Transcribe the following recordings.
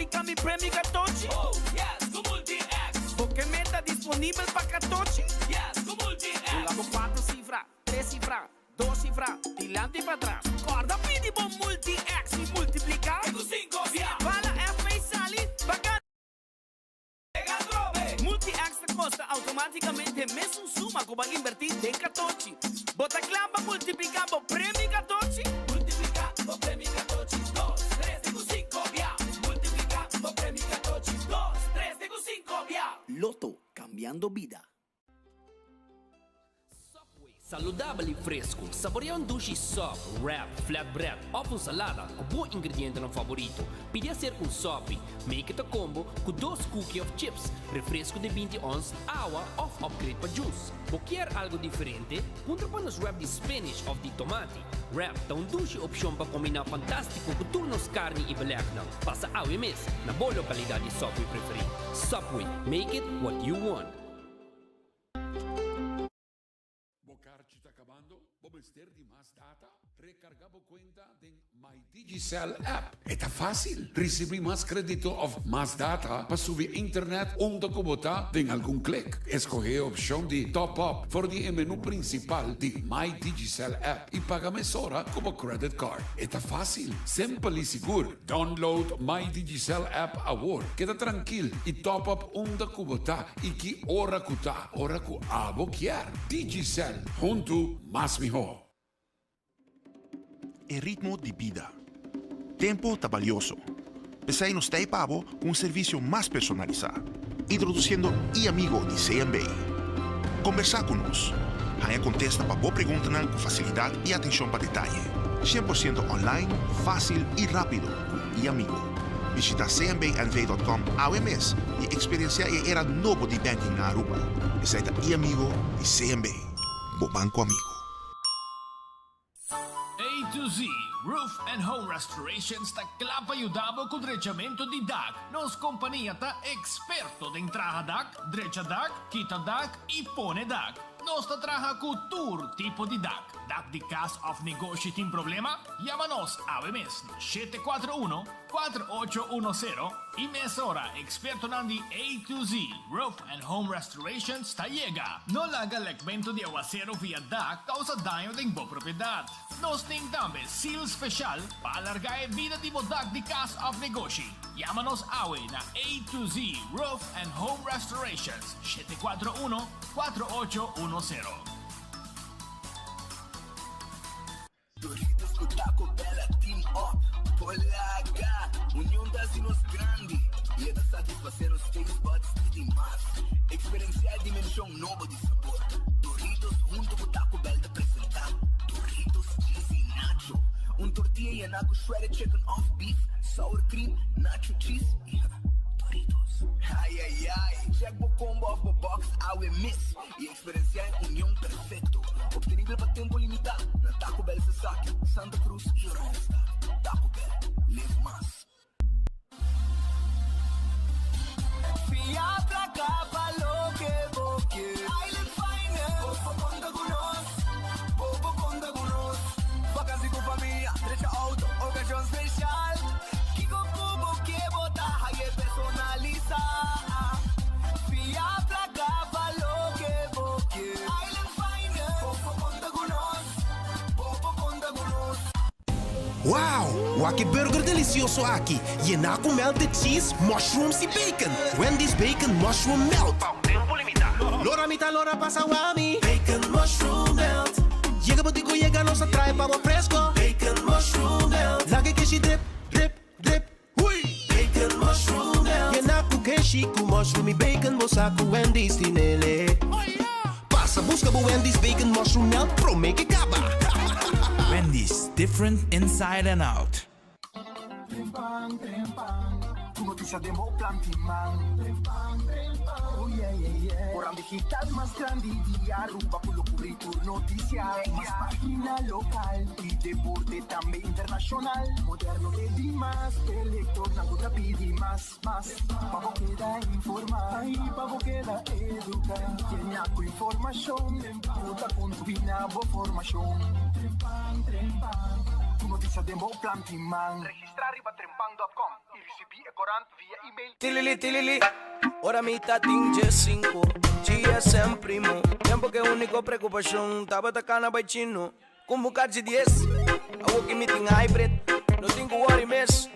multipliká mi premio katochi? Oh, yes, ku Multi-X! Bo ke meta disponibel pa katochi? Yes, ku Multi-X! Bula bo kuater sifra, tres sifra, dos sifra, dilanti i patras. Kòrda pidi bo Multi-X i multipliká. Te ku sinku bia! Si bala FA sali, bo a gana. Multi-X ta kosta outomátikamente mesun suma ku bo a inbertí den katochi. Bo ta kla pa multipliká bo premio katochi? Multipliká bo premio katochi, dos, tres te ku sinku bia. Multipliká bo premio katochi, dos, tres te ku sinku bia. Lotto, kambiando bida. Subway, saludabel y fresco. Saborea un dushi sub, wrap, flatbread of un salada cu bo ingredientenan favorito. Pidi acerca un sopi. Make it a combo cu dos cookie of chips, refresco di 20 ons, awa of upgrade pa juice. Bo kier algo diferente? Puntra pa nos wrap di spinach of di tomati. Wrap ta un dushi opcion pa combina fantastico cu tur nos carni y belegnan. Pasa awe mes na bo localidad di Subway preferi. Subway, make it what you want. Bo karchi ta kabando? Bo mester di mas data? Rekarga bo kuenta den My Digicel app. E ta fásil! Risibí mas krédito òf mas data pa subi internet unda ku bo ta den algun klik. Eskohé e opshon di Top Up for di e menú prinsipal di My Digicel app i paga mesora ku bo credit card. E ta fásil, simpel i sigur. Download My Digicel app awor. Keda trankil i top up unda ku bo ta i ki ora ku ta, ora ku abo kier. Digicel, huntu mas mihó. E ritmo di bida. Tempo ta balioso. P'esei nos ta ei pa bo ku un servisio mas personalisá. Introdusiendo e-Amigo di CMB. Kombersá ku nos. Haña kontesta pa bo preguntanan ku fasilidat i atenshon pa detaye. 100% online, fásil i rápido ku e-Amigo. Bishita cmbnv.com awe mes i eksperensiá e era nobo di banking na Aruba. Esei ta e-Amigo di CMB, bo banko amigo. A to Z Roof and Home Restorations ta kla pa yuda bo ku drechamentu di dak. Nos kompania ta eksperto den traha dak, drecha dak, kita dak i pone dak. Nos ta traha ku tur tipo di dak. Dak di kas òf negoshi tin problema? Yama nos awe mes na 741 4810 i mesora ekspertonan di A to Z Roof and Home Restorations ta yega. No laga lekmentu di awasero via dak kousa daño den bo propiedat. Nos tin tambe seal special pa alarga e bida di bo dak di kas òf negoshi. Yama nos awe na A to Z Roof and Home Restorations, 741 4810. Doritos ku Taco Bell a team up por laga. Union ta hasi nos grandi i e ta satisfasé nos taste buds di di mas. Eksperensiá e dimenshon nobo di sabor. Doritos huntu ku Taco Bell ta presentá Doritos Cheesy Nacho, un tortilla yená ku shredded chicken òf beef, sour cream, nacho cheese i Doritos. Ai ai ai! Check bo combo òf bo box awe mes i Eksperensiá e union perfekto, optenibel pa tempu limitá na Taco Bell Sasaki, Santa Cruz i Oranjestad. Taco Bell, live mas. Fia placa pa loke bo kier. Island Finance, bo por conta cu nos, bo por conta cu nos. Vakantie cu famia, drecha auto, ocasion special. Kico cu bo kier bo ta haye personalisa. Fia placa pa loke bo kier. Island Finance, bo por conta cu nos, bo por conta cu nos. Wow! Wak e burger delicioso aki, yená cu melted cheese, mushrooms y bacon! Wendy's Bacon Mushroom Melt! Pa un tempo limitá. Lora mi ta lora pasa wami. Bacon Mushroom Melt. Yega bo di cu yega nos a trae pa bo fresco. Bacon Mushroom Melt. Laga e keshi drip, drip, drip. Hui! Bacon Mushroom Melt. Yena cu keshi cu mushroom y bacon bo sa cu Wendy's tin ele. Pasa busca bo Wendy's Bacon Mushroom Melt prome ke caba. Wendy's, different inside and out. Trempan, trempan, Ku notisia den bo plan tin man. Trempan, trempan, oh yeah, yeah, yeah. Koran digital mas grandi di Aruba ku lo kubri tur notisia. Mas pagina lokal i deporte tambe internashonal. Moderno te di mas, e lektornan ku ta pidi mas, mas. Pa bo keda informá i pa bo keda eduká. Yena ku informashon ku ta kontribuí na bo formashon. Trempan, trempan, Ku notisia den bo plan tin man. Registrá riba trempan dòt kòm i. risibí e korant via email. Tilili tilili, ora mi ta tin djesinku, GSM primo, tempo ku e úniko preokupashon tabata kana bai chino, ku buka di dies, awor ku mi tin hybrid, no tin ku worry mes,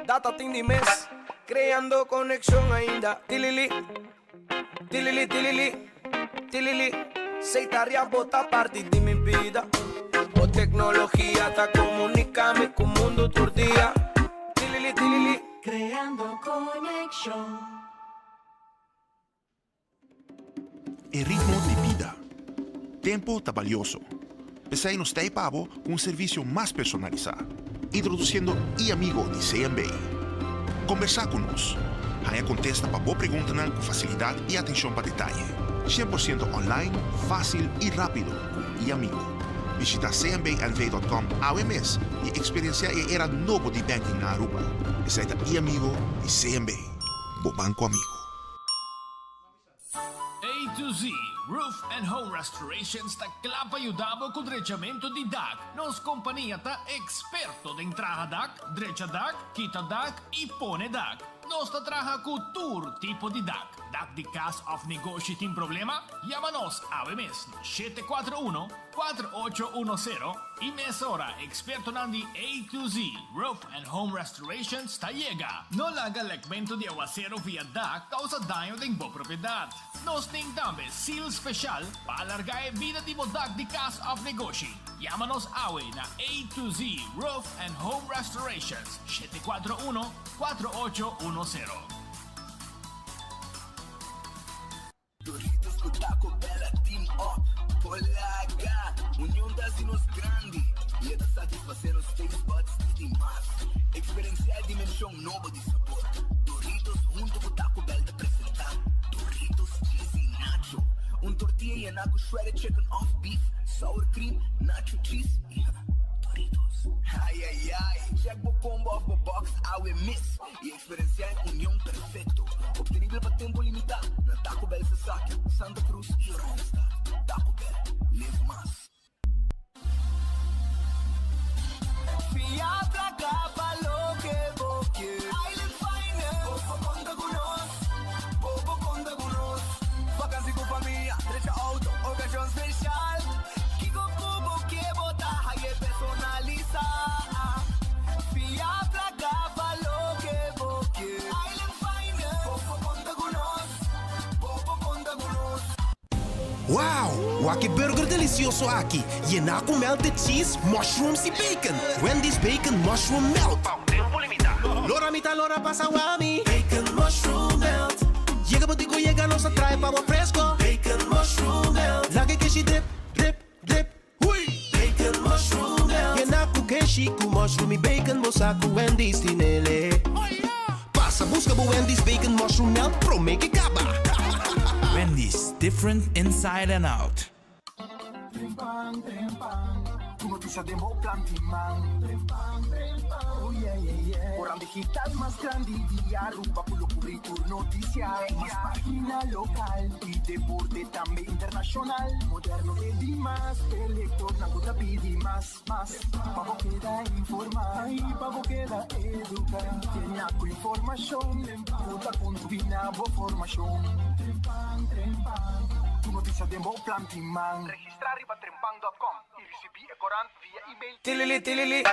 data tin di mes, kreando konekshon ainda, tilili, tilili tilili, tilili, seitaria bo ta parti di mi bida, bo teknologia ta komuniká mi ku mundu tur dia, tilili tilili. Kreando konekshon. E ritmo di bida. Tempu ta balioso. P'esei nos t'ei pa bo ku un servisio mas personalisá. Introdusiendo e-Amigo di CMB. Kombersá ku nos. Haña kontesta pa bo preguntanan ku fasilidat i atenshon pa detaye. 100% online, fásil i rápido ku e-Amigo. Bishitá cmbnv.com awe mes i eksperensiá e era nobo di banking na Aruba. Esei ta e-Amigo di CMB. Bo banko amigo. A to Z Roof and Home Restorations ta kla pa yuda bo ku drechamentu di dak. Nos kompania ta eksperto den traha dak, drecha dak, kita dak i pone dak. Nos ta traha ku tur tipo di dak. Dak di kas òf negoshi tin problema? Yama nos awe mes na 741 4810 i mesora ekspertonan di A to Z Roof and Home Restorations ta yega. No laga lekmentu di awaseru via dak kousa daño den bo propiedat. Nos tin tambe seal spesial pa alargá e bida di bo dak di kas òf negoshi. Yama nos awe na A to Z Roof and Home Restorations, 741 4810. Doritos ku Taco Bell a team up. Polaga, union ta hasi nos grandi i e ta satisfasé nos taste buds di mas. Eksperensiá e dimenshon nobo di sabor. Doritos huntu ku Taco Bell ta presentá Doritos Cheesy Nacho, un tortilla yená ku shredded chicken òf beef, sour cream, nacho cheese i Doritos. Ai ai ai, check bo combo òf bo box awe mes i eksperensiá e union perfekto. Optenibel pa tempu limitá na Taco Bell Sasaki, Santa Cruz i Oranjestad. Taco Bell, live mas. Fia plaka pa loke bo ke. Island Finance. Bo konta ku nos. Bo konta ku nos. Vakansi ku famia, drecha outo, okashon spesial. Kiko ku bo ke bo ta haña personalisá. Fia plaka pa loke bo ke. Island Finance. Bo konta ku nos. Bo konta ku nos. Wow! Wak e burger delisioso aki, yená ku melted cheese, mushrooms i bacon. Wendy's Bacon Mushroom Melt. Pa un tempu limitá. Lora mi ta lora pasa wami. Bacon mushroom melt. Yega bo dico yega nos a trae pa bo fresco. Bacon mushroom melt. Laga e keshi drip, drip, drip. Hui! Bacon mushroom melt. Yená ku keshi ku mushroom i bacon bo sa ku Wendy's tin ele. Pasa buska bo Wendy's Bacon Mushroom Melt promé ku kaba. Wendy's, different inside and out. Trempan, trempan, ku notisia den bo plant'i man. Trempan, trempan, oh yeah. Korant digital mas grandi di Aruba ku lo kubri tur notisia. Mas página lokal i deporte tambe internashonal. Moderno e di mas, e lektornan ku ta pidi mas, mas. Pa bo keda informá i pa bo keda eduká. Yena ku informashon ku ta kontribuí na bo formashon. Trempan, trempan, ku notisia den bo plant'i man. Registrá riba trempan.com i risibí e korant via email. Tilili tilili,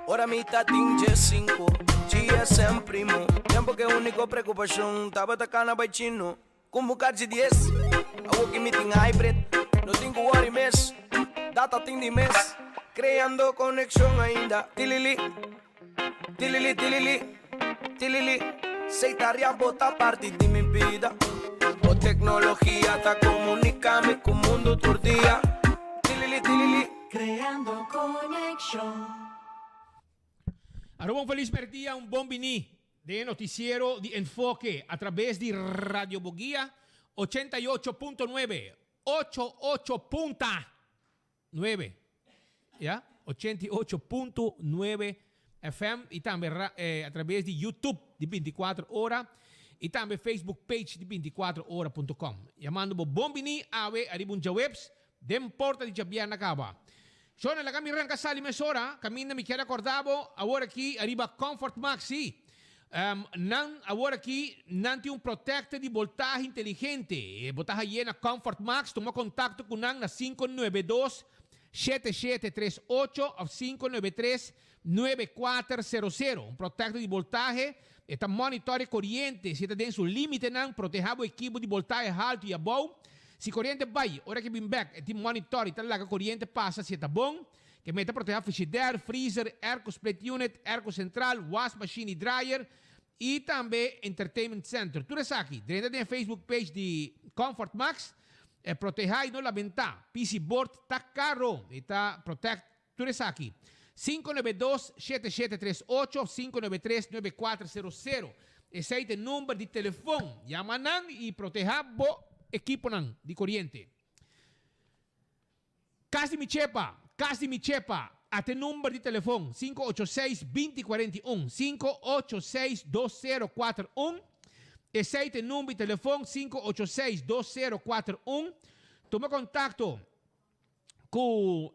ora mi ta tin djesinku, GSM primo, tempu ku e úniko preokupashon tabata kana bai chino, ku di dies, awor ku mi tin hybrid, no tin ku worry mes, data tin di mes, kreando konekshon ainda, tilili, tilili tilili, tilili, seitaria bo ta parti di mi bida, bo teknologia ta komuniká mi ku mundu tur dia, tilili tilili. Kreando konekshon. Aruba, un felis dia, un bon bini den notisiero di Enfoke atraves di Radio Boguia 88.9, 88.9, ya? 88.9 FM i tambe atraves di YouTube di 24 Ora i tambe Facebook page di 24ora.com. Yamando bo bon bini awe ariba un djaweps den porta di djabièrnè kaba. Shona, laga mi ranka sali mesora, kaminda mi ke rekordá bo awor aki ariba Comfort Maxi. Nan awor aki nan tin un protector di boltahe inteligente. Bo ta haye na Comfort Max. Tuma contacto cu nan na 592 7738 of 593 9400. Un protector di boltahe e ta monitor e coriente si e ta den su limitenan, proteha bo ekipo di boltahe halto y abou. Si coriente bay, ora ke bin bek e tin monitor y ta laga coriente pasa si e ta bon. Ke meta proteha frigidaire, freezer, airco split unit, airco central, was machine y dryer y tambe entertainment center. Tur esaki drenta den e Facebook page di Comfort Max. E proteha y no lamenta. PC board ta caro y ta protect tur esaki. 592 7738 of 593 9400. Esey ta e number di telefon. Yama nan y proteha bo ekiponan di coriente. Cas di mi chepa, cas di mi chepa, ate number di telefon, 586 2041, 586 2041, esey ta e number di telefon, 586 2041, tuma contacto cu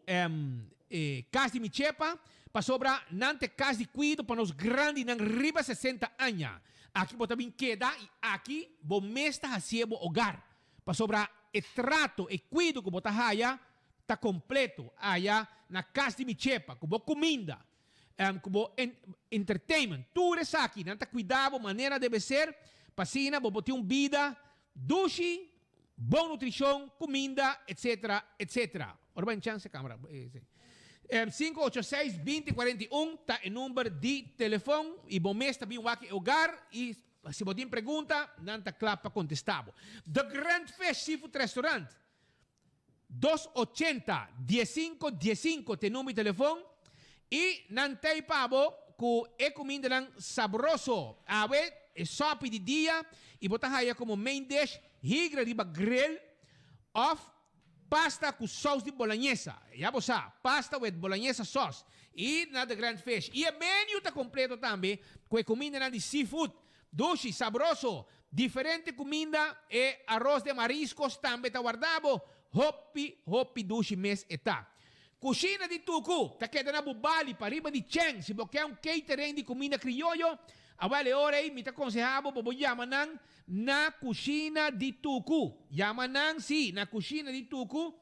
e cas di mi chepa, pasobra nan ta e cas di cuido pa nos grandinan riba 60 aña. Aki bo ta bin keda y aki bo mes ta hacié bo hogar. Pasobra e trato, e kuido ku bo ta haya ta kompleto aya na kas di mi chepa, ku bo kuminda, ku bo entertainment, tur esaki nan ta kuida bo manera debe ser pa asina bo por tin un bida dushi, bon nutrishon, kuminda, etcetera, etcetera. Ora bo a chance camera. 586 20 41 ta e number di telefon y bo mes ta bin wak e hogar y Si bo tin pregunta, nan ta kla pa kontestá bo. The Grand Fish Seafood Restaurant, 280 15 15 ta e number di telefon i nan ta ei pa bo ku e kumindanan sabroso. Awe e sòpi di dia i bo ta haya komo main dish higra riba grill òf Pasta cu saus di bolognesa. Ya bo sa, pasta with bolognesa sauce. Y na The Grand Fish. Y e menu ta completo tambe cu e cumindanan di seafood. Dushi, sabroso. Diferente cuminda, e arroz de mariscos tambe ta warda bo. Hopi, hopi dushi mes e ta. Cushina di Tucu ta keda na Bubali, pariba di Cheng. Si bo ke un catering di cuminda crioyo, awel e ora ey mi ta conseha bo pa bo yama nan Na kushina di Tuku. Yama nan, sí, na kushina di Tuku,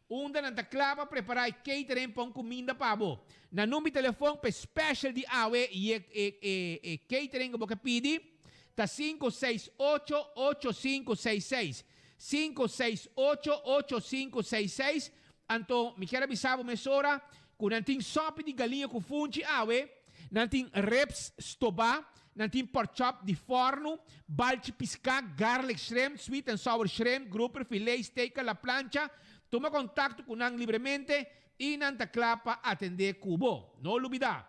unda nan ta kla pa prepará e catering pa un kuminda pa bo. Nan number di telefon pa e special di awe i e e e e catering ku bo ke pidi ta 568 8566. 568 8566. Anto mi kier a bisa bo mesora ku nan tin sòpi di galiña ku funchi awe, nan tin ribs stobá, nan tin pork chop di fòrnu, balchi piská, garlic shrimp, sweet and sour shrimp, grouper, filé, steak a la plancha. Tuma kontakto ku nan libremente i nan ta kla pa atendé ku bo. No lubidá.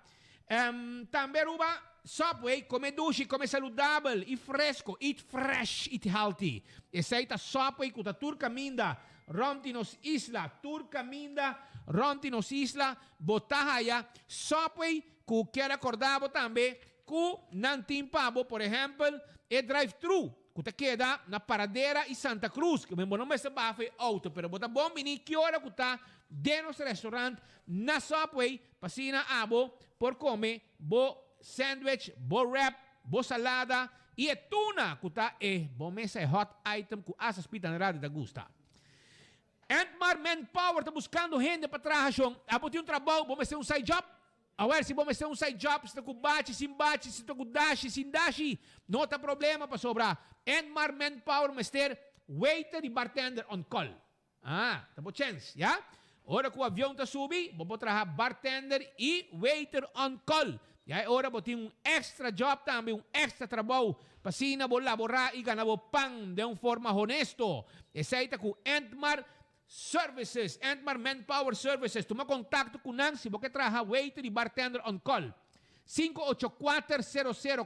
Tambe Aruba, Subway, kome dushi, kome saludabel i fresko, eat fresh, eat healthy. Esei ta Subway ku ta tur kaminda rònt di nos isla, tur kaminda rònt di nos isla bo ta haya Subway ku kier akorda bo tambe ku nan tin pa bo, por ehèmpel, e drive-thru ku ta keda na Paradera i Santa Cruz, ku bo no mester baha for e outo, pero bo ta bon bini ki ora ku ta den nos restaurant na Subway Pa asina abo por come bo sandwich, bo wrap, bo salada y e tuna cu ta e bo mesa e hot item cu asa Speed Andrade ta gusta. Entmar Manpower ta buscando hende pa traha shon. Abo tin un trabou, bo mester un side job? Awel si bo mester un side job, si ta cu bachi, sin bachi, si ta cu dashi, sin dashi, no ta problema pasobra Entmar Manpower mester waiter y bartender on call. Ah, ta bo chèns, ya. Ora ku avion ta subi, bo por traha bartender i waiter on call. Ya e ora bo tin un extra job tambe, un extra trabou, pa asina bo laborá i gana bo pan den un forma honesto. Esei ta ku Entmar Services, Entmar Manpower Services. Tuma kontakto ku nan si bo ke traha waiter i bartender on call. 584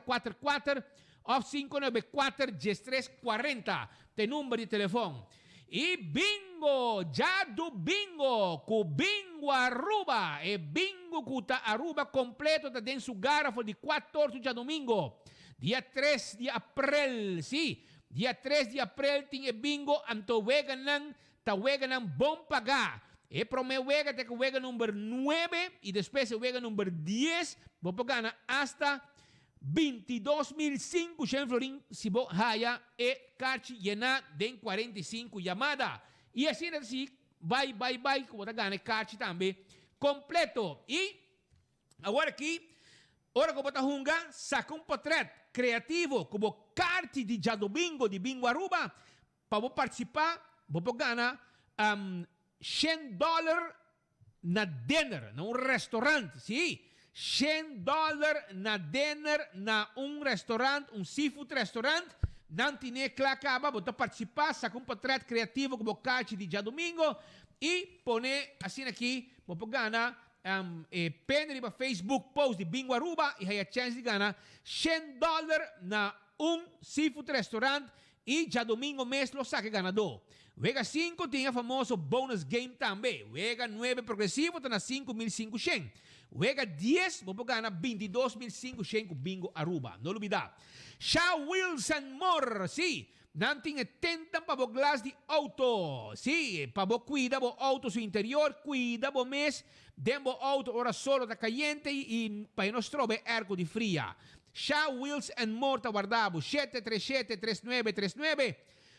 0044 of 594 1340 ta e number di telefon. Y bingo! Djadubingo cu Bingo Aruba! E bingo cu ta Aruba completo ta den su gara for di cuatorto djadumingo, dia tres di april. Si, dia tres di april tin e bingo, anto weganan Ta weganan bon pagá. E promé wega ta ku wega number nuebe i despues e wega number dies bo por gana asta 22.500 florin si bo haya e karchi yená den 45 yamada. I asina ta sigui bai bai bai ku bo ta gana e karchi tambe kompleto. I awor aki ora ku bo ta hunga saka un potrèt kreativo ku bo karchi di djadomingo di Bingo Aruba Pa bo partisipá bo por gana shen dòler na dinner na un restaurant. Sí, shen dòler na dinner na un restaurant, un seafood restaurant. Nan tine kla kaba, bo ta partisipá, saka un potrèt kreativo ku bo kachi di djadumingo i pone asina aki bo por gana e pende riba Facebook post di Bingo Aruba i haya chèns di gana shen dòler na un seafood restaurant I djadomingo mes lo saka e ganadó. Wega sinku tin e famoso bonus game tambe. Wega nuebe progresivo ta na 5500. Wega dies bo por gana 22,500 ku Bingo Aruba. No lubida. Sha Wheels and More! Sí, nan tin e tentnan pa bo glas di auto. Sí, pa bo kuida bo auto su interior, kuida bo mes den bo auto ora solo ta kayente i pa e no stroba e airco di fria. Sha Wheels and More ta warda bo, 737 3939,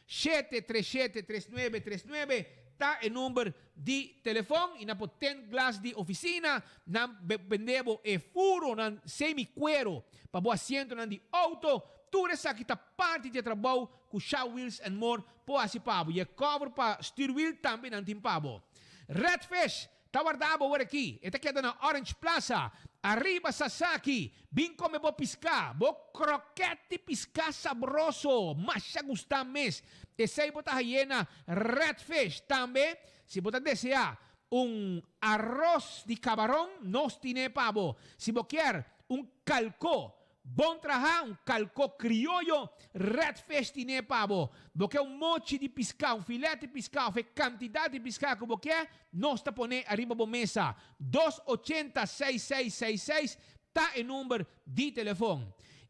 737 3939 ta e number di telefon y nan por tent glas di oficina, nan bende bo e furonan semi cuero pa bo asientonan di auto, tur esaki ta parti di e trabou cu Sha Wheels and More por haci pa bo y e cover pa stuurwiel tambe nan tin pa bo. Redfish Ta warda bo ora aki. E ta keda na Orange Plaza. Ariba Sasaki. Bin come bo pisca. Bo kroket di pisca sabroso. Masha gusta mes. Esey bo ta haye na Red Fish. Tambe, si bo ta desea un aros di cabaron, nos tine pa bo. Si bo kier un calco Bon traha, un kalkó krioyo, redfish tine pa bo. Bo ke un mochi di piská, un filet di piská òf e kantidat di piská ku bo ke, nos ta pone ariba bo mesa. 2 80 6666 ta e number di telefon.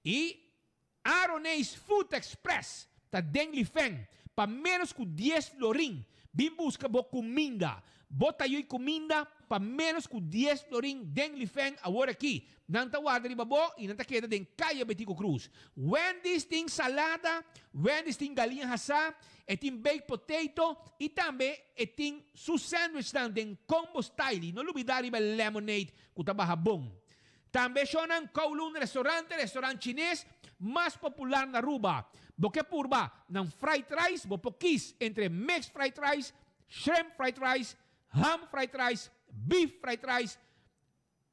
I Aroneis Food Express ta den Lifeng pa ménos ku dies florin. Bin buska bo kuminda. Bo ta yui kuminda pa ménos ku dies florin den Lifeng awor aki. Nan ta warda riba bo i nan ta keda den Kaya Betico Cruz. Wendy's tin salada, Wendy's tin galiña hasá, e tin baked potato i tambe e tin su sandwichnan den combo style i no lubidá riba e lemonade ku ta baha bon. Tambe shownan Kowloon Restaurante, restaurant chines mas popular na Aruba. Bo ke purba nan fried rice, bo por kis entre mixed fried rice, shrimp fried rice, ham fried rice, beef fried rice,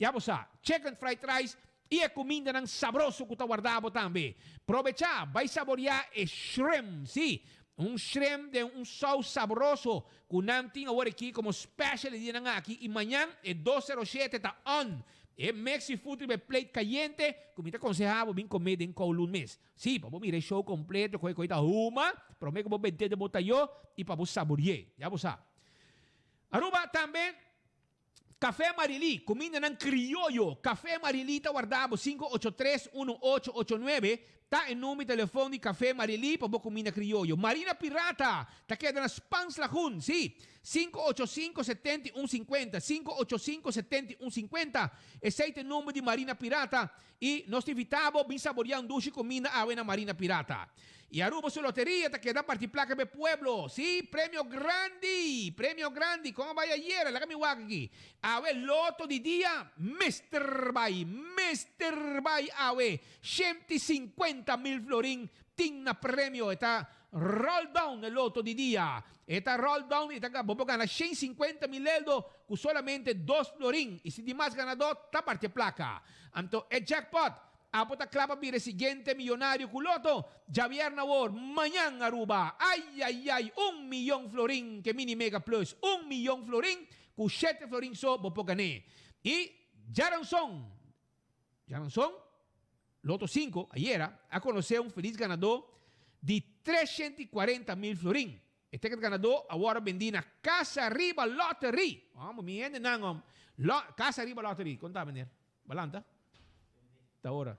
Ya bo sa, chicken fried rice i e kumindanan sabroso ku ta warda bo tambe. Probechá, bai saboriá e shrimp, sí, un shrimp den un sous sabroso ku nan tin awor aki komo special e dianan aki i mañan e 207 ta on. E mexi food riba e plate kayente ku mi ta konsehá bo bin kome den Kowloon mes. Sí, pa bo mira e show kompleto ku e koi ta huma promé ku bo bent'é den bo tayó i pa bo sabori'é. Ya bo sa. Aruba tambe. Café Marilí, kumindanan krioyo. Café Marilí ta warda bo 583 1889 ta e number di telefon di Café Marilí pa bo kuminda krioyo. Marina Pirata ta keda na Spans Lagoon, sí, 585 71 50, 585 71 50, esei ta e number di Marina Pirata I nos ta invitá bo bin saboreá un dushi kuminda awe na Marina Pirata. I Aruba su loteria ta keda parti plaka pa e pueblo. Sí, premio grandi! Premio grandi! Kon a bai ayera? Laga mi wak aki. Awe loto di dia mester bai, mester bai awe. 150,000 florin tin na premio. E ta roll down e loto di dia. E ta roll down i ta bo por gana 150,000 eldo ku solamente dos florin. I si di mas ganadó ta parti e plaka. Anto e jackpot abo ta kla pa bira e siguiente miyonario ku loto? Djabièrnè awor, mañan Aruba! Ai ai ai, un miyon florin ke Mini Mega Plus, un miyon florin ku shete florin so bo por gan'é. I djaranson, djaranson, Loto sinku, ayera, a konosé un felis ganadó di 340,000 florin. E ticket ganadó a wòrdu bendí na Casa Riba Lottery. Amo, mi hendenan om. Lo, Casa Riba Lottery. Kon ta, meneer? Balanta? Ta ora.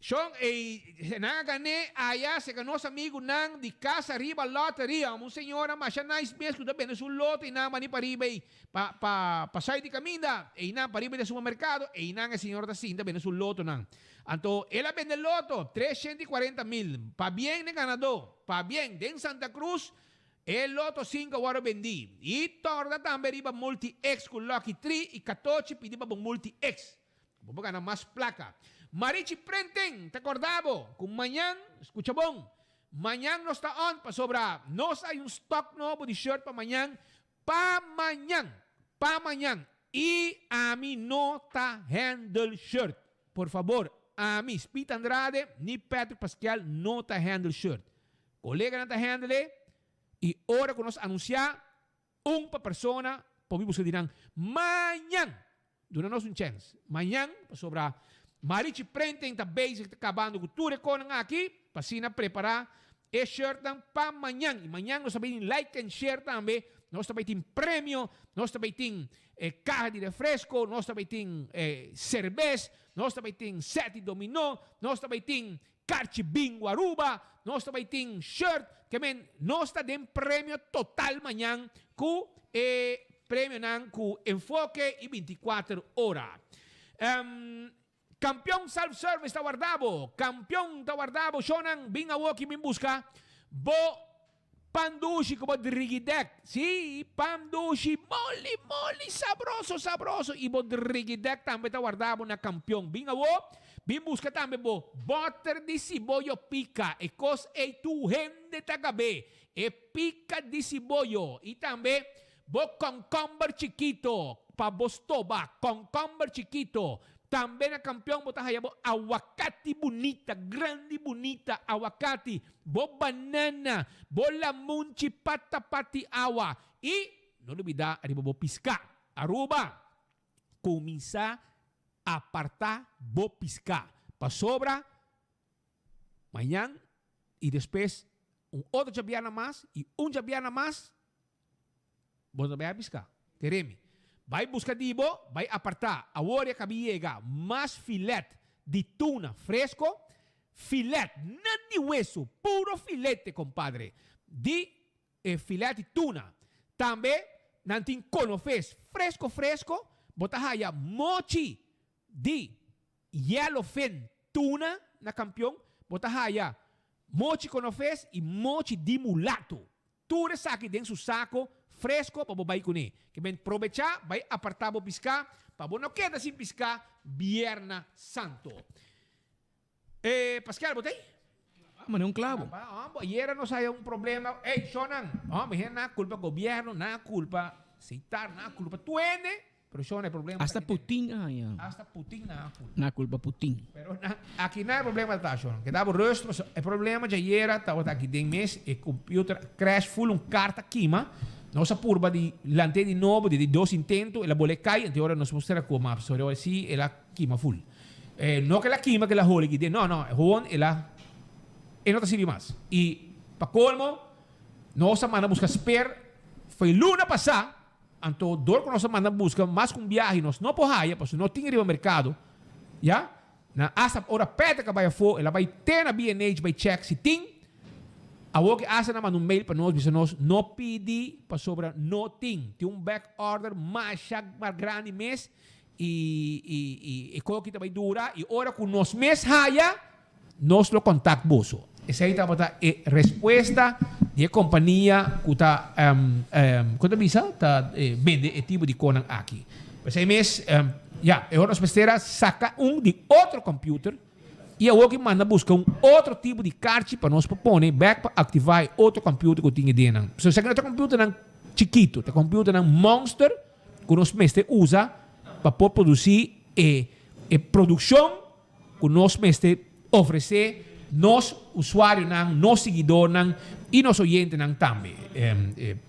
Shon, ey, nan a gané aya serka nos amigunan di Casa Riba Lottery. Un señora masha nice mes ku ta bende su loto einan bani pariba ey, pa, pa, pa sai di kaminda, einan pariba di e supermerkado, einan e señora ta sinta bende su lotonan. Anto el a bende loto, 340 mil. Pabien n'e ganadó. Pabien. Den Santa Cruz, e loto 5 a wòrdu bendí. I torna tambe riba Multi X ku Lucky 3 i 14 pidi pa bo Multi X. Bo por gana mas plaka. Marichi Printing ta kòrda bo ku mañan, skucha bon, mañan nos ta on pasobra nos hay un stock nobo di shirt pa mañan, pa mañan, pa mañan. I ami no ta handle shirt. Por fabor, ami, Speed Andrade, ni Patrick Pasquial no ta handle shirt. Koleganan ta handle i ora ku nos anunsiá un pa persona, por mi buska di nan mañan. Duna nos un chèns. Mañan, pasobra Marichi Printing ta bezig ta kabando ku tur e konan aki, pa asina prepará e shirtnan pa mañan. I mañan nos ta bai tin like and share tambe, nos ta bai tin premio, nos ta bai tin kaha di refresko, nos ta bai tin serbes, nos ta bai tin sèt di dominó, nos ta bai tin karchi bingo Aruba, nos ta bai tin shirt, ke men nos ta den premio total mañan ku e premionan ku Enfoke i 24 Ora. Kampion Self Service ta warda bo, Kampion ta warda bo, shownan bin awoki bin buska bo pan dushi ku bo drigidek, si, pan dushi moli moli sabroso sabroso i bo drigidek tambe ta warda bo na Kampion. Bin awo bin buska tambe bo boter di siboyo pika, e kos ei tur hende ta gab'é, e pika di siboyo i tambe bo kònkòmber chikito pa bo stoba, kònkòmber chikito. Tambe na Kampion bo ta haya bo awakati bunita, grandi bunita awakati, bo banana, bo lamunchi pata pati awa i no lubida riba bo piská. Aruba, kuminsá apartá bo piská pasobra mañan i despues un otro djabièrnè mas i un djabièrnè mas bo no ta bai a piská. Kere mi. Bai buska di bo, bai apartá. Awor ya kabi yega mas filet di tuna fresko. Filet, nada di wesu, puro filete, kompadre. Di e filet di tuna. Tambe nan tin konofes fresko fresko. Bo ta haya mochi di yellowfin tuna na Kampion. Bo ta haya mochi konofes i mochi di mulato. Tur esaki den su sako fresko pa bo bai kuné. Ke men probechá bai apartá bo piská pa bo no keda sin piská Bierna Santo. E Paskel, bo ta ei? Mane un klabo. Bo ayera nos haya un problema. Ey, shownan, mi hende nan a kulpa gobièrnu, nan a kulpa Seitar, nan a kulpa tur hende. Pero shownan e problema ta Hasta aki den. Putin a haña. Hasta Putin nan a kulpa. Nan a kulpa Putin. Pero nan, aki nan e problema ta, shownan. Keda bo rust, pasobra e problema djayera tabata aki den mes, e computer a crash full, un carta kima. Nos a purba di lant'é di nobo, di di dos intento, el a bol'é kai, anto e ora nos mester a koma, pasobra e ora si el a kima full. No ku el a kima ku el a holi aki den, no, no, gewoon el a, e no ta sirbi mas. I pa kolmo, nos a manda buska spare, foi luna pasá, Anto dor ku nos a manda buska mas ku un biahe nos no por haya pasobra no tin riba merkado, ya. Nan asta ora Patrick a bai afó el a bai te na BNH bai check si tin. Awor ke asta nan manda un mail pa nos bisa nos no pidi pasobra no tin. Tin un back order masha grandi mes i i i e koki ta bai dura i ora ku nos mes haya nos lo contact boso. Esei tabata e respuesta di e compania cu ta, con ta bisa, ta bende e tipo di conan aki. P'esei mes, ya, e ora nos mester a saca un di otro computer y awoki manda busca un otro tipo di carchi pa nos por pone bek pa activa e otro computer cu tin e denan. So esaki no ta computernan chikito, ta computernan monster cu nos mester usa pa por produci e e produccion ku nos mester ofresé nos usuarionan, nos siguidornan i nos oyentenan tambe,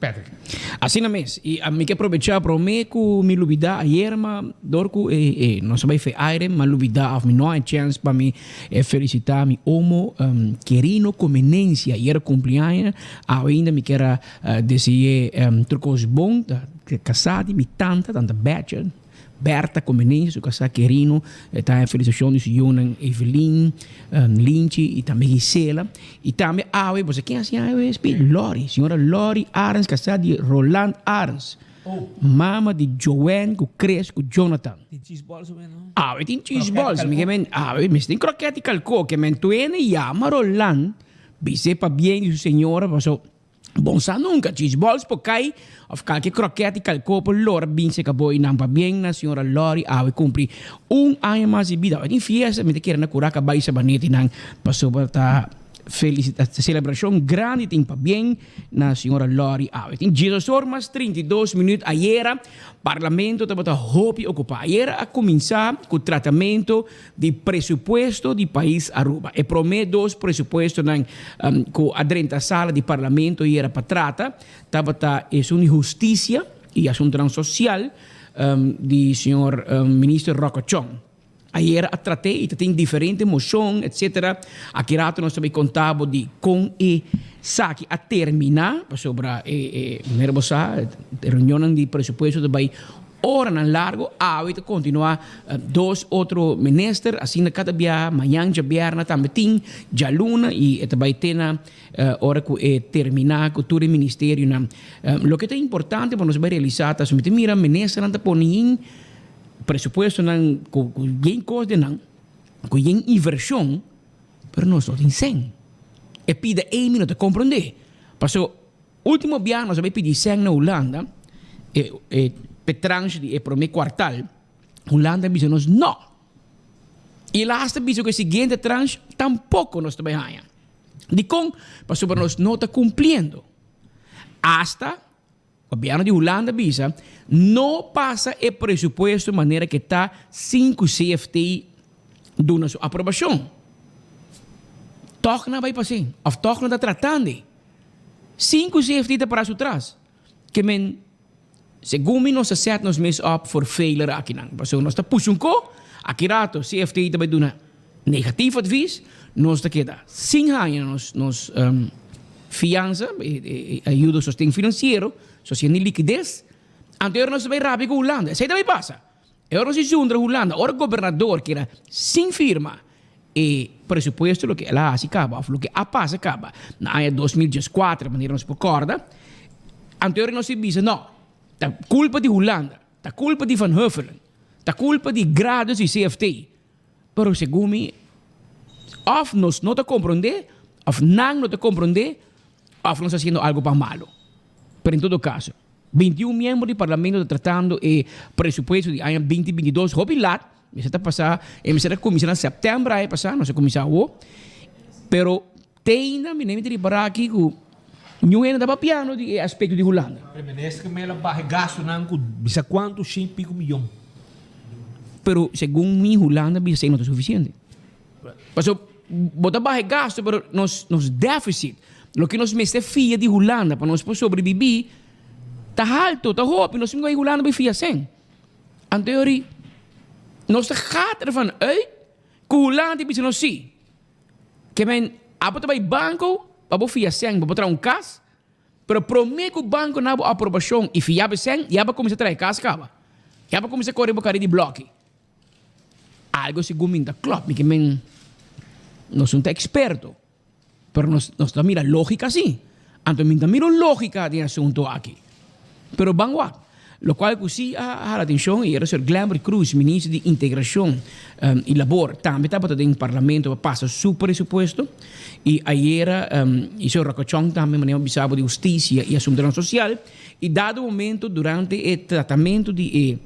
Patrick. Asina mes, i mi ke probechá promé ku mi lubidá ayer ma dor ku e nos a bai fe aire mi a lubidá òf mi no a chèns pa mi felisitá mi omo Querino Comenencia ayer a kumpli aña awe ainda mi kier a dese'é tur kos bon ta kasá di mi tanta, tanta Betje. Bertha Comenencia, su kasá Querino, e ta haña felisashon di su yunan Evelyn, Linchi y tambe Gisela. Y tambe awe, bo sa ken a siña awe espi? Lori, señora Lori Arends, kasá di Roland Arends. Mama di Joanne ku Chris ku Jonathan. Tin cheese balls o no? Awe tin cheese balls. Mi ke men, awe mester tin kroket y kalko. Ke men tuene yama Roland, bis'é pabien di su señora, paso bon sa nunca cheese balls por kai of kalke kroket y kalko por lora bin seka bo y nan pabien na señora Lori awe kumpli un aña mas di bida. Awe tin fiesta, mi ta kere na Curaca bai Sabaneta y nan pasobra ta Felicita celebracion grandi tin pabien na señora Lori awe. Tin diesdos mas 32 minuut ayera Parlamento tabata hopi ocupa. Ayera a cuminsa cu tratamento di presupuesto di pais Aruba. E prome dos presupuestonan cu a drenta sala di Parlamento ayera pa trata tabata esun di Husticia y Asuntonan Social di señor Minister Rocco Chong. Ayer a trat'é i ta tin diferente moshon etcetera. Aki rato nos ta bay konta bo di kon e saki a terminá pasobra e e manera bo sa e reunionnan di presupuesto ta bay oranan largo. Awe ta kontinuá dos otro minister asina kada bia mañan djabièrnè tambe tin djaluna i e ta bay te na ora ku e terminá ku tur e ministerionan. Loke ta importante pa nos bay realisá ta su mi ta mira ministernan ta pone yin. Presupuestonan ku yen kos den nan, ku yen invershon, pero nos no tin sèn. E pida ei mi no ta komprondé. Paso último biaha nos a bai pidi sèn na Hulanda, e e p'e tranche di e promé kuartal, Hulanda a bisa nos nò. I el a hasta bisa ku e siguiente tranche tampoko nos ta bai haña. Dikon? Pasobra nos no ta kumpliendo. Asta. Gobierno di Hulanda bisa no pasa e presupuesto manera ke ta sin ku CFT duna su aprobashon. Tòg nan bai pas'é òf tòg nan ta tratand'é sin ku CFT ta para su tras. Ke men segun mi nos ta sèt nos mes òp for failure akinan. Pasobra nos ta pusha un ko, aki rato CFT ta bai duna Negatief advies, nos ta keda sin haña nos nos fiansa, e ayuda sosten finansiero, sosten di likides. Anto e ora nos ta bai rabia ku Hulanda. Esei ta bai pasa. E ora nos a zundra Hulanda, ora gobernador keda sin firma e presupuesto loke el a hasi kaba òf loke a pasa kaba na aña 2014 manera nos por kòrda, anto e ora nos a bisa no, ta kulpa di Hulanda, ta kulpa di Van Huffelen, ta kulpa di Gradus di CFT. Pero segun mi, of nos no ta comprende, of nan no ta comprende, of nos ta haciendo algo pa malo. Pero en todo caso, 21 miembro di Parlamento ta tratando e presupuesto di aña 2022 hopi lat, mester ta pasa, e mester a cuminsa na september aña pasa, nos a cuminsa awo, pero te ainda mi no ta ripara aki cu niun hende ta papiando di e aspecto di Hulanda. Pero minister Mel a baha e gastonan cu bisa cuanto shen pico miyon. Pero segun mi Hulanda bisa esey no ta suficiente. Pasobra bo ta baha e gasto pero nos nos deficit, loke nos mester fia di Hulanda pa nos por sobrevivi ta halto, ta hopi, nos tin cu bay Hulanda bay fia shen. Anto yori nos ta gaat ervan uit cu Hulanda ta bisa nos si. Ke men abo ta bai banko pa bo fia sèn pa bo traha un kas, pero promé ku banko na bo aprobashon i fia bo sèn, ya bo a kuminsá traha e kas kaba. Ya bo a kuminsá kore bo kari di blòki. Algo segun mi ta klòp, mi ke men nos no ta eksperto, pero nos nos ta mira lógika sí. Anto mi ta mira un lógika den e asuntu aki. Pero ban wak. Locual cu si a hala atencion y era señor Glenbert Croes, ministro di Integracion y Labor, tambe tabata den Parlamento pa pasa su presupuesto. Y ayera y señor Rocco Chong tambe, manera bo bisa bo, di Husticia y Asuntonan Social. Y dado momento durante e tratamento di e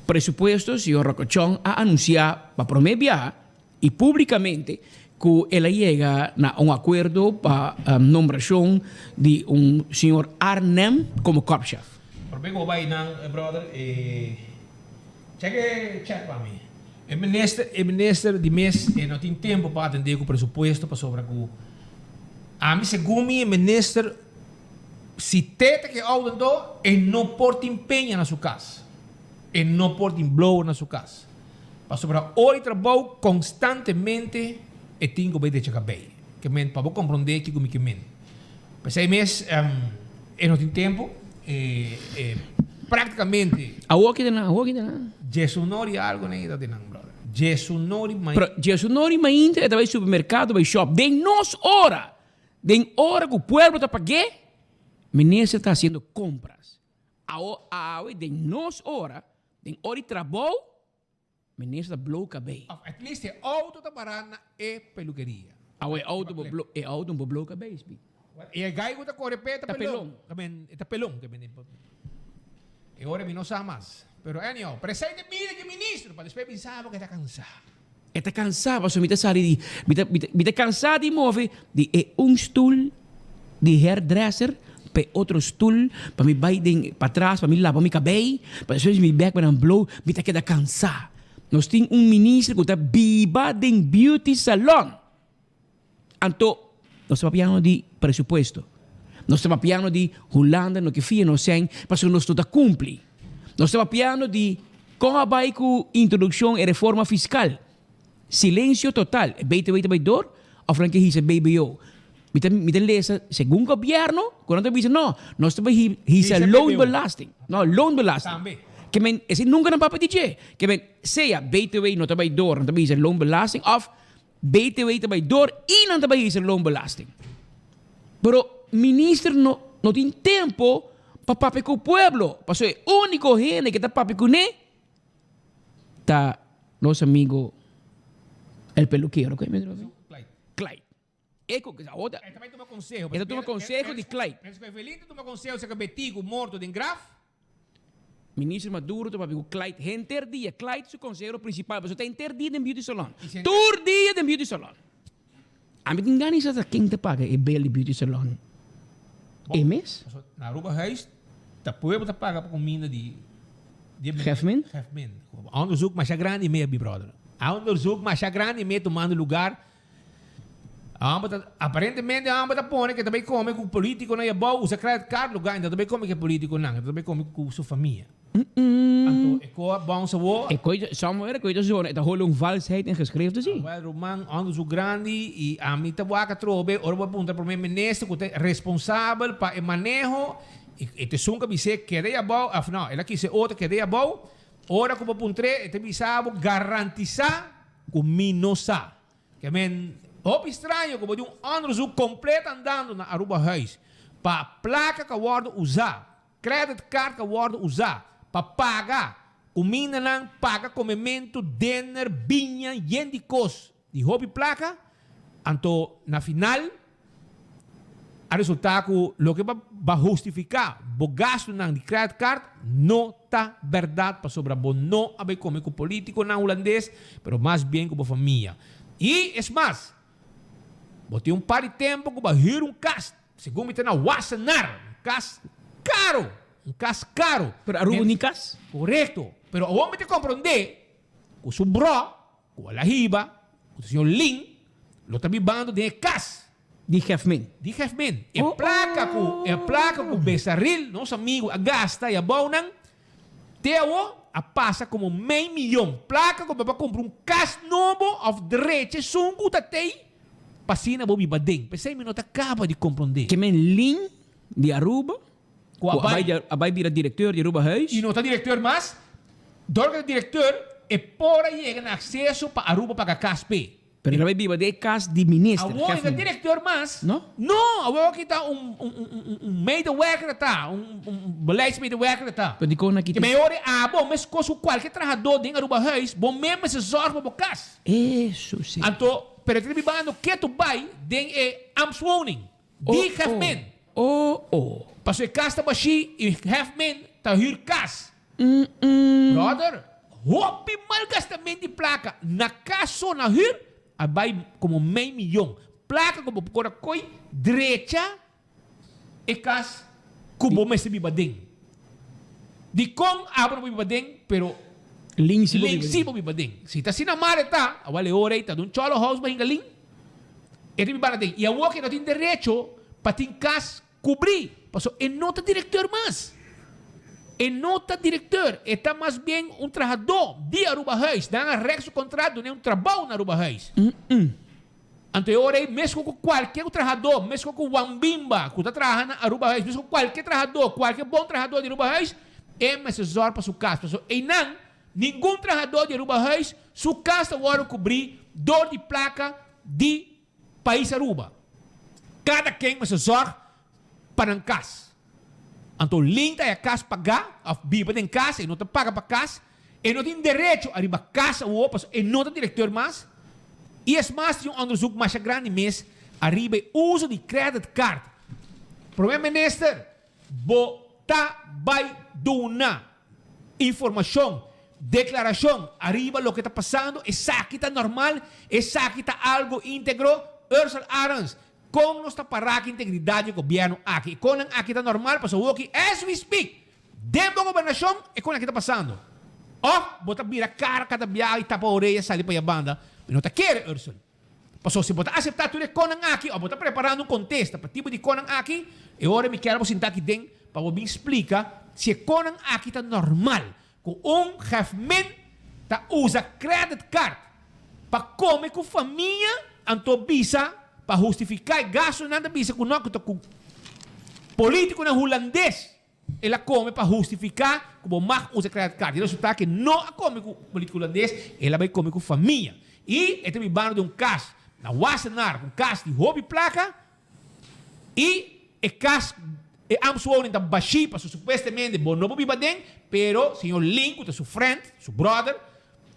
presupuesto, señor Rocco Chong a anuncia pa prome biaha y publicamente cu el a yega na un acuerdo pa nombracion di un señor Arnhem como korpschef. Prome cu bo bay nan brother e check e chat pa mi. E minister e minister di mes e no tin tempo pa atende cu presupuesto pasobra cu ami segun mi e minister si te ta ke outo anto e no por tin peña na su cas e no por tin blower na su cas. Pasobra ora di trabou konstantemente e tin ku bai drecha kabei. Ke men pa bo komprondé kiko mi ke men. P'esei mes e no tin tempu, e e praktikamente. Awor ki ta nan, awor ki ta nan. Djesunori algo nei ta den brother. Djesunori mainta. Pero djesunori mainta e ta bai supermercado bai shop. Den nos ora, den ora cu pueblo ta pag'é, minister ta haciendo compras. Awo awe den nos ora, den ora di trabou, minister ta blow cabey. Of at least e auto ta para na e peluqueria. Awo e auto bo blow, e auto no por blow cabey, spi. E e guy cu ta core p'e ta pelon. E ta pelon. E ora mi no sa mas. Pero anyhow, pero esey ta bida di e ministro, pa despues bin sa bo cu e ta cansa. E ta cansa pasobra mi ta sali di, mi ta, mi ta cansa di move di e un stoel di hairdresser pa e otro stoel, pa mi bay den patras pa mi laba mi cabey, pa despues mi bek pa nan blow, mi ta keda cansa. Nos tin un minister cu ta biba den beauty salon. Anto, nos ta papiando di presupuesto. Nos ta papiando di Hulanda no ke fia nos sèn pasobra nos no ta kumpli. Nos ta papiando di kon a bai ku introdukshon e reforma fiskal. Silensio total. E BTW ta bai dor òf nan ke hisa BBO? Mi ta mi ta lesa segun gobièrnu ku nan ta bisa no, nos ta bai hisa loonbelasting. No, loonbelasting. Ke men esei nunka nan papia di dje. Ke men sea BTW no ta bai dor nan ta bai hisa loonbelasting òf BTW ta bai door y nan ta bai hisa loonbelasting. Pero minister no no tin tempo pa papia cu pueblo, pasobra e unico hende cu ta papia cune ta nos amigo el peluquero, cu e Clyde. Clyde. E cu awor ta E ta bai tuma conseho. E ta tuma conseho di Clyde. Pero si Evelyn ta tuma conseho cerca Betico morto den graf. Minister Maduro ta papia ku Clyde henter dia. Clyde su konsehero prinsipal pasobra ta henter dia den beauty salon. Tur dia den beauty salon. Ami tin gana di sa ta ken ta paga e bel di beauty salon. E mes? Na Aruba huis ta pueblo ta paga pa kuminda di Hefmin? Hefmin. Onderzoek masha grandi mee mi brother. Onderzoek masha grandi mee tumando lugar. Amba ta, aparentemente amba ta pone ke ta bay come ku politiconan y abou usa credit card lugar y no ta bay come ke politiconan, e ta bay come ku su famia. Anto e ko a bounce awo. E koe somewhere e koe ta zona, e ta hole un valsheid in geschrifte si. Awel ruman, onderzoek grandi y ami ta wak atrobe ora bo a puntra prome minister ku ta responsabel pa e maneho y e ta esun ku a bis'é keda y abou of no, el a kisa e otro keda y abou, ora ku bo puntr'é e ta bisa bo garantisa ku mi no sa. Ke men hopi straño ku bo di un onderzoek kompleto andando na Aruba Huis pa plaka ku a wòrdu usá, credit card ku a wòrdu usá pa paga kumindanan, paga komementu, dinner, biña, yen di kos di hopi plaka, anto na final a resultá ku loke bo a hustifiká bo gastunan di credit card no ta bèrdat pasobra bo no a bai kome ku polítikonan hulandes pero mas bien ku bo famia. I es mas, bo tin un par di tempu ku bo a hür un kas, segun mi ta na Wassenaar, un kas karo, un kas karo. Pero Aruba ni kas? Korekto, pero awor mi ta komprondé ku su brò Ku a la hiba ku señor Lin lo ta bibando den e kas. Di Hefmin. Di Hefmin. E plaka ku e plaka ku Besaril, nos amigu, a gasta i a bou nan, te awo a pasa komo mei miyon. Plaka ku bo por kumpra un kas nobo òf drecha esun ku ta tei pa asina bo biba den. P'esei mi no ta kaba di komprondé. Ke men Lin di Aruba Ku a bai. A bai bira directeur di Aruba Huis. I no ta directeur mas. Dor ku ta directeur e por a yega na akseso pa Aruba paga kas p'e. Pero el a bai biba den e kas di minister. Awor e ta directeur mas. No? No, awor aki ta un un medewerker ta, un beleidsmedewerker ta. Pero dikon nan kita. Ke mehor e abo meskos ku kualke trahadó den Aruba Huis, bo mes mester zòrg pa bo kas. Eso si. Anto, pero e ta bibando ketu bai den e ambtswoning. Di Hefmin. Oh oh. Paso e kas ta bashí i Hefmin ta hür kas. Brother, hopi malgastament di plaka na kas so na hür a bai komo mei miyon. Plaka ku bo por a koi drecha e kas ku bo mester biba den. Dikon abo no por biba den pero Lin si bo biba den. Lin si bo biba den. Si ta asina mare ta, awal e ora ei ta dun cholo house bo hinga lin. E ta biba na den. I awor ke no tin derecho pa tin kas kubrí, pasobra e no ta direkteur mas. E no ta direkteur, e ta mas bien un trahadó di Aruba Huis. Nan a rèk su kontrato dun'é un trabou na Aruba Huis. Anto e ora ei, meskos ku kualke trahadó, meskos ku Wan Bimba ku ta traha na Aruba Huis, meskos ku kualke trahadó, kualke bon trahadó di Aruba Huis, e mester zòrg pa su kas. Pasobra einan. Ningun trahadó di Arubahuis su kas ta wòrdu kubrí dor di plaka di pais Aruba. Kada ken mester zòrg pa nan kas. Anto Lin ta haya kas pagá òf biba den kas, e no ta paga pa kas, e no tin derecho ariba kas awor pasobra e no ta direkteur mas. I es mas tin un onderzoek masha grandi mes ariba e uso di credit card. Prome Minister, bo ta bai duna informashon, deklarashon ariba loke ta pasando, esaki ta normal, esaki ta algo integro? Ursell Arends, Kon nos ta pará ku integridat di e gobièrnu aki? E konnan aki ta normal pasobra awoki as we speak den bo gobernashon e konnan aki ta pasando. Òf bo ta bira kara kada biaha i tapa orea sali pa e banda? Mi no ta kere, Ursell. Pasobra si bo ta aseptá tur e konnan aki òf bo ta preparando un kontesta pa tipo di konnan aki, e ora mi kier bo sinta aki den pa bo bin splika si e konnan aki ta normal ku un hefmin ta usa credit card pa come cu famia anto bisa pa hustifica e gastonan ta bisa cu no cu ta cu politiconan hulandes el a come pa hustifica cu bo mag usa credit card y resulta cu no a come cu politico hulandes el a bay come cu famia y e ta bibando den un cas na Wassenaar un cas di hopi placa. I e kas, e ambtswoning ta bashí pasobra supuestamente bo no por biba aden, pero señor Lin ku ta su friend, su brother,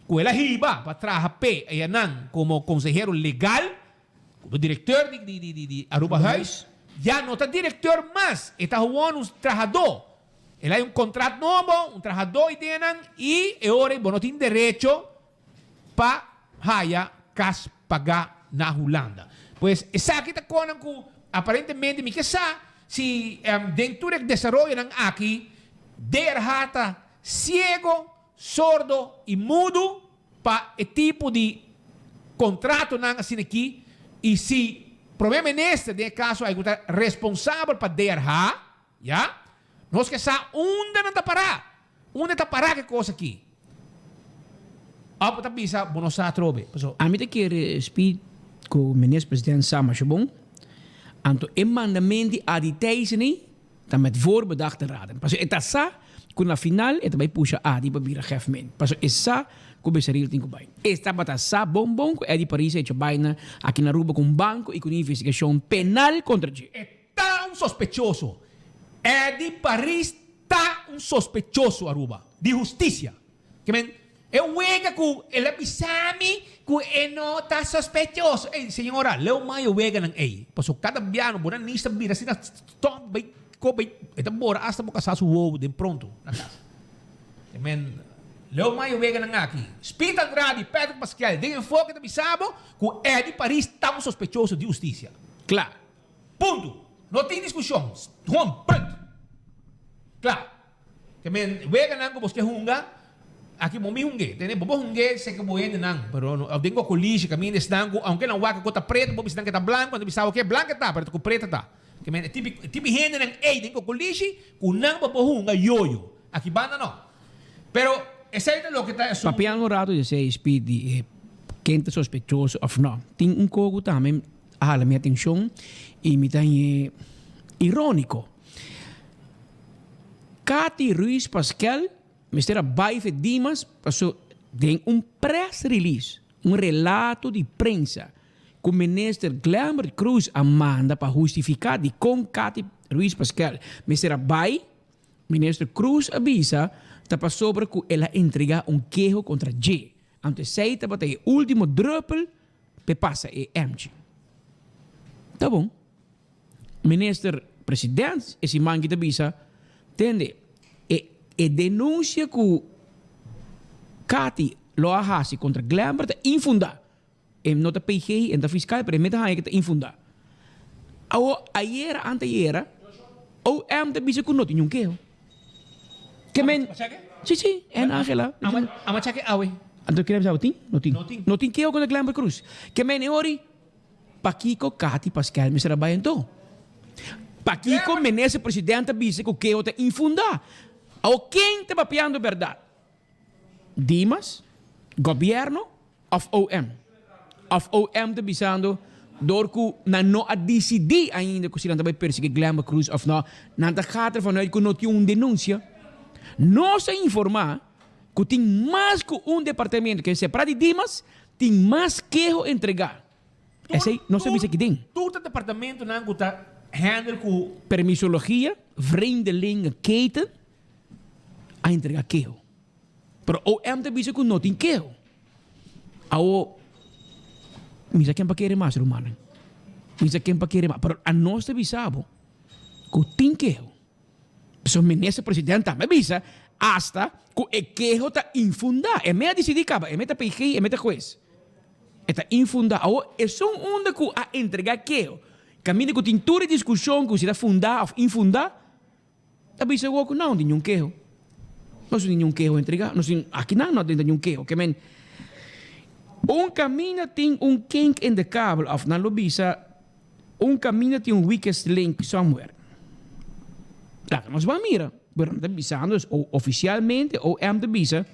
ku el a hiba pa traha p'e eyanan komo konsehero legal, komo direkteur di di di di Arubahuis, ya no ta direkteur mas, e ta gewoon un trahadó. El a hay un kontrat nobo, un trahadó ideanan i e ora ei bo no tin derecho pa haya kas pagá na Hulanda. Pues esaki ta konan ku aparentemente mi ke sa si den tur e desaroyonan aki DRH ta siego, sordo i mudu pa e tipo di kontratonan asina aki i si Prome Minister den e kaso aki ku ta responsabel pa DRH, ya, nos ke sa unda nan ta pará. Unda ta pará ke kos aki? Òf bo ta bisa bo no sa atrobe? Paso. Ami ta kere spi ku Minister President sa masha bon, anto e mandament di Adi Thijssen ei ta met voorbedachte raden. Paso e ta sa ku na final e ta bai pusha Adi pa bira gèfment. Paso e sa ku Besaril tin ku bai. E tabata sa bon bon ku Eddie Paris a hecho baina aki na Aruba ku un banko i ku un investigashon penal kontra dje. E ta un sospechoso. Eddie Paris Ta un sospechoso Aruba di husticia. Ke men e wega ku el a bisa mi ku e no ta sospechoso. Ey señora, leu mayo weganan ey. Paso kada biano bo nan ta bira asina stop bay ko bay e ta bora hasta bo kasa su wowo den pronto na kas. Ke men leu mayo weganan aki. Speed Andrade y Patrick Pascal den enfoke ta bisa bo ku Eddy Paris ta un sospechoso di husticia. Kla. Punto. No tin discusion. Gewoon punt. Kla. Ke men weganan ku bos ke hunga, aki bo mi hung'é. Tende? Bo por hung'é seke bo hendenan, pero no den kokolishi kaminda esnan ku aunke nan wak ku ta preto, bo bisa nan ke ta blanko, nan ta bisa oke blanko e ta, pero ta ku preto ta. Ke men e tipi e tipi hendenan ei den kokolishi ku nan bo por hunga yoyo. Aki banda no. Pero esei ta loke ta esun. Papiando un rato di esei speed di e ken ta sospechoso of no. Tin un koku tambe a hala mi atencion y mi ta hañ'e ironico. Cathy Ruiz Paskel mester a bay fe Dimas paso den un press release, un relato di prensa cu Minister Glenbert Croes a manda pa hustifica dicon Cathy Ruiz Paskel mester a bay, Minister Croes a bisa ta pasobra cu el a entrega un keho contra dje. Anto esey tabata e ultimo druppel p'e pasa e emchi. Ta bon. Minister President e siman ki ta bisa, tende, e e denuncia cu Cathy lo a haci contra Glenbert ta infunda. E no ta PG, e no ta fiscal, pero e meta haña cu ta infunda. Awo, ayera, antayera, OM ta bisa cu no tin niun keho. Ke men, si, si, en Angela. Ama chake awe. Anto kere bisa tin? No tin. No tin keho kontra Glenbert Cruz. Ke men e ori, pakiko Cathy Paskel mester a bai anto? Pakiko minister president a bisa ku keho ta infunda? Awo ken ta papiando berdad? Dimas, gobierno of OM? Of OM ta bisando door cu nan no a dicidi ainda cu si nan ta bay persigui Glenbert Cruz of no, nan ta gaat ervan uit cu no tin un denuncia. Nos a informa. ku tin mas ku un departamento ke separa di Dimas tin mas keho entregá. Esei nos a bisa aki den. Tur ta departamentonan ku ta handle ku. Permisologia, vreemdelingenketen a entregá keho. Pero OM ta bisa ku no tin keho. Awo mi sa ken pa kere mas rumannan. Mi sa ken pa kere mas. Pero anos ta bisa bo ku tin keho. Pasobra minister president tambe a bisa hasta ku e keho ta infundá. E me a disidí kaba, e me ta PG, e me ta hues. E ta infundá. Awor esun unda ku a entregá keho, kaminda ku tin tur e diskushon ku si ta fundá òf infundá, ta bisa awor ku no tin niun keho. No tin niun keho entregá. No tin, akinan no tin niun keho. Ke men, un kaminda tin un kink in de kabel òf nan lo bisa Un caminda tin un weakest link somewhere. Laga nos ban mira. Pero nan ta bisando es oficialmente OM ta bisa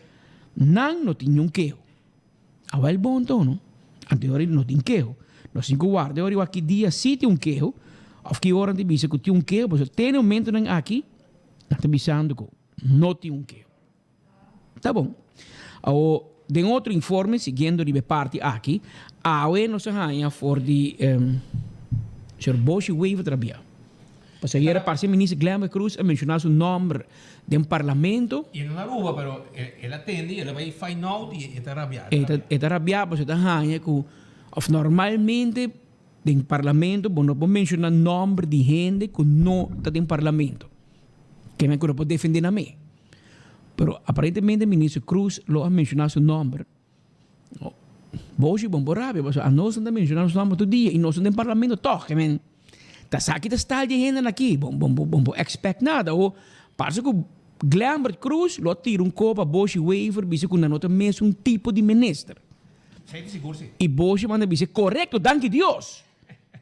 nan no tin niun keho. Awel bon to no. Anto yori no tin keho. Nos tin cu warda yori wak ki dia si tin un keho of ki ora nan ta bisa cu tin un keho pasobra te e momentonan aki nan ta bisando cu no tin un keho. Ta bon. Awor, den otro informe, siguiendo riba e parti aki, awe nos a haña for di señor Boshi Wever trabia. Pasobra ayera parse minister Glenbert Croes a menciona su nomber den parlamento. Y e no na Aruba, pero el a tende y el a bay find out y e ta rabia. E ta rabia pasobra e ta haña cu, of normalmente den parlamento bo no por menciona nomber di hende cu no ta den parlamento. Keme cu no por defende nan me. Pero aparentemente minister Croes lo a menciona su nomber. Boshi bon por rabia pasobra anos nan ta menciona nos nomber tur dia y nos no den parlamento toch. I mean, ta sa ki ta style di hendenan aki. Bon bon bon por expect nada. O parse cu Glenbert Croes lo a tira un kop pa Boshi Wever bisa cu nan no ta mesun tipo di minister. Y Boshi manda bisa corecto, danki Dios.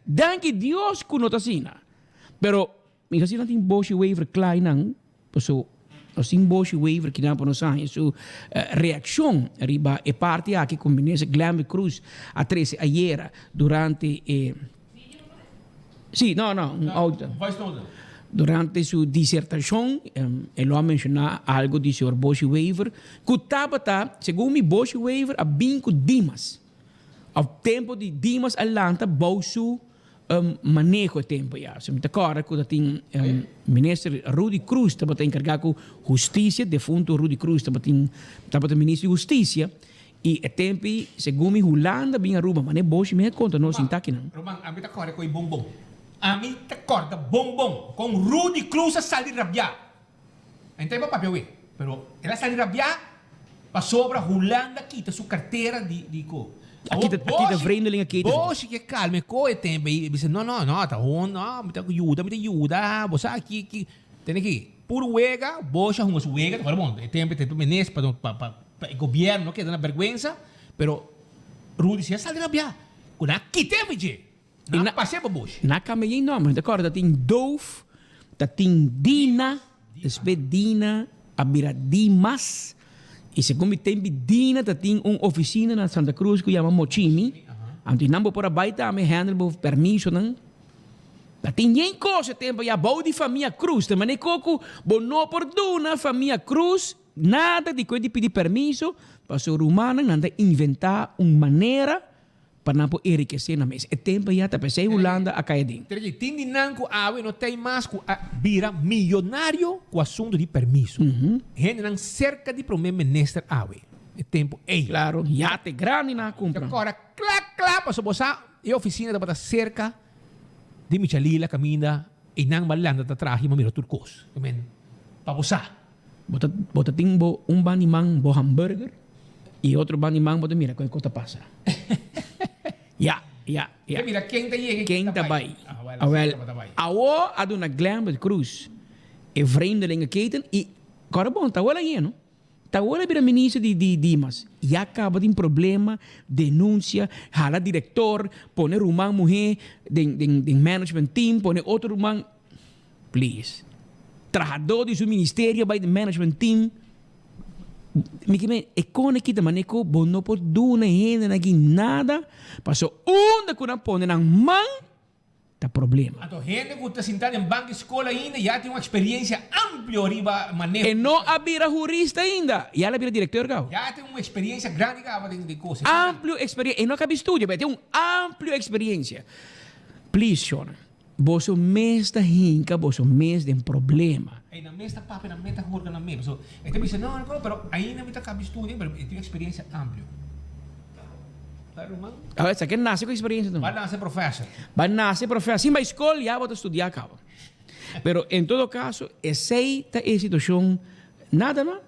Danki Dios cu no ta asina. Pero Mi sa si nan tin Boshi Wever klaai nan, paso nos tin Boshi Wever kinan pa nos haña su reakshon riba e parti aki ku Minister Glenbert Croes a trese ayera durante e Si, no, no, un audio. Durante su disertashon e lo a menshoná algu di señor Boshi Wever ku tabata, segun mi Boshi Wever a bin ku Dimas. Of tempu di Dimas a lanta bou su maneho e tempu ya. Si mi ta kòrda ku ta tin minister Rudy Croes tabata enkargá ku hustisia, defunto Rudy Croes tabatin tabata minister di hustisia i e tempu ei segun mi Hulanda bin Aruba mane boshi mi a konta nos sinta akinan. Ruman, ami ta kòrda ku e bon bon. Ami ta kòrda bon bon kon Rudy Croes a sali rabiá. E ta iba papia awe, pero el a sali rabiá pasobra Hulanda kita su kartera di di ko. A kita a kita vreemdeling a kita. Boshi ke kalma e ko e tempo ei, e bisa no no no ta hon no mi ta yuda mi ta yuda bo sa ki ki tene ki puru wega Boshi a hunga su wega ta bon e tempo e menes pa pa pa e gobierno no keda na bergwensa pero Rudy si a sali rabiá ku nan a kit'é for dje. Na pas'é pa Boshi. Na kambia yen nomber. Mi ta kòrda ta tin Doof, ta tin Dina, despues Dina a bira Dimas i segun mi tempi Dina ta tin un ofisina na Santa Cruz ku yama Mochimi. Anto nan bo por a bai tambe handle bo permisonan. Ta tin yen kos e tempu ya bou di famia Cruz. Ta manera ku bo no por duna famia Cruz nada di ku e di pidi permiso pasobra rumannan nan ta inventá un manera Pa nan por enrikesé nan mes. E tempu ya ta p'esei Hulanda a kai aden. Pero di tin di nan ku awe no ta ei mas ku a bira miyonario ku asuntu di permiso. Hendenan serka di prome minister awe e tempu ei. Klaro, yate grandi nan a kumpra. Ta kòrda kla kla pasobra bo sa e ofisina tabata serka di Michalila kaminda einan Malanda ta traha i bo mira tur kos. Pa bo sa. Bo ta bo ta tin bo un ban di man bo hamburger y e otro ban di man bo ta mira con e cos ta pasa. Ya, ya, ya. Bo ta mira ken ta yega y ken ta bay. Awel, awo a duna Glenbert Croes e vreemdelingeketen y kòrda bon, ta awel a yeno. Ta awel a bira minister di di Dimas. Ya caba tin problema, denuncia, hala director, pone ruman muhe den den den management team, pone otro ruman. Please. Trahadó di su ministerio bai den management team. Mi ke men e kone kita mane ku bo no por duna e hendenan aki nada paso unda ku nan pone nan man. Ta problema. Anto hende ku ta sinta den bank di skol ainda ya tin un eksperiencia amplio riba maneho. E no a bira hurista ainda, ya el a bira directeur gau. Ya tin un eksperiencia grandi kaba den den kos. Amplio eksperiencia, e no a kabi studia, pero e tin un amplio eksperiencia. Please shona, boso mes ta hinka boso mes den problema. Ey nan mes ta papia, nan mes ta hurga nan mes. Pasobra e ta bisa no, no, pero ainda mi ta kabi studia, pero e tin un eksperiencia amplio. A esaki nace cu experiencia tu. Ba nace professor. Ba nace professor. Sin bay school ya bo ta studia caba. Pero en todo caso esey ta e situacion nada no?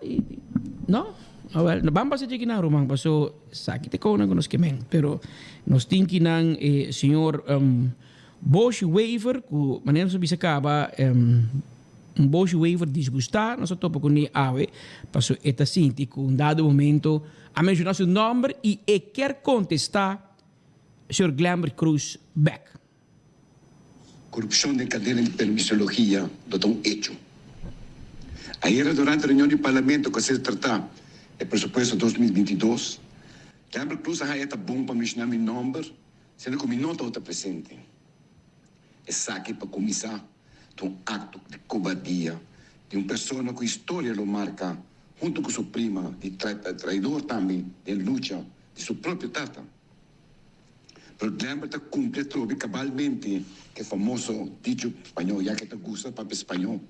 No? Awel ban pasa dje kinan ruman paso esaki ta e conan cu nos ke men. Pero nos tin kinan e señor Boshi Wever cu manera nos a bisa caba un Boshi Wever disgusta nos a topa cune awe paso e ta sinti cu un dado momento A menciona su nomber y e kier contesta señor Glenbert Croes bek. Corupcion den cadena di permisologia lo ta un hecho. Ayera durante reunion di Parlamento cu a ser trata e presupuesto 2022, Glenbert Croes a haya ta bon pa menciona mi nomber siendo cu mi no tabata presente. Esaki pa cuminsa ta un acto di cobardia di un persona cu historia lo marca hunto cu su prima di traidor tambe den lucha di su propio tata. Pero Glenber ta cumpli atrobe cabalmente cu e famoso dicho spañol, ya que ta gusta papia spañol,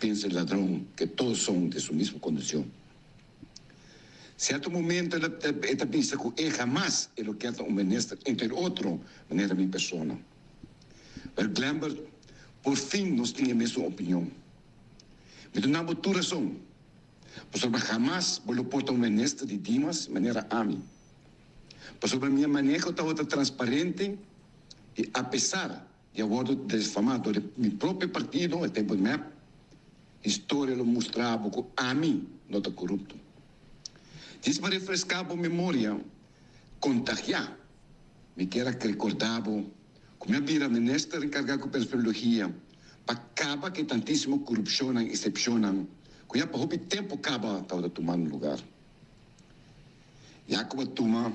Piensa el ladrón que todos son de su mismo condición. Cierto momento e ta bisa cu e hamas e lo kier ta un minister, entre otro manera mi persona. Pero Glenber, por fin nos tin e mesun opinion. Mi ta duna bo tur rason, pasobra hamas bo lo por ta un minister di Dimas manera ami. Pasobra mi maneho tabata transparente i apesar di a wordo desfamá dor di mi propio partido, e tempo di mep, historia lo mustra bo ku ami no ta korupto. Djis pa refreská bo memoria kontagiá, mi kier a rekordá bo ku mi a bira minister enkargá ku perspirologia pa kaba ku e tantísimo korupshonnan i sepshonnan ku ya pa hopi tempu kaba tabata tumando lugar. Ya ku a tuma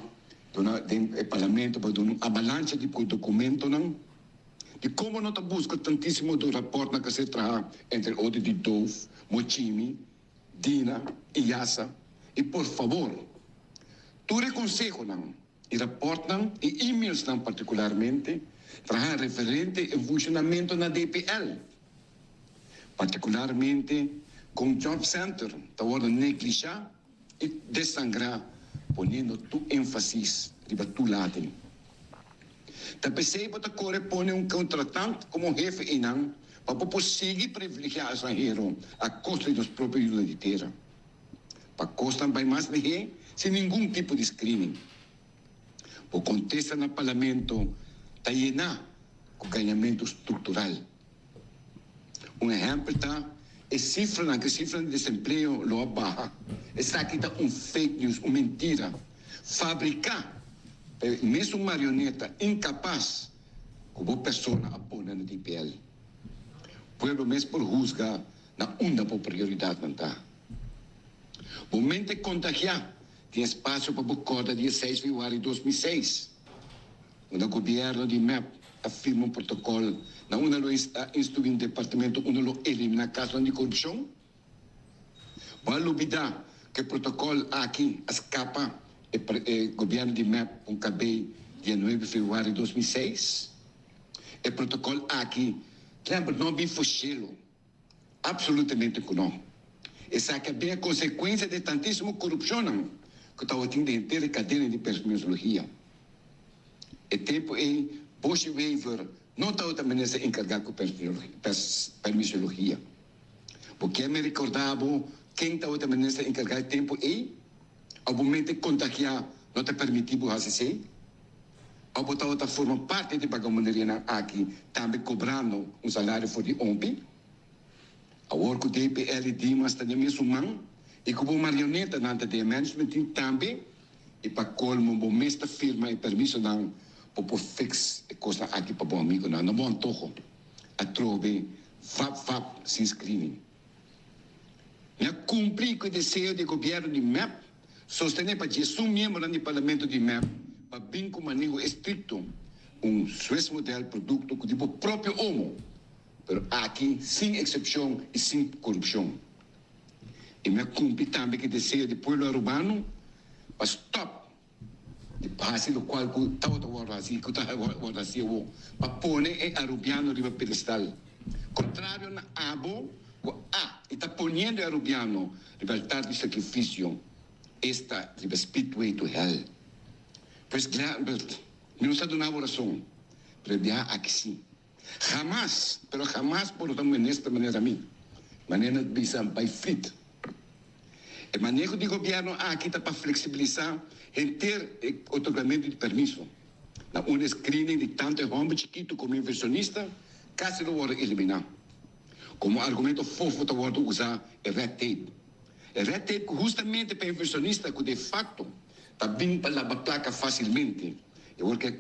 duna den e parlamento pa duna un avalancha di dokumentonan di komo no ta buska tantísimo do rapòrtnan ku a ser traha entre otro di Dove, Mochimi, Dina i Yasa i por fabor tur e konsehonan i rapòrtnan i e-mailsnan partikularmente traha referente e funshonamentu na DPL. Partikularmente kon Job Center ta wòrdu neglishá i desangrá poniendo tur énfasis riba tur laden. Ta p'esei bo ta kore pone un kontratant komo hefe einan pa bo por sigui privilegiá estranhero a kosto di nos propio yunan di tera. Pa kosnan bai mas lihé sin ningun tipo di screening. Bo kontesta na Parlamento ta yená ku gañamentu struktural. Un ehèmpel ta e sifranan ku e sifranan di desempleo lo a baha. Esaki ta un fake news, un mentira fabriká pa e mesun marioneta inkapas ku bo persona a pone na DPL. Pueblo mes por husga na unda bo prioridatnan ta. Bo mente kontagiá tin espasio pa bo kòrda dia seis februari 2006. Unda gobierno di mep a firma un protocol na unda lo a instrui un departamento unda lo elimina casonan di corupcion? Bo a lubida cu e protocol aki a scapa e gobierno di mep un cabey dia nuebe februari 2006? E protocol aki Trump no a bin for cielo. Absolutamente cu no. Esaki a bin a consecuencia di e tantisimo corupcionnan cu tabatin den henter e cadena di permisologia. E tempo ey Boshy Wever no tabata minister encarga cu permisologia. Bo kier mi recorda bo ken tabata minister encarga e tempo ey? Of bo mente contagia no ta permiti bo haci esey? Of bo tabata forma parti di bagamunerianan aki tambe cobrando un salario for di ompi? Awor cu DPL y Dimas ta den mesun man y cu bo marionetanan ta den e management team tambe y pa colmo bo mes ta firma e permisonan bo por fix e cosnan aki pa bo amigonan na bo antoho atrobe vap vap sin screening. Mi a cumpli cu e deseo di e gobierno di mep Sostené pa djesun miembronan di Parlamento di mep pa bin ku maneho estrikto. Un Swiss model producto cu di bo propio omo, pero aki sin excepcion y sin corupcion. Y mi a cumpli tambe cu e deseo di pueblo Arubano pa stop di haci locual cu tabata wordo haci y cu ta wordo haci awo, pa pone e Arubiano riba pedestal. Contrario na abo cu a y ta poniendo e Arubiano riba altar di sacrificio, esta riba speedway to hell. Pues Glenbert, mi no sa duna bo rason, pero e biaha aki si. Hamas, pero hamas por ta un minister manera mi. Manera na bisa bay flit. E maneho di gobierno aki ta pa flexibilisa henter e otorgamento di permiso. Na unda e screening di tanto e homber chikito como inversionista casi lo wordo elimina. Como argumento fofo ta wordo usa e red tape. E red tape cu hustamente pa inversionista cu de facto ta bin pa laba placa facilmente e wor ke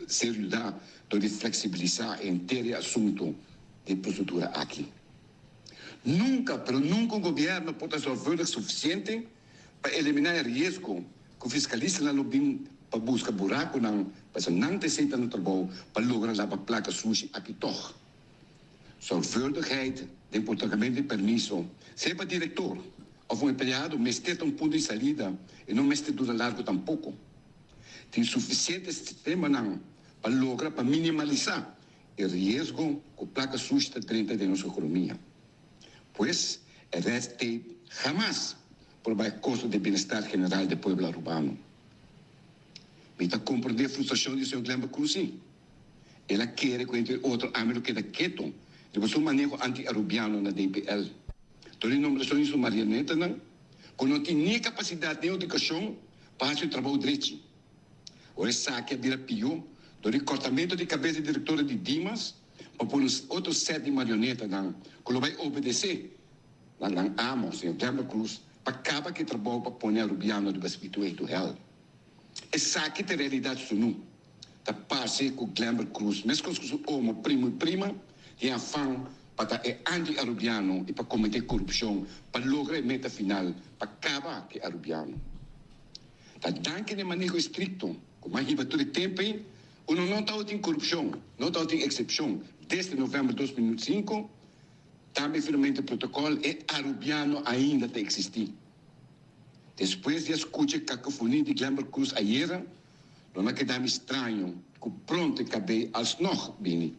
ser yuda dor di flexibilisa e henter e asunto di e procedura aki. Nunca, pero nunca un gobierno por ta zorgvuldig suficiente pa elimina e riesgo cu fiscalistanan lo bin pa busca buraconan pasobra nan ta esey ta nan trabou pa logra laba placa sushi aki tog. Zorgvuldigheid den otorgamento di permiso, sea pa director of un empleado mester ta un punto di salida y no mester dura largo tampoco. Tin suficiente sistemanan pa logra pa minimalisa e riesgo cu placa sushi ta drenta den nos economia. Pues, e red tape hamas por bay a costo di bienestar general di pueblo Arubano. Mi ta comprende e frustracion di señor Glenbert Cruz si. El a kere cu entre otro ami lo keda keto riba su maneho anti-Arubiano na DPL. Tur e nombracion di su marionetanan cu no tin ni e capacidad ni educacion pa haci un trabou drechi. Ora esaki a bira pio dor di cortamento di cabes di directora di Dimas pa pone un otro set di marionetanan cu lo bay obedece na nan amo, señor Glenbert Cruz, pa caba cu e trabou pa pone Arubiano riba speedway to hell. Esaki ta e realidad sunu. Ta parce cu Glenbert Cruz, mescos cu su omo, primo y prima, tin afan pa ta e anti-Arubiano y pa comete corupcion pa logra e meta final pa caba cu e Arubiano. Ta danki na e maneho estricto cu m'a hiba tur e tempo ey, uno no tabatin corupcion, no tabatin excepcion desde november 2005, tambe firmamento e protocol e Arubiano ainda ta existi. Despues di a scucha e cacofonia di Glenbert Cruz ayera, lo no a keda mi straño cu pronto e cabey alsnog bini.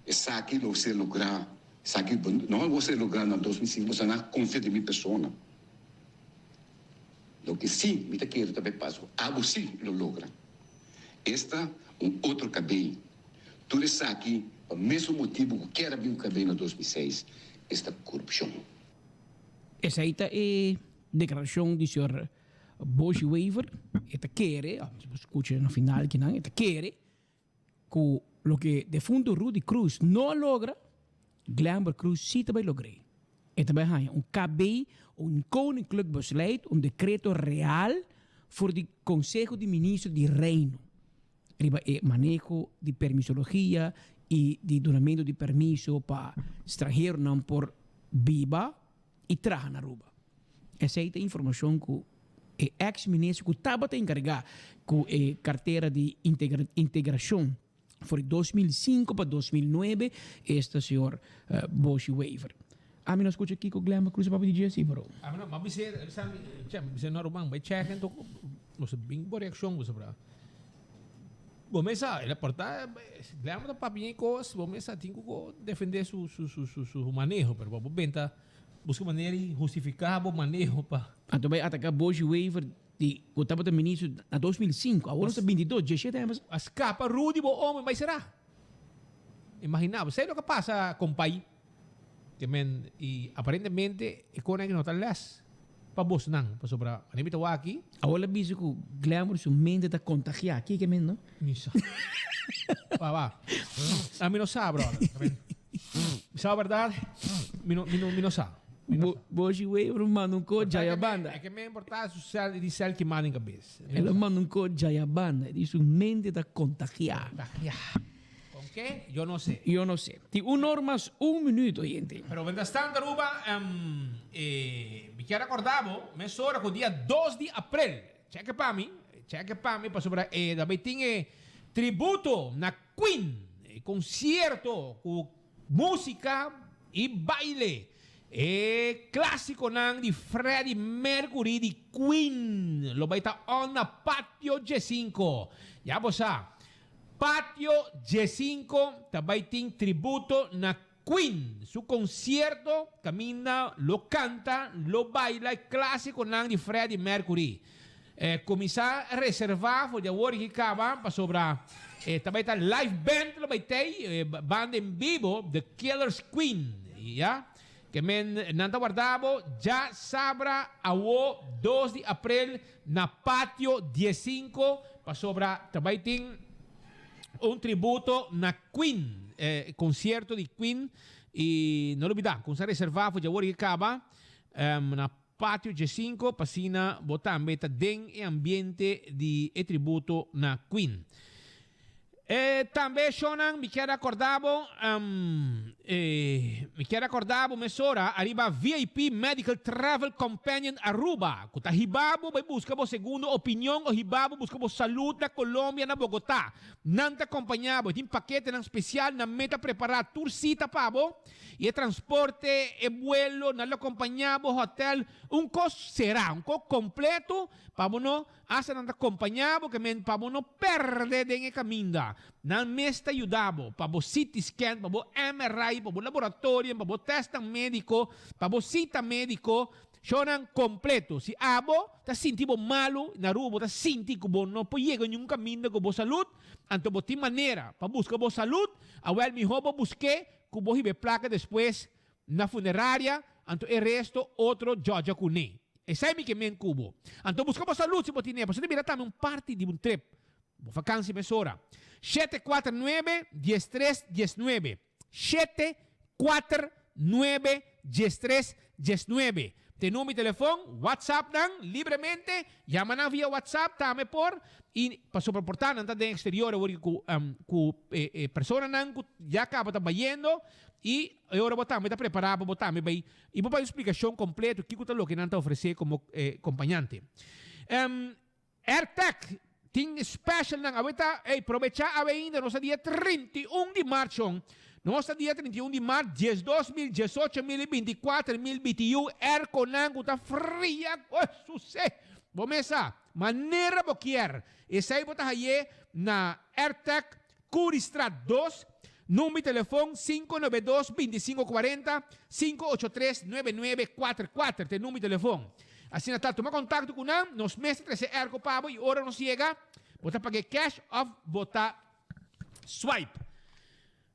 Esaki lo ser lográ, esaki no lo ser lográ na 2005, boso nan a confia den mi persona. Loke sí mi ta kere ta bay pas cu abo sí lo logra. Esta un otro cabey. Tur esaki pa mesun motibu cu kier a bin cu cabey na 2006, esta corupcion. Esei ta e declaracion di señor Boshi Wever. E ta kere, si bo scucha na final kinan, e ta kere cu loke defunto Rudy Croes no a logra, Glenbert Croes si ta bay logr'é. E ta bay haña un KB, un Koninklijk Besluit, un decreto real for di Conseho di Ministro di Reino riba e maneho di permisologia y di dunamento di permiso pa stranheronan por biba y traha na Aruba. Esey ta informacion cu e ex minister cu tabata encarga cu e cartera di integracion for di 2005 pa 2009, esta señor Boshi Wever. Ami no scucha kico Glenn Cruz a papia di dje si, bro. Ami no, ma bisé, bisa mi, che, bisé no ruman, bai check en toko, nos bin bo reaccion bo sabra. Bo mesa, el a porta, Glenn ta papia e cos, bo mesa tin cu go defende su, su, su, su, su maneho, pero bo benta busca manera di hustifica bo maneho pa. Anto bai ataca Boshi Wever di cu tabata ministro na 2005, awor nos ta 22, 17 aña pasa. A scapa Rudy bo homber, bai sera. Imagina bo, esei loke a pasa compay. Te men y aparentemente e cona aki no ta les pa bosnan pasobra wanneer mi ta wak aki. Awor la bisa cu Glamour su mente ta contagia, kico e men no? Mi sa. Ba ba. Ami no sa brother. Mi sa berdad mi no mi no mi no sa. Boshi Wever manda un ko djaya banda. E ke men por ta su sel di sel kima den kabes. El a manda un ko djaya banda. E di su mente ta contagia. Contagia. Con ke? Yo no sé. Yo no sé. Tin un or mas un minuut, oyente. Pero mientras tanto Aruba, eh, mi kier acorda bo mesora cu dia dos di april, cheque pa mi, cheque pa mi pasobra e ta bay tin e. Tributo na Queen, e konsierto ku músika i baile. E klásikonan di Freddie Mercury di Queen lo bai ta on na Patio Djesinko. Ya bo sa, Patio Djesinko ta bai tin tributo na Queen. Su konsierto kaminda lo kanta, lo baila e klásikonan di Freddie Mercury. Kuminsá reservá for di awor i kaba pasobra e ta bai ta live band lo bai tei, banda en bibo, The Killers Queen, ya. Ke men nan ta warda bo djasabra awo dos di aprel na Patio Diesinco pasobra ta bai tin un tributo na Queen, e concierto di Queen y no lubida cuminsa reserva for djawor y caba na Patio Djesinco pa asina bo tambe ta den e ambiente di e tributo na Queen. E tambe shownan mi kier acorda bo mi kier acorda bo mesora ariba VIP Medical Travel Companion Aruba cu ta hiba bo bay busca bo segundo opinion o hiba bo busca bo salud na Colombia na Bogota. Nan ta acompaña bo, e tin paketenan special, nan meta prepara tur cita pa bo y e transporte, e vuelo, nan lo acompaña bo, hotel, un cos cera, un cos completo pa bo no Asta nan ta kompañá bo ke men pa bo no pèrdè den e kaminda. Nan mes ta yuda bo pa bo CT scan, pa bo MRI, pa bo laboratorium, pa bo tèstnan médiko, pa bo sita médiko. Shownan kompleto. Si abo ta sinti bo malu na Aruba, bo ta sinti ku bo no por yega niun kaminda ku bo salud, anto bo tin manera pa buska bo salud, awèl mihó bo busk'é ku bo hiba e plaka despues Na funeraria, anto e resto otro djòdja ku ne. Esei mi ke men ku bo. Anto buska bo salud si bo tin'e, pasobra ta bira tambe un parti di un trip. Bo fakansi mesora. 749 13 19 749 13 19 Te number di telefon, WhatsApp nan libremente, yama nan via WhatsApp tambe por, i pasobra por ta nan ta den exterior awor ku ku e personanan ku ya kaba ta bayendo i e ora bo tambe ta prepará pa bo tambe bai i bo bai un splikashon kompleto kiko ta loke nan ta ofresé komo kompañante. Airtag tin specialnan awe ta ey probecha awe ainda nos ta dia 31 di mart shon nos ta dia 31 di mart 12000 18000 y 24000 BTU airconan cu ta fria oh suse bo mes sa manera bo kier esey bo ta haye na Airtag Curiestraat dos number di telefon 592 25 40 583 9944 ta e number di telefon. Asina ta tuma contacto cu nan, nos mes ta trece airco pa bo y ora nos yega bo ta paga cash of bo ta swipe.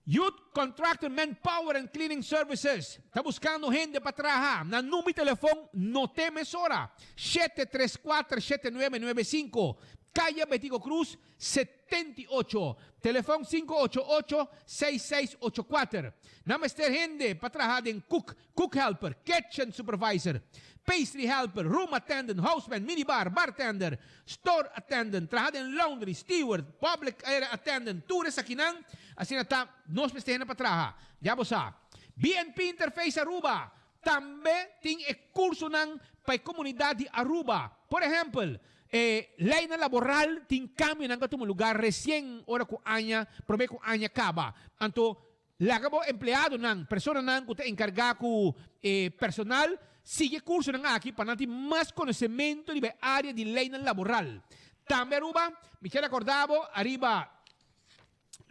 Youth Contractor Manpower and Cleaning Services ta buscando hende pa traha. Nan number di telefon no te mesora, 734 7995, Caya Betico Cruz, 78, telefòn 588 6684. Nan mester hende pa traha den cook, cook helper, kitchen supervisor, pastry helper, room attendant, houseman, minibar, bartender, store attendant, traha den laundry, steward, public area attendant, tur esakinan asina ta nos mester hende pa traha. Ya bo sa. BNP Interface Aruba Tambe tin e cursonan pa e comunidad di Aruba. Por ehempel, e leynan laboral tin cambionan cu a tuma lugar recien ora cu aña, prome cu aña caba. Anto, laga bo empleadonan, personanan cu ta encarga cu e personal, sigui e cursonan aki pa nan tin mas conocemento riba e area di leynan laboral. Tambe Aruba, mi kier acorda bo ariba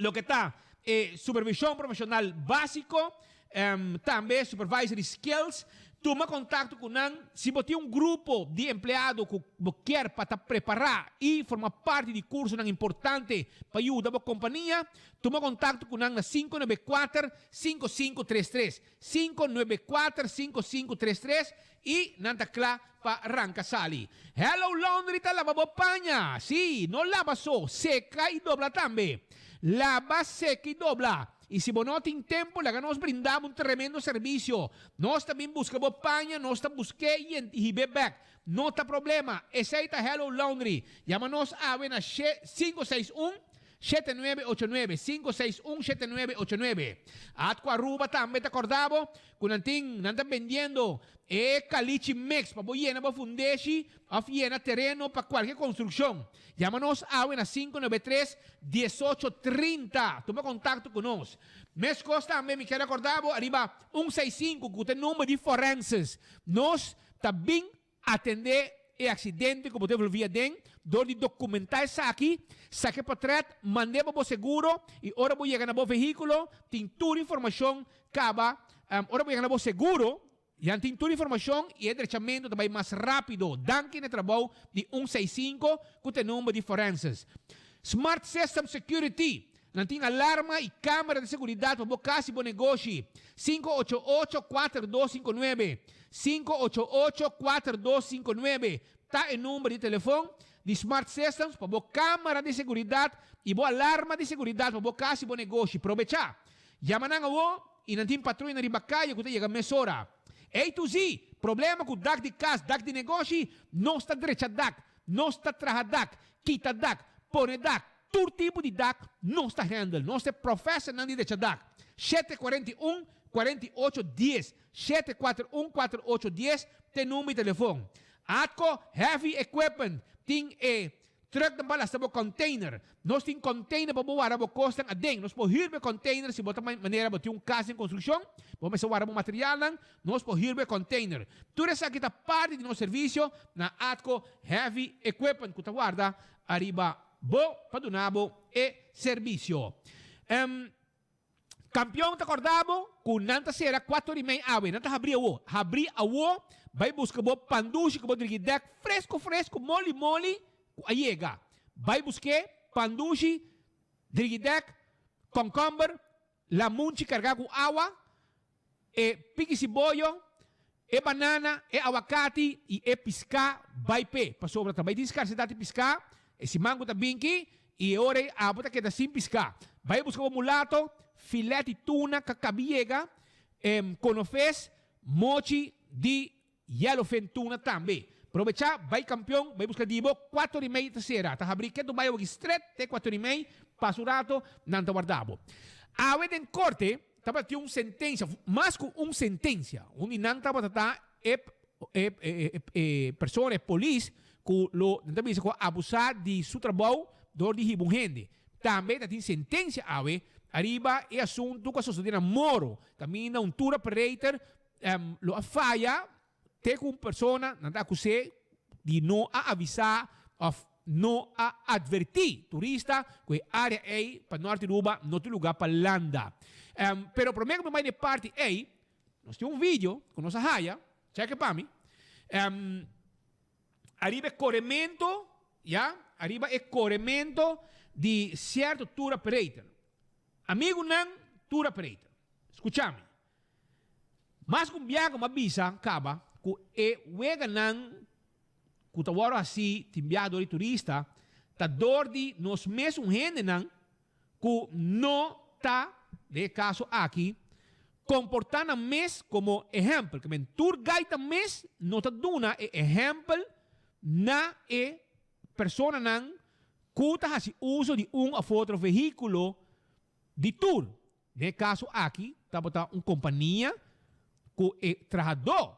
loke ta e supervision profesional basico, tambe supervisory skills. Tuma contacto cu nan si bo tin un grupo di empleado cu bo kier pa ta prepara y forma parti di cursonan importante pa yuda bo compania. Tuma contacto cu nan na 594 5533, 594 5533, y nan ta cla pa ranca sali. Hello Laundry ta laba bo paña! Sí, no laba so, seca y dobla tambe. Laba, seca y dobla. Y si bo no tin tempo, laga nos brinda bo un tremendo servicio. Nos ta bin busca bo paña, nos ta busqu'e y hib'e bek. No ta problema. Esey ta Hello Laundry. Yama nos awe na 561. 7989, 561 7989. Atco Aruba tambe ta corda bo cu nan tin, nan ta bendiendo e calichi mix pa bo yena bo fundeshi of yena tereno pa cualke construccion. Yama nos awe na 593 18 30. Tuma contacto cu nos. Mescos tambe mi kier a corda bo ariba un 65 cu ta e number di forenses. Nos ta bin Atendé e aksidente ku bo ta envolví aden dor di dokumentá esaki, saka e potrèt, mand'é pa bo seguro i ora bo yega na bo vehíkulo tin tur informashon kaba. Ora bo yega na bo seguro ya tin tur informashon i e drechamentu ta bai mas rápido danki na e trabou di un seis sinku ku ta e number di forenses. Smart System Security Nan tin alarma i kamera di seguridat pa bo kas i bo negoshi. 588 4259, 588 4259, ta e number di telefon di Smart Systems pa bo kamera di seguridat i bo alarma di seguridat pa bo kas i bo negoshi. Probechá! Yama nan awo i nan tin patruya riba kaya ku ta yega mesora. A to Z, Problema ku dak di kas, dak di negoshi? Nos ta drecha dak, nos ta traha dak, kita dak, pone dak. Tur tipo di dak nos ta handle. Nos ta e professornan di decha dak. 741 48 10, 741 48 10 ta e number di telefon. Atco Heavy Equipment tin e trucknan pa lasta bo container. Nos tin container pa bo warda bo kosnan aden. Nos por huur bo e container si bo ta manera bo tin un kas den construccion, bo mester warda bo materialnan, nos por huur bo e container. Tur esaki ta parti di nos servicio na Atco Heavy Equipment cu ta warda ariba Bo pa duna bo e servisio. Em, Kampion ta korda bo ku nan ta sera kuater i mei awe. Nan ta habri awo. Habri awo, bai buska bo pandushi ku bo drigi dèk fresko fresko, moli moli ku a yega. Bai busk'é, pandushi, drigi dèk, kònkòmber, lamunchi kargá ku awa, E piki siboyo, e banana, e awakati i e piská bai p'e, pasobra ta bai tin skarsedat di piská e siman ku ta binki, i e ora ei abo ta keda sin piská. Bai buska bo mulato, filèt di tuna ka kabi yega, e konofes, mochi di Yellowfin tuna tambe. Probechá, bai kampion, bai buska di bo, kuater i mei ta sera. Ta habrí ketu bai awaki stret te kuater i mei, pasa un rato, nan ta warda bo. Awe den korte tabatin un sentensia, mas ku un sentensia, un di nan tabata ta e e e persona, e polis ku lo nan ta bisa ku a abusá di su trabou dor di hiba un hende. Tambe ta tin sentensia awe ariba e asuntu ku a sosodé na Moro, kaminda un tour operator Lo a faya te ku un persona nan ta akus'é di no a avisá òf no a atvertí turista ku e área ei pa nòrt di Aruba no tin lugá pa landa. Pero promé ku mi bai na e parti ei, nos tin un video ku nos a haya, chèk'e pa mi, ariba e korementu, ya, ariba e korementu di sierto tour operator. Amigunan tour operator, skucha mi. Mas ku un biaha ku mi a bisa kaba ku e weganan ku ta wòrdu hasí tin biaha dor di turista ta dor di nos mesun hendenan ku no ta, den e kaso aki, komportá nan mes komo ehèmpel. Ke men tur gaita mes no ta duna e ehèmpel na e personanan ku ta hasi uso di un òf otro vehíkulo di tur. Den e kaso aki tabata un kompania ku e trahadó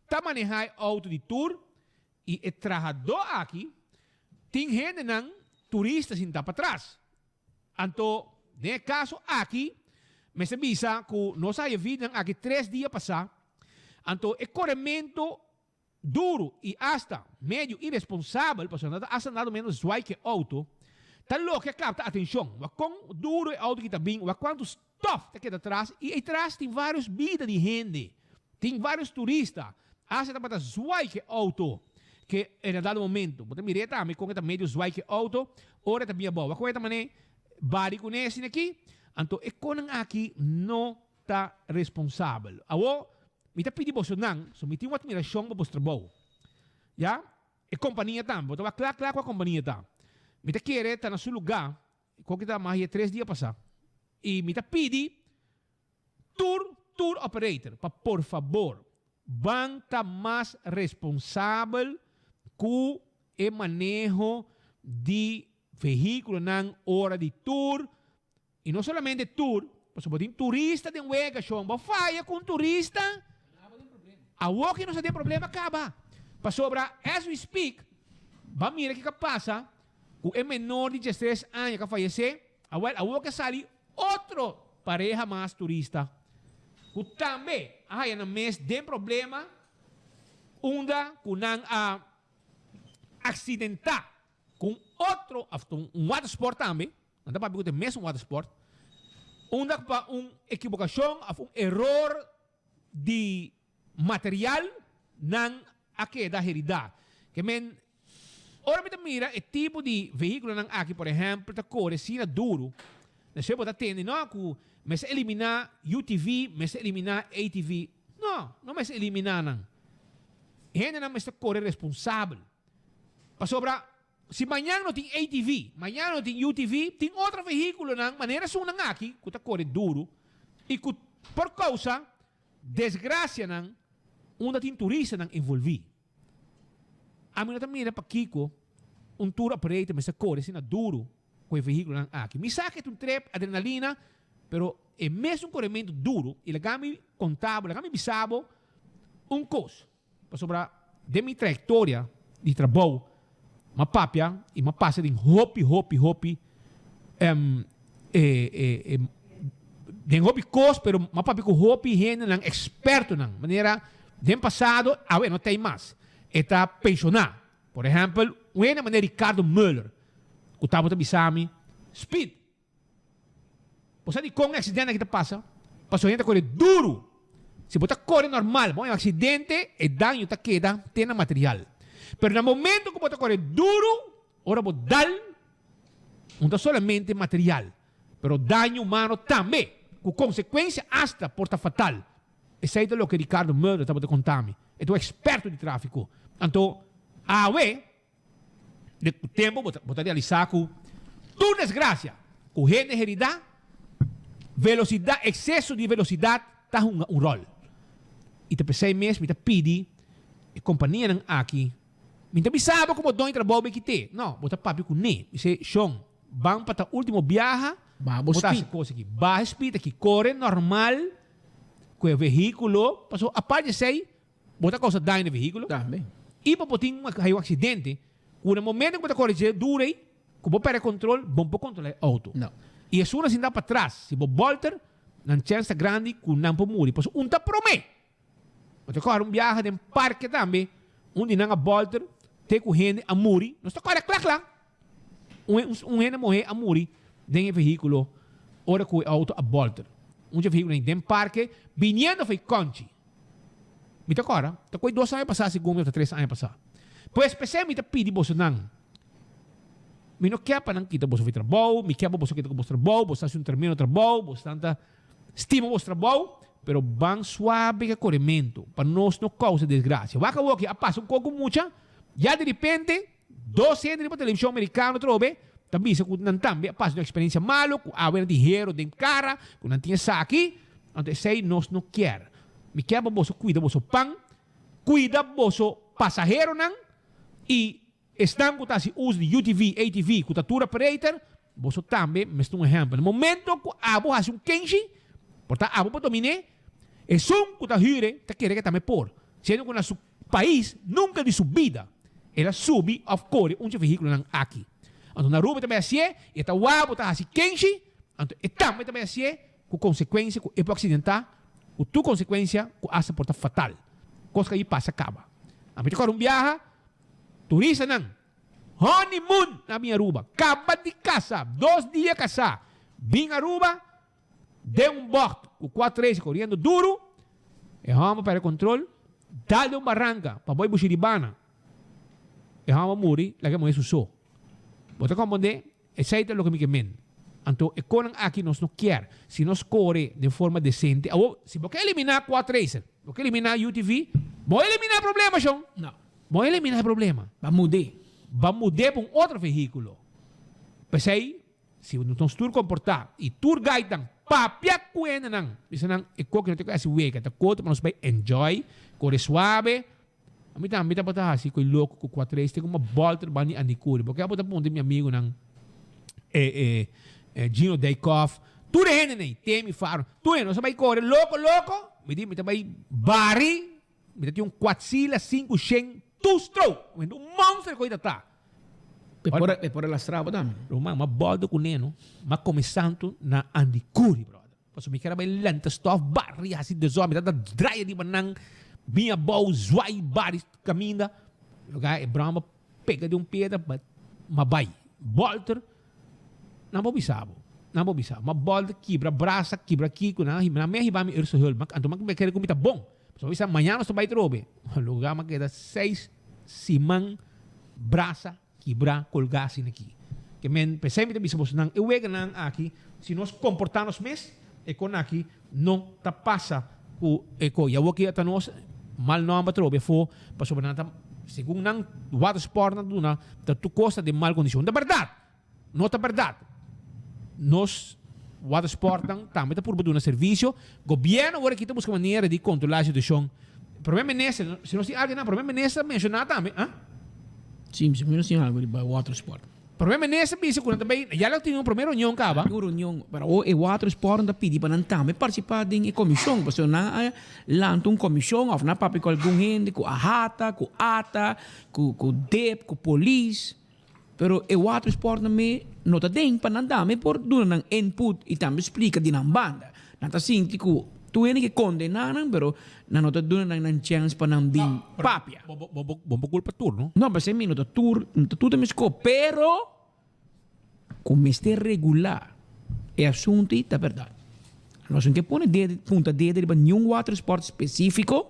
ta manehá e outo di tur i e trahadó aki tin hendenan turista sintá patras. Anto den e kaso aki mester bisa ku nos a haya videonan aki tres dia pasá anto e korementu Duru i asta medio iresponsabel, pasobra nan ta asta nada menos zwai ku e outo, ta loke a kapta atenshon. Wak kon duru e outo ki ta bin, wak kuantu stof ta keda tras i ei tras tin vários bida di hende, tin vários turista. Asta tabata zwai ku e outo ke en a dado momento. Bo ta mir'é tambe kon e ta medio zwai ku e outo ora e ta bin abou. Wak kon e ta man'é bari kuné asina aki. Anto e konan aki no ta responsabel. Awor, mi ta pidi bosonan, so mi tin un admiracion pa bos trabou. Ya, e compania tambe, bo ta wak cla cla cua compania ta. Mi ta kere ta na su luga, cu ki ta mas di e tres dia pasa. Y mi ta pidi tur tour operator pa por fabor ban ta mas responsabel cu e maneho di. vehíkulonan ora di tur i no solamente tur, pasobra bo tin turista den wega shon, bo faya ku un turista, awor ki nos a den problema kaba. Pasobra as we speak, bo a mira kiko a pasa ku e menor di diestres aña ku a fayesé, awèl awor ke sali otro pareha mas turista ku tambe a haya nan mes den problema unda ku nan a aksidentá ku un otro òf un watersport tambe, nan ta papia ku ta e mesun watersport, unda ku pa un ekibokashon òf un eror di material nan a keda heridá. Ke men, ora mi ta mira e tipo di vehíkulonan aki, por ehèmpel, ta kore asina duru, despues bo ta tende, no, ku mester eliminá UTV, mester eliminá ATV. No, no mester eliminá nan. Hendenan mester kore responsabel. Pasobra si mañan no tin ATV, mañan no tin UTV, tin otro vehíkulonan manera esunnan aki ku ta kore duru i ku por kousa desgrasianan unda tin turistanan envolví. Ami no ta mira pakiko un tour operator mester kore asina duru ku e vehíkulonan aki. Mi sa ku e ta un trip, adrenalina, pero e mesun korementu duru i laga mi konta bo, laga mi bisa bo un kos. Pasobra den mi trayektoria di trabou m'a papia i m'a pasa den hopi, hopi, hopi den hopi kos, pero m'a papia ku hopi hendenan ekspertonan. Manera den pasado, awe no ta ei mas, e ta penshoná. Por ehèmpel, un hende manera Ricardo Muller ku tabata bisa mi, Speed, Bo sa dikon e aksidente aki ta pasa? Pasobra hende ta kore duru. Si bo ta kore normal, bo haña un aksidente, e daño ta keda te na material. Pero na momento ku bo ta kore duru, ora bo dal, no ta solamente material, pero daño humano tambe, ku konsekuensia asta por ta fatal. Esei ta loke Ricardo Mulder tabata konta mi. E ta un eksperto di tráfiko. Anto, awe, Den ku tempu bo ta bo ta realisá ku tur desgrasia ku hende heridá, velosidat, ekseso di velosidat ta hunga un ròl. I ta p'esei mes mi ta pidi e kompanianan aki, mi ta bisa bo komo doño trabou bo kit'é, no, bo ta papia kuné, bis'é, Shon, ban pa ta último biaha Baha bo bo ta hasi speed. kos aki, baha e speed aki, kore normal ku e vehíkulo, pasobra apart di esei Bo ta kousa daño na e vehíkulo. Tambe. I bo por tin un aksidente ku na momento ku bo ta kore dje duru ei, ku bo pèrdè kontrol, bo no por kontrolá e outo. No. I esun a sinta patras, si bo bòlter, nan chèns ta grandi ku nan por muri. Pasobra un ta promé. Bo ta kòrda un biaha den parke tambe, un di nan a bòlter te ku hende a muri. Nos ta kòrda kla kla. Un hende muhé a muri den e vehíkulo ora ku e outo a bòlter. Un dje vehíkulo den parke biniendo for e kònchi. Mi ta kòrda, ta koe dos aña pasá segun mi òf ta tres aña pasá. Pues p'esei mi ta pidi bosonan, mi no ke pa nan kita boso for e trabou, mi ke pa boso kita ku boso trabou, boso ta hasi un tremendo trabou, boso ta stima boso trabou, pero ban suabe ku e korementu pa nos no kousa desgrasia. Wak awoki a pasa un koko mucha, ya diripente Dos hende riba televishon merikano trobe ta bisa ku nan tambe a pasa un eksperensia malu, ku awe nan tin hero den kara, ku nan tin esaki. Anto esei nos no kier. Mi kier pa boso kuida boso pan, kuida boso pasaheronan i esnan ku ta hasi uso di UTV, ATV, ku ta tour operator, boso tambe mester un ehèmpel. Na momento ku abo hasi un kenshi, por ta abo por domin'é, esun ku ta hür'e ta kere ke tambe por, siendo ku na su pais nunca di su bida el a subi of core un dje vehiculonan aki. Anto na Aruba e ta bay hacié y e ta wak bo ta haci kenshi, anto e tambe ta bay hacié cu consecuencia cu e por accidenta cu tur consecuencia cu hasta por ta fatal. Cos cu ayi pasa caba. Ami ta core un biaha, turistanan honeymoon na bin Aruba, caba di casa, dos dia casa, bin Aruba, Den un bocht ku kua Tracy koriendo duru, e hòmber pèrdè kontrol, dal den un baranka pa bai Bushiribana. E hòmber muri, laga e muhé su so. Bo ta komprondé? Esei ta loke mi ke men. Anto e konan aki nos no kier. Si nos kore den forma desente. Awor, si bo ke eliminá kua Tracer, bo ke eliminá UTV, bo eliminá e problema, shon. No. Bo eliminá e problema. Ba mud'é. Ba mud'é pa un otro vehíkulo. P'esei, Si nos tur komportá i tur gaitan papia ku hendenan, bisa nan e koki no ta ku hasi wega, ta koto pa nos bai enjoy, kore suabe. Ami tambe tabata hasi ku e loko ku kuatres te ku ma bolter banda di Andicuri, porque abo ta puntra mi amigunan. E e Gino Dijkhoff, tur e hende nei, Temi Faro, tur hende, nos a bai kore loko loko, mi di mi ta bai bari, mi ta tin un kuatsila sinku shen two stroke, mi un monster ku ta ta. E por e por a lastra bo tambe. Ruman, m'a bòldo kuné no, m'a kome santu na Andicuri, brother. Pasobra mi kier a bai lanta stof, bari, hasi desòrden, mi tabata draia riba nan, bin abou, zwai, bari kaminda. Loke e bròma Pega di un piedra ma bai. Bolter, nan por bisa bo. Nan por bisa. Ma bolter kibra brasa, kibra kiko, nan nan me a hiba mi eerste hulp. Ma anto mi kere ku mi ta bon. Pasobra mi sa mañana nos ta bai trobe. Lugar mi a keda seis siman brasa kibra kolga asina aki. Ke men p'esei mi ta bisa bosonan e weganan aki si nos komporta nos mes e kon aki no ta pasa ku e ko. I awor ki ta nos mal nòmber trobe afó pasobra nan ta segun nan watersportnan ta duna ta tur kos ta den mal kondishon. Ta bèrdat! No ta bèrdat! Nos watersportnan tambe ta purba duna servisio. Gobièrnu awor aki ta buska manera di kontrolá e situashon. Prome Minister, si nos tin algu einan, Prome Minister a menshoná tambe, ah? Sí, mi nos tin algu riba watersport. Prome Minister bisa ku nan ta bai, ya lo tin un prome reunion kaba. Un reunion, pero awor e watersport nan ta pidi pa nan tambe partisipá den e komishon, pasobra nan a lanta un komishon òf nan a papia ku algun hende, ku AHATA, ku ata, ku ku dip, ku polis, pero e watersport nan me no ta den pa nan tambe por duna nan input i tambe splika di nan banda. Nan ta sinti ku tur hende ke kondená nan, pero nan no ta duna nan nan chèns pa nan bin papia. Bo bo kulpa tur, no? No, p'esei mi no ta tur, no ta tur ta meskó, pero ku mester regulá e asuntu ei ta bèrdat. Nos no ke pone dedo, punta dedo riba niun watersport spesífiko,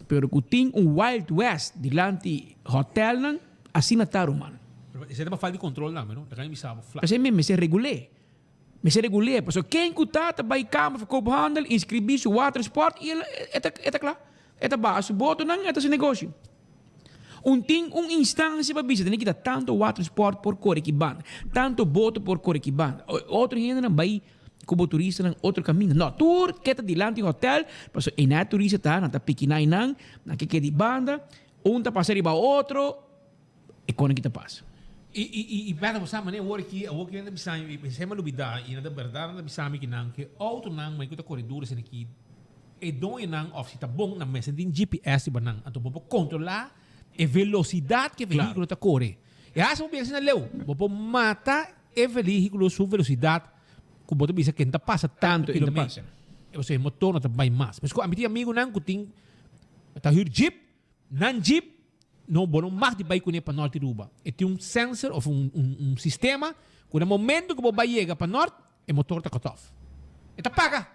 pero ku tin un Wild West dilanti hòtèlnan, asina ta, ruman. Pero esei ta pa falta di kontrol tambe, no? Ta kan bisa bo fla. P'esei mi mester regul'é. Mester regul'é, pasobra ken ku ta ta bai Kamer van Koophandel, inskribí su watersport i e ta e ta kla. E ta baha su botonan, e ta hasi negoshi. Un tin un instansia pa bisa tene kita tantu watersport por kore ki banda, tantu boto por kore ki banda. Otro hendenan bai ku bo turistanan otro kaminda. No, tur ke ta dilanti hotel, pasobra einan e turista ta, nan ta pikiná einan, nan ke keda di banda, un ta pasa riba otro. E konen ki ta pasa. I i i i bèta bo sa manera awor aki awor ki nan ta bisa mi mi sema lubidá i nan ta bèrdat nan ta bisa mi ki nan ke outonan manera ku ta kore duru esei aki e doñonan òf si ta bon nan mester tin GPS riba nan anto bo por kontrolá e velosidat ku e vehíkulo ta kore e hasta bo bira asina leu bo por mata e vehíkulo su velosidat ku bo ta bisa ke no ta pasa tantu kilometer e motor no ta bai mas pasobra ami tin amigunan ku tin ta hür jeep Nan jeep no bo no mag di bai kuné pa nort di Aruba. E tin un sensor of un un sistema ku na momento ku bo bai yega pa nort e motor ta cut off. E ta paga.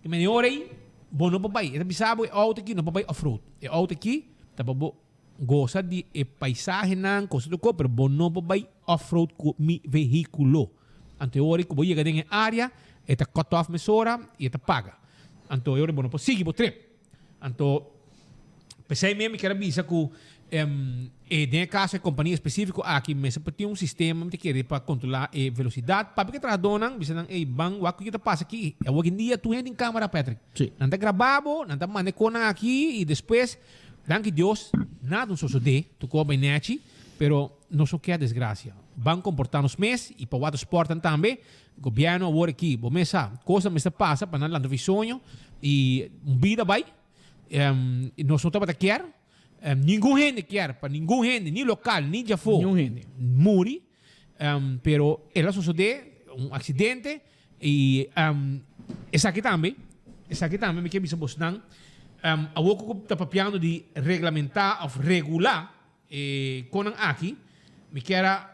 E mene ora ei bo no por bai. E ta bisa bo e auto aki no por bai off road. E auto aki ta pa bo gosa di e paisahenan kosa tur ko pero bo no por bai off road ku mi vehiculo. Anto e ora ei ku bo yega den e area e ta cut off mesora i e ta paga. Anto e ora ei bo no por sigui bo trip. Anto, p'esei mi mi kier a bisa ku e den e kaso e kompania spesífiko aki mester por tin un sistema mi ta kere pa kontrolá e velosidat. Papia ku e trahadónan bisa nan ey ban wak kiko ta pasa aki. Awor ki dia tur hende tin kamera Patrick. Nan ta grabá bo, nan ta manda e konan aki i despues danki Dios nada no sosodé tur kos a bai nèchi pero nos no kier desgrasia. Ban komportá nos mes i pa watersportnan tambe Gobierno awor aki, bo mes sa, cosnan mester pasa pa nan lanta fi soño y un bida bay. Nos no tabata kier, ningun hende kier pa ningun hende, ni local ni djafo, muri. Pero el a sosode, un accidente y esaki tambe, esaki tambe mi kier bisa bosnan, awor cu ta papiando di reglamenta of regula E konan aki, mi kier a,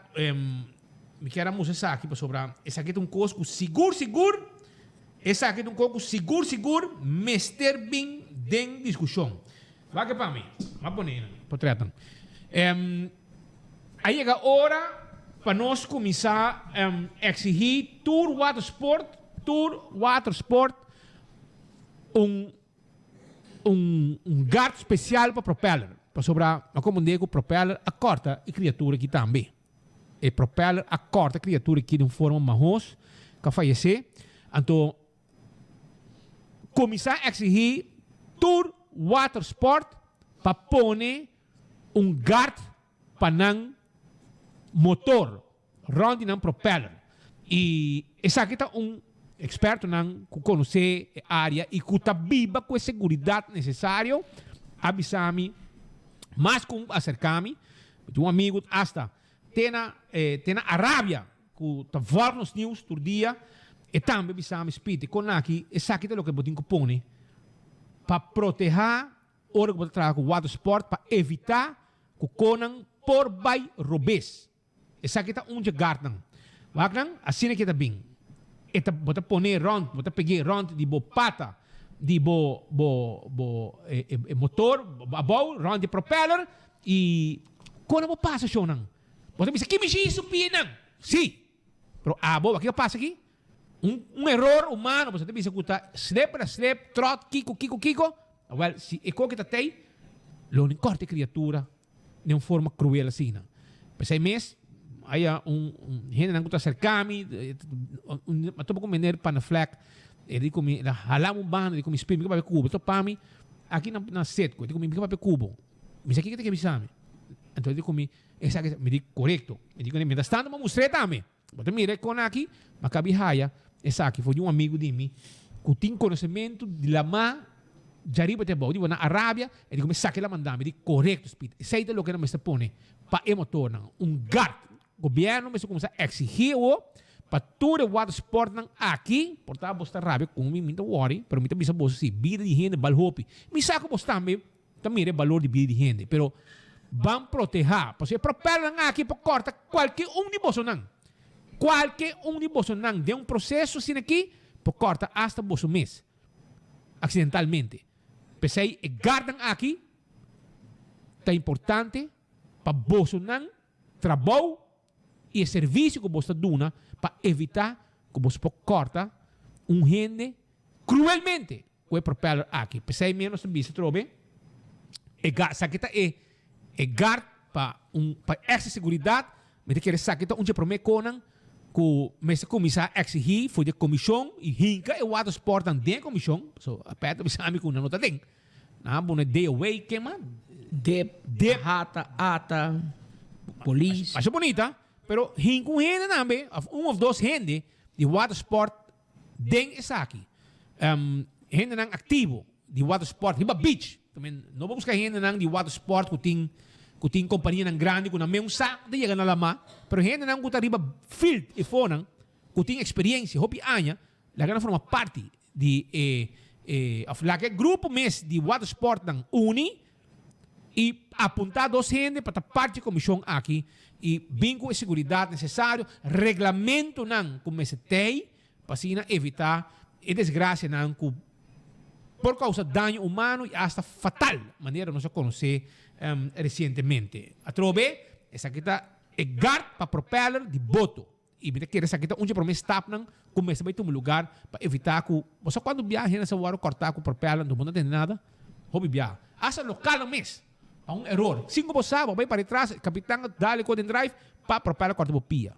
mi kier a mustra esaki pasobra esaki ta un kos ku sigur sigur, esaki ta un kos ku sigur sigur mester bin den diskushon. Wak e pa mi, mi a pone nan potretnan. A yega ora pa nos kuminsá eksihí tur watersport, tur watersport un. un un guard special pa propeller pasobra a comprende cu propeller a corta e criatura aki tambe. E propeller a corta e criatura aki den un forma mahos cu a fayece. Anto cuminsa exigi tur watersport pa pone un guard pa nan motor. rond di nan propeller. Y esaki ta un expertonan cu conoce e area y cu ta biba cu e seguridad necesario a bisa mi mas cu acerca mi. Mi tin un amigo hasta te na te na Arabia cu ta volg nos nieuws tur dia e tambe bisa mi Speed con aki esaki ta loke bo tin cu pone pa proteha ora cu bo ta traha cu watersport pa evita cu conan por bay robes. Esaki ta un dje guardnan. Wak nan, asina ke ta bin. E ta, bo ta pone rond, bo ta peg'é rond di bo pata di bo, bo, bo, e, e, e motor, abou, rond di propeller, i kon bo pasa shownan? Bo ta bisa, ki mishi su pianan? Sí! Pero abo, wak kiko pasa aki? Un, un eror humano, bo sa ta bisa ku ta slip, na slip, trot, kiko, kiko, kiko. Awel, si e koke ta tei, lo no kòrta e kriatura den un forma cruel asina. P'esei mes haya un hendenan cu ta acerca mi, a topa cu meneer Panaflek, e di cu mi, el a hala mi un banda, di cu mi, Spin, mi ke papia cu bo, topa mi aki na Setco, e di cu mi, mi ke papia cu bo. Mi sa kico ta ke bisa mi? Anto e di cu mi, esaki, mi di, corecto. Mi di cu ne, mientras tanto mi a mustr'e tambe. Bo ta mira e kon aki, ma kabi haya esaki for di un amigu di mi ku tin konosementu di lamá djariba te abou, di bo na Arabia, e di ku mi esaki la manda mi, di korekto Speed, esei ta loke nan mester pone pa e motornan, un guard. Gobièrnu mester kuminsá eksigí awor pa tur e watersportnan aki, por ta bos ta rabia ku mi, mi ta wòri, pero mi ta bisa boso si, bida di hende bal hopi. Mi sa ku bos tambe Ta mira e balor di bida di hende, pero ban protehá, pasobra e propelnan aki por kòrta kualke un di bosonan. Kualke un di bosonan den un proseso asina aki por kòrta asta boso mes, aksidentalmente. P'esei e gardnan aki ta importante pa bosonan trabou i e servisio ku boso ta duna pa evitá ku boso por kòrta un hende kruelmente. Ku e propeller aki. P'esei mi nos ta bisa atrobe, e guard, esaki ta e e guard pa un pa extra seguridad, mi ta kere esaki ta un dje prome konan ku mester kuminsá eksigí for di e komishon i hinka e watersportnan den e komishon, so a Pet a bisa mi ku nan no ta den. Nan a pone DOW, ken mas? Dip, Dip. Hata, Ata, polis. Masha bunita, pero hinka un hende tambe, of un of dos hende di watersport Den esaki, hendenan aktivo di watersport riba beach, tamen no bo buska hendenan di watersport ku tin ku tin kompanianan grandi ku nan meun sa ta yega na lamá, pero hendenan ku ta riba field e fonan ku tin eksperiensia hopi aña, laga nan forma parti di e e òf laga e grupo mes di watersportnan uni i apuntá dos hende pa ta parti e komishon aki i bin ku e seguridat nesesario, reglamentonan ku mester tei pa asina evitá e desgrasianan ku por kousa daño humano i asta fatal, manera nos a konosé resientemente. Atrobe, esaki ta e guard pa propeller di boto. I mi ta kere esaki ta un dje promé stapnan ku mester bai tuma lugar pa evitá ku bo sa kuantu biaha hende sa wòrdu kòrtá ku propèlnan anto bo no tende nada? Hopi biaha. Asta lokalnan mes pa un eror. Sin ku bo sa bo bai para atras, kapitan a dal e kos den drive, pa propèl a kòrta bo pia.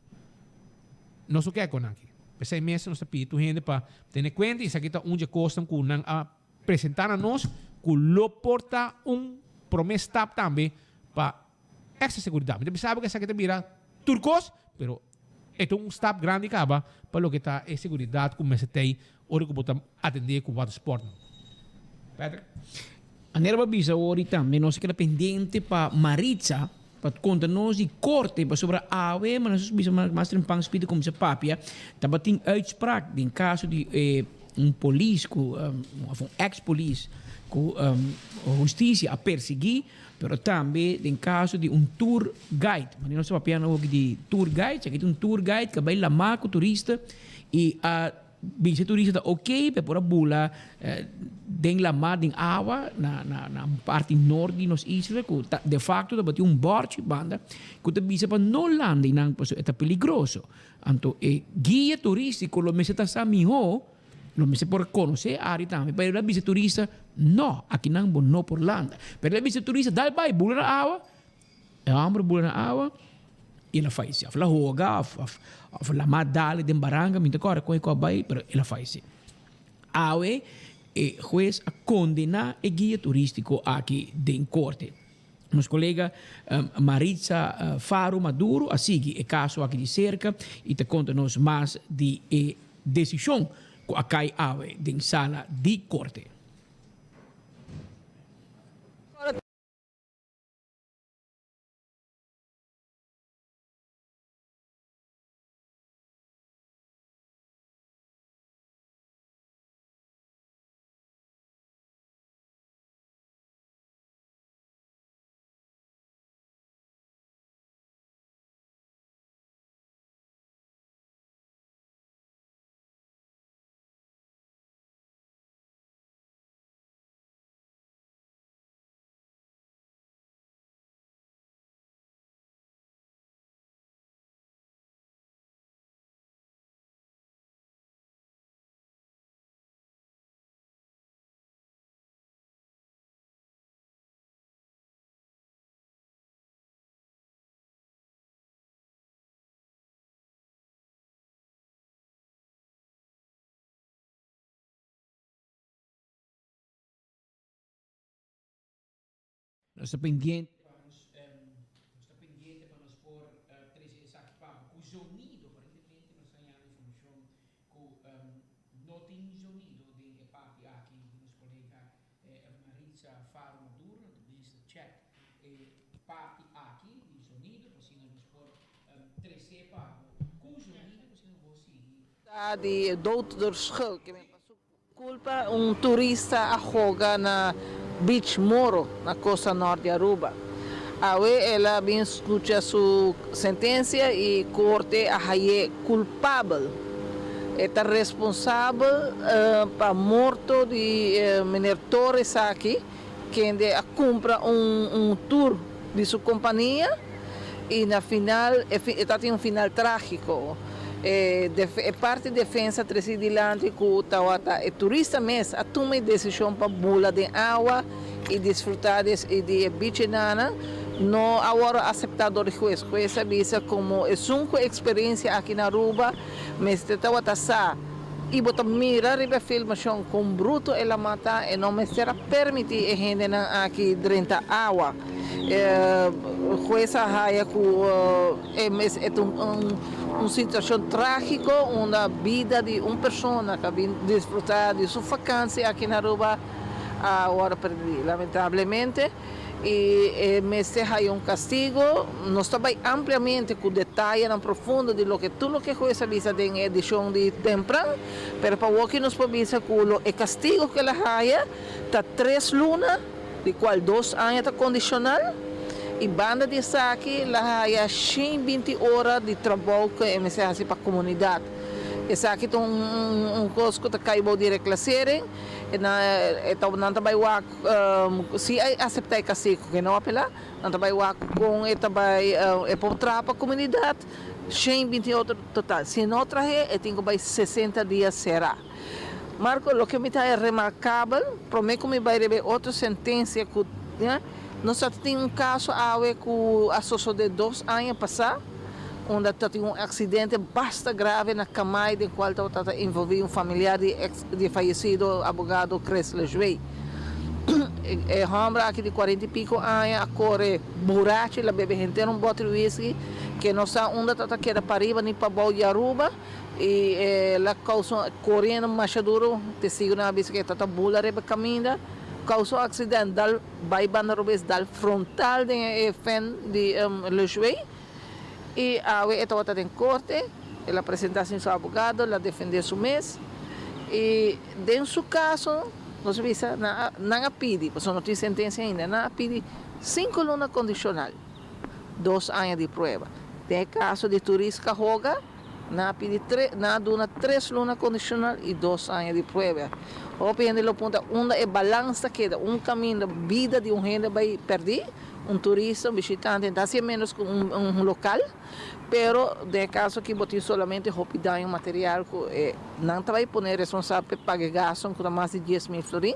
Nos no ke kon aki. P'esei mes nos ta pidi tur hende pa tene kuenta i esaki ta un dje kosnan ku nan a presentá na nos ku lo por ta un promé stap tambe pa Extra seguridad. Mi ta bisa bo ku esaki ta bira tur kos, pero e ta un stap grandi kaba pa loke ta e seguridad ku mester tei ora ku bo ta atendé ku watersportnan. Patrick? Manera bo a bisa ori tambe nos a keda pendiente pa Maritza pa konta nos di korte pasobra awe manera nos a bisa mas trempan Speedy kuminsá papia tabatin uitspraak den kaso di e un polis ku of un ex polis ku hustisia a persiguí. Pero tambe den caso di un tour guide, manera nos ta papiando awoki di tour guide, esaki ta un tour guide cu a bay lama cu turista y a bisa e turista ta ok pa e por a bula den lama, den awa na na un parti nort di nos isla cu ta de facto tabatin un borchi banda cu ta bisa pa no landa eynan pasobra e ta peligroso. Anto e guia turistico lo mester ta sa miho. Lo mester por conoce e área tambe, pero el a bisa turista, no, akinan bo no por landa. Pero el a bisa turista, dal bai, bula na awa. E homber bula na awa y el a fayece. Of el a hoga, of, of, of lama dale den barranca, mi no ta corda con e cu a bai, pero el a fayece. Awe e huez a condena e guia turistico aki den corte. Nos kolega Maritza Faro Maduro a sigui e kaso aki di serka i ta konta nos mas di e desishon ku a kai awe den sala di korte. Nos ta pendiente pa nos nos ta pendiente pa nos por trece esaki pa bo cu zonido. Aparentemente nos ta hañando informacion cu no tin zonido den e parti aki di nos colega Maritza Faro Maduro. Nan ta bisa check e parti aki di zonido pa asina nos por trece pa bo cu zonido pa asina bo sigui. Ta di dood door schuld. Culpa un turista a hoga na Beach Moro na costa nort di Aruba. Awe el a bin scucha su sentencia y corte a haye culpabel. E ta responsabel pa morto di meneer Torres aki, kende a cumpra un tour di su compania y na final e ta tin un final tragico. E parti defensa treci dilanti cu tawata e turista mes a tuma e decision pa bula den awa y disfruta di e beach enanan no a worde acepta door di huez. Huez a bisa como esun cu experiencia aki na Aruba mester tawata sa y bo ta mira riba e filmacion con bruto el a mata e no mester a permiti e hendenan aki drenta awa. E huez a haya cu e mes e ta un situacion tragico unda bida di un persona cu a bin disfruta di su vakantie aki na Aruba a worde perdi lamentablemente y e mester haya un castigo. Nos ta bay ampliamente cu detayenan profundo di loke tur loke huez a bisa den e edicion di tempran, pero pa awoki nos por bisa cu lo e castigo cu el a haya ta tres luna. di cual dos aña ta condicional y banda di esaki la haya 120 ora di trabou cu e mester haci pa comunidad. Esaki ta un cos cu ta cay bou di reclassering, nan ta bay wak si a acepta e castigo cu e no apela, nan ta bay wak con e ta bay e por traha pa comunidad, 120 ora total. Si e no trahe e tin cu bay 60 dia cera. Marco, loke mi ta haña remarkabel, promé ku mi bai riba e otro sentensia ku nos ta tin un kaso awe ku a sosodé dos aña pasá, unda ta tin un aksidente basta grave na Kamai den kual tabata ta envolví un familiar di eks di e fayesido abogado Chris Lejuey. E hòmber aki di kuarenta i piko aña a kore burachi, el a bebe henter un bòter whisky, ke no sa unda ta ta keda pariba ni pabou di Aruba. I el a kousa un koriendo masha duru, testigunan a bisa ku e ta ta bula riba e kaminda, kousa un aksident, dal bai banda robes, dal frontal den e fen di Lushway. I awe e tabata den korte, el a presentá sin su abogado, el a defendé su mes. I den su kaso, nos a bisa, nan a pidi, pasobra no tin sentensia ainda, nan a pidi sinku luna kondishonal, dos aña di prueba. Den e kaso di Turiska Hoga, Nan a pidi tre, nan a duna tres luna kondishonal i dos aña di prueba. Hopi hende lo puntra unda e balans ta keda, un kaminda bida di un hende bai pèrdí, un turista, un bishitante, ta hasié ménos ku un un lokal, pero den e kaso aki bo tin solamente hopi daño material ku e nan ta bai pone responsabel pa paga e gastunan ku ta mas di 10,000 florin.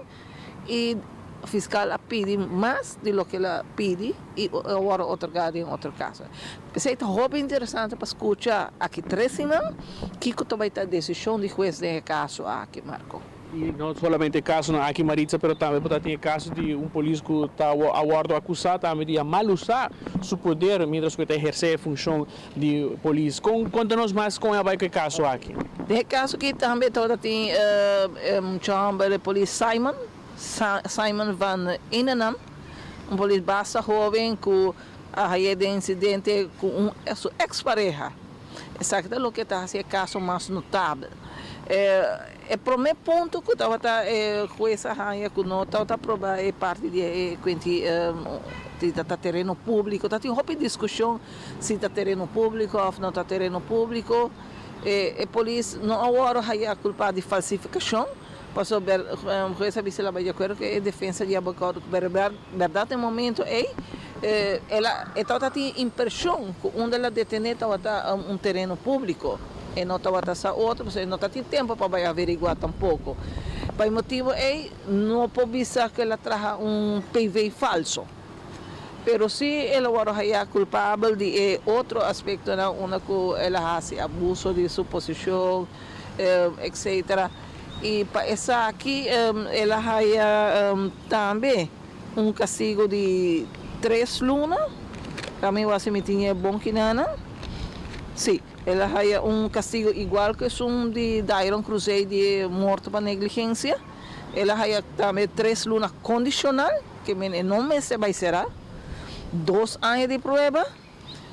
I fiskal a pidi mas di loke el a pidi i a wòrdu otorgá den otro kaso. P'esei ta hopi interesante pa skucha aki tres siman kiko ta bai ta e desishon di hues den e kaso aki, Marco. Y no solamente e casonan aki Maritza, pero tambe bo ta tin e caso di un polis cu ta a wordo acusa tambe di a mal usa su poder mientras cu e ta eherce e funcion di polis. Con conta nos mas con e a bay cu e caso aki? Den e caso aki tambe tabata tin e mucha homber e polis Simon, Simon van Inenam, un polis basta hoben cu a haye den incidente cu un su ex pareha. Esaki ta loke ta hasi e kaso mas notabel. E promé punto ku tabata e hues a haña ku no tabata aprobá e parti di e kuenti di ta ta tereno públiko. Ta tin hopi diskushon si ta tereno públiko òf no ta tereno públiko. E polis no a wòrdu haña kulpá di falsifikashon pasobra hues a bisa el a bai di akuerdo ku e defensa di abogado ku bèrdat e momento ei El a e tabata tin impreshon ku unda el a detené tabata un tereno públiko. E no tabata sa otro, pasobra e no ta tin tempu pa bai averiguá tampoko. Pa e motibu ei no por bisa ku el a traha un PV falso. Pero sí el a wòrdu hayá kulpabel di e otro aspektonan unda ku el a hasi abuso di su posishon, etcetera. I pa esaki el a haya tambe. Un castigo di tres luna. Cami wasi mi tin e bon kinana. Si, el a haya un castigo igual cu esun di Dairon Cruzey di e morto pa negligencia. El a haya tambe tres luna condicional, ke men e no mester bay cera. Dos aña di prueba.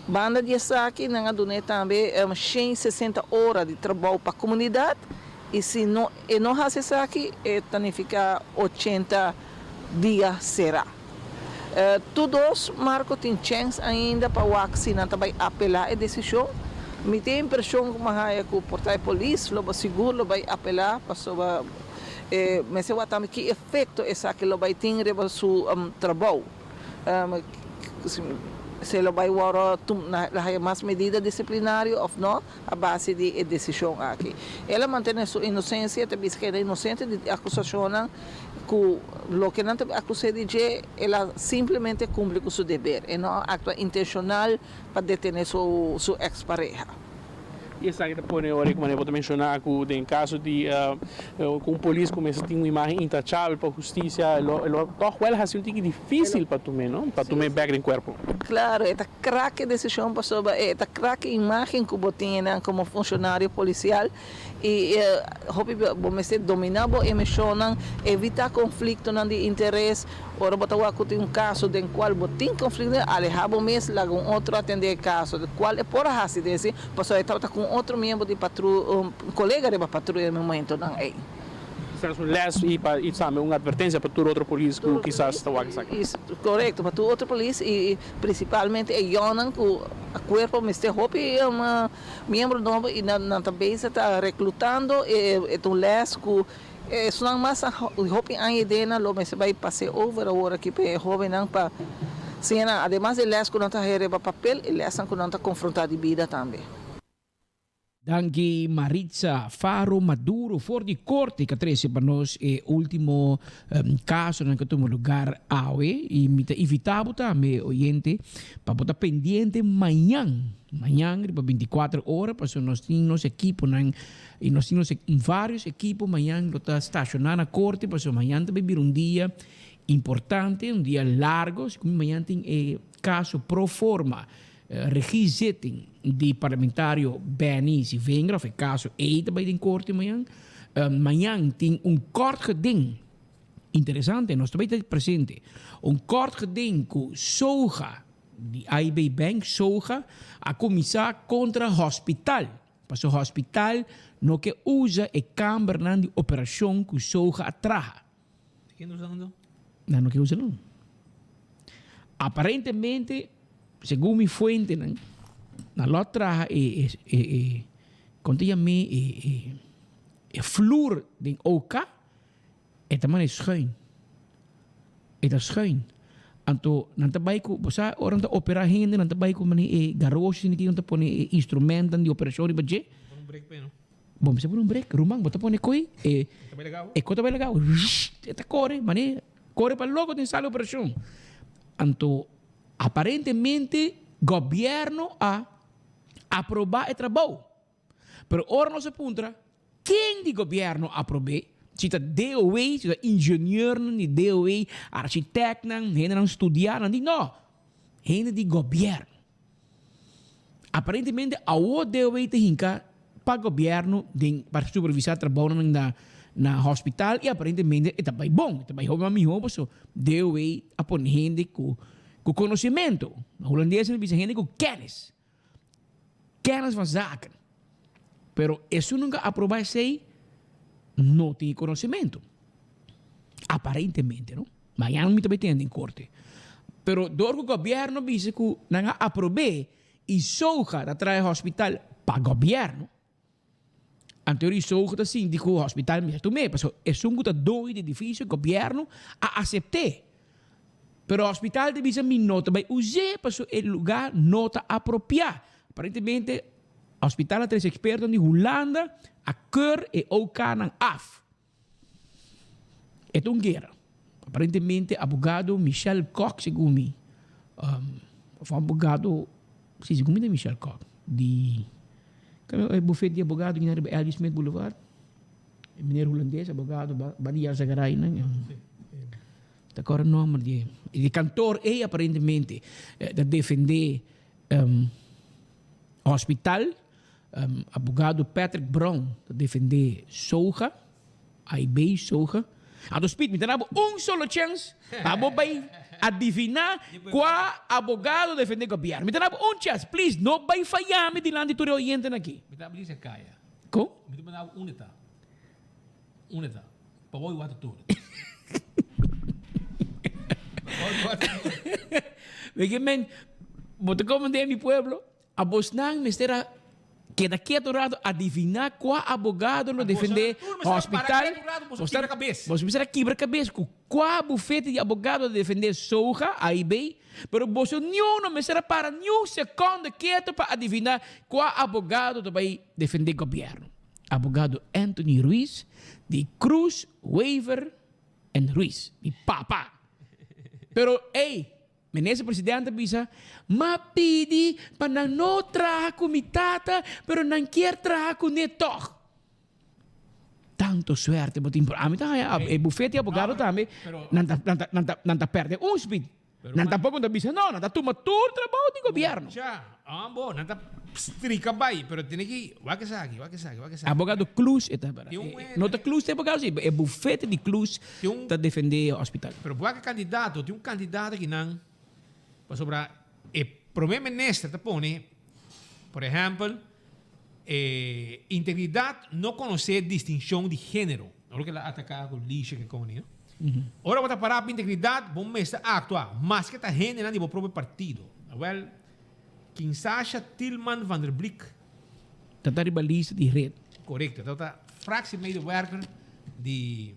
Banda di esaki nan a dun'é tambe 160 ora di trabou pa comunidad y si no e no haci esaki e ta nifica 80 dia cera. Tur dos Marco tin chens ainda pa wak si nan ta bay apela e decision. Mi tin e impresion cu mi a haya cu por ta e polis lo sigur lo bay apela pasobra mester wak tambe ki efecto esaki lo bay tin riba su trabou. Si lo bai wòrdu la haya mas medida disiplinario òf no a base di e desishon aki. El a mantené su inosensia, e ta bisa ku e ta inosente di akusashonnan ku loke nan ta akus'é di dje, el a simplemente kumpli ku su deber, e no a aktua intenshonal pa detené su eks pareha. Y esaki ta pone ora cu manera bo ta menciona cu den caso di cu un polis cu mester tin un imagen intachabel pa husticia e lo e lo toch wel haci un tiki dificil pa tume no, pa tume bek den cuerpo. Claro, e ta krak e decision pasobra e ta krak e imagen cu bo tin nan como funcionario policial y hopi bo mester domina bo emocionnan, evita conflictonan di interes. Ora bo ta wak ku tin un kaso den kual bo tin konflikto, alehá bo mes, laga un otro atendé e kaso, di kual e por a hasi desi, pasobra e tabata ku un otro miembro di patru, un kolega riba patruya na e momentonan ei. Kisas un lès i pa i tambe un atvertensia pa tur otro polis ku kisas ta wak esaki. Korekto, pa tur otro polis i prinsipalmente e yònnan ku kuerpo mester hopi miembro nobo i nan ta bezig ta reklutando, e ta un lès ku Esnan mas hopi aña dena lo mester bai pas'é over awor aki pa e hóbennan pa siña nan ademas di lès ku nan ta haña riba papel e lèsnan ku nan ta konfrontá di bida tambe. Danki Maritza Faro Maduro for di Korte ka trese pa nos e ultimo kasonan ku a tuma lugar awe i mi ta invita bo tambe oyente pa bo ta pendiente mañan, mañan riba 24 ora pasobra nos tin nos ekiponan Y nos tin nos varios equipo mañan lo ta staciona na corte pasobra mañan ta bay bira un dia importante, un dia largo, si como mañan tin e caso pro forma regiezitting di parlamentario Benny Sivengra of e caso ey ta bay den corte mañan. Mañan tin un kort geding, interesante, nos ta bay ta presente, un kort geding cu SOGA di AIB Bank, SOGA, a cuminsa contra hospital. Paso hospital no ke usa e kambernan di operashon ku Soga a traha. Ken ta usando? Nan no ke usa no. Aparentemente, segun mi fuentenan, nan lo a traha e e e e kon ta yam'é e e e flur den OK. E ta mane schuin. E ta schuin. Anto nan ta bai ku, bo sa ora nan ta operá hende nan ta bai ku mane e garoshi esaki nan ta pone e instrumentan di operashon riba dje. Pone un brek p'e no. Bo mester pone un brek, ruman, bo ta pone koi e Ta bai lagau. E koi ta bai lagau. E ta kore, mane kore pa loko den sala di operashon. Anto aparentemente gobièrnu a aprobá e trabou. Pero ora nos a puntra ken di gobièrnu aprob'é? Si ta DOW, si ta ingenieurnan di DOW, architectnan, hendenan studiá, nan di no. Hende di gobièrnu. Aparentemente awo DOW ta hinka pa gobièrnu den pa supervisá trabounan na na hospital i aparentemente e ta bai bon, e ta bai hopi mas mihó paso DOW a pone hende ku ku konosementu. Na hulandes nan ta bisa hende ku kennis, kennis van zaken. Pero esun nunka aprobá esei no tin e konosementu. Aparentemente no. Mañana mi ta bai tende den korte. Pero dor ku gobièrnu bisa ku nan a aprob'é i Soga ta traha e hospital pa gobièrnu, anto e Soga ta sinti ku hospital mester tum'é pasobra esun ku ta doño di edifisio, gobièrnu, a asept'é. Pero hospital ta bisa mi no ta bai us'é pasobra e lugá no ta apropiá. Aparentemente hospital a trese ekspertonan di Hulanda a keur e OK-nan af. E ta un guera. Aparentemente abogado Michel Kok segun mi, of abogado, si segun mi ta Michel Kok di e bufet di abogado ki na riba L. G. Smith Boulevard, e meneer hulandes abogado ba di Yarzagaray nan, ta kòrda nòmber di e, di kantor ei aparentemente ta defende hospital. Abogado Patrick Brown ta defendé Soga, AIB Soga. Anto Speed, mi ta dabo un solo chèns pa bo bai adiviná kua abogado defendé gobièrnu. Mi ta dabo un chèns, please no bai fayá mi dilanti tur e oyentenan aki. Mi ta bisa kaya. Kon? Mi ta manda bo unda ta. Unda ta. Pa bo i wak tur. Pa bo i wak tur. Mi ke men, bo ta komand'é mi pueblo. Abosnan mester a keda keto un rato adiviná kua abogado lo defendé hospital. Boso mester a kibra kabes ku kua bufete di abogado ta defendé Soga, AIB, pero boso niun no mester a para niun sekondo keto pa adiviná kua abogado ta bai defendé gobièrnu. Abogado Anthony Ruiz di Cruz, Wever en Ruiz, mi papa. Pero ey! Minister Presidente a bisa, M'a pidi pa nan no traha cu mi tata, pero nan kier traha cu ne tog. Tanto suerte bo tin, pero ami ta haya e bufete di abogado tambe, nan ta, nan ta, nan ta, nan ta perde un speed. Nan tampoco no ta bisa no, nan ta tuma tur trabou di gobierno. Mucha, ambo, nan ta strika bay, pero tene ki, wak esaki, wak esaki, wak esaki. Abogado Kloes e ta, no ta Kloes ta abogado si, e bufete di Kloes ta defende e hospital. Pero bo wak e kandidato, tin un kandidato ki nan, pasobra e prome minister ta pone, por ehempel, e integridad no conoce distincion di genero. Ora cu el a ataca cu Lisha cu e coni, no? Ora bo ta para pa integridad, bo mester actua, maske ta hendenan di bo propio partido. Awel, Kinsasha Tilman van der Blik. Ta ta riba lista di red. Correcto, e ta fractiemedewerker di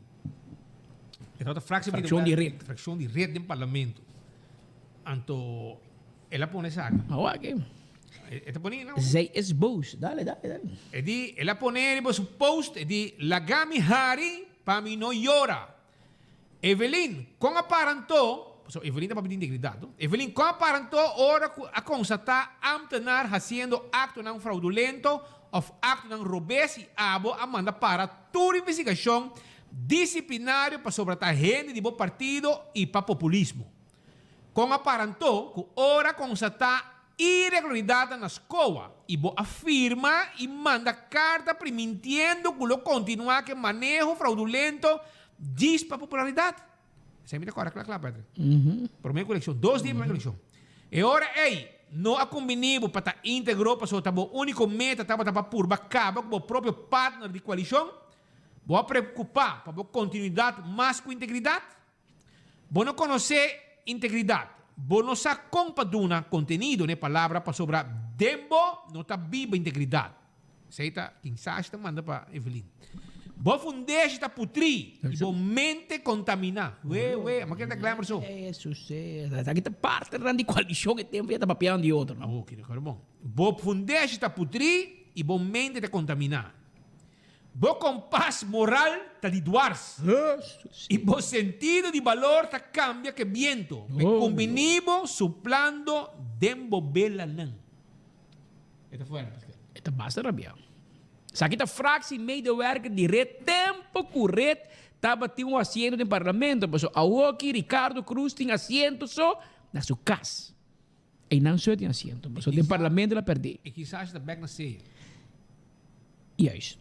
e ta fractie di red. Fraccion di red den parlamento. Anto el a pone esaki. Awa ke. E ta pone no. Zij is boos. Dale, dale, dale. E di el a pone riba su post e di laga mi hari pa mi no yora. Evelyn, kon a para anto, pasobra Evelyn ta papia di integridat, no? Evelyn, kon a para anto ora ku a konstatá ámtenar hasiendo aktonan fraudulento òf aktonan robes i abo a manda para tur investigashon disiplinario pasobra ta hende di bo partido i pa populismo? Kon a para anto ku ora konstatá iregularidatnan na SCOA i bo a firma i manda karta primintiendo ku lo kontinuá ku e maneho fraudulento djis pa popularidat? Esei mi ta kòrda kla kla, Patrick. Promé ku elekshon, dos dia promé ku elekshon. E ora ei no a kumbiní bo pa ta íntegro pasobra ta bo úniko meta tabata pa purba kaba ku bo propio partner di koalishon? Bo a preokupá pa bo kontinuidat mas ku integridat? Bo no konosé integridat. Bo no sa kon pa duna kontenido n'e palabra pasobra den bo no ta biba integridat. Esei ta kin Sashi ta manda pa Evelyn. Bo fundeshi ta putrí i bo mente kontaminá. We, we, ama kende ta glamour so. Jesus, esaki ta partnernan di koalishon e tempu ya ta papiando di otro. Awo, kende bon. Bo fundeshi ta putrí i bo mente ta kontaminá. Bo kompas moral ta di dwars i bo sentido di balor ta kambia ke biento pe kumbiní bo suplando den bo belanan. E ta fuerte, Pascal. E ta basta rabiá. Esaki ta fractie medewerker di red tempo cu red tabatin un asiento den parlamento pasobra awoki Ricardo Croes tin asiento so na su cas. Eynan so e tin asiento pasobra den parlamento el a perde. E kisas ta bek na sea. Juist.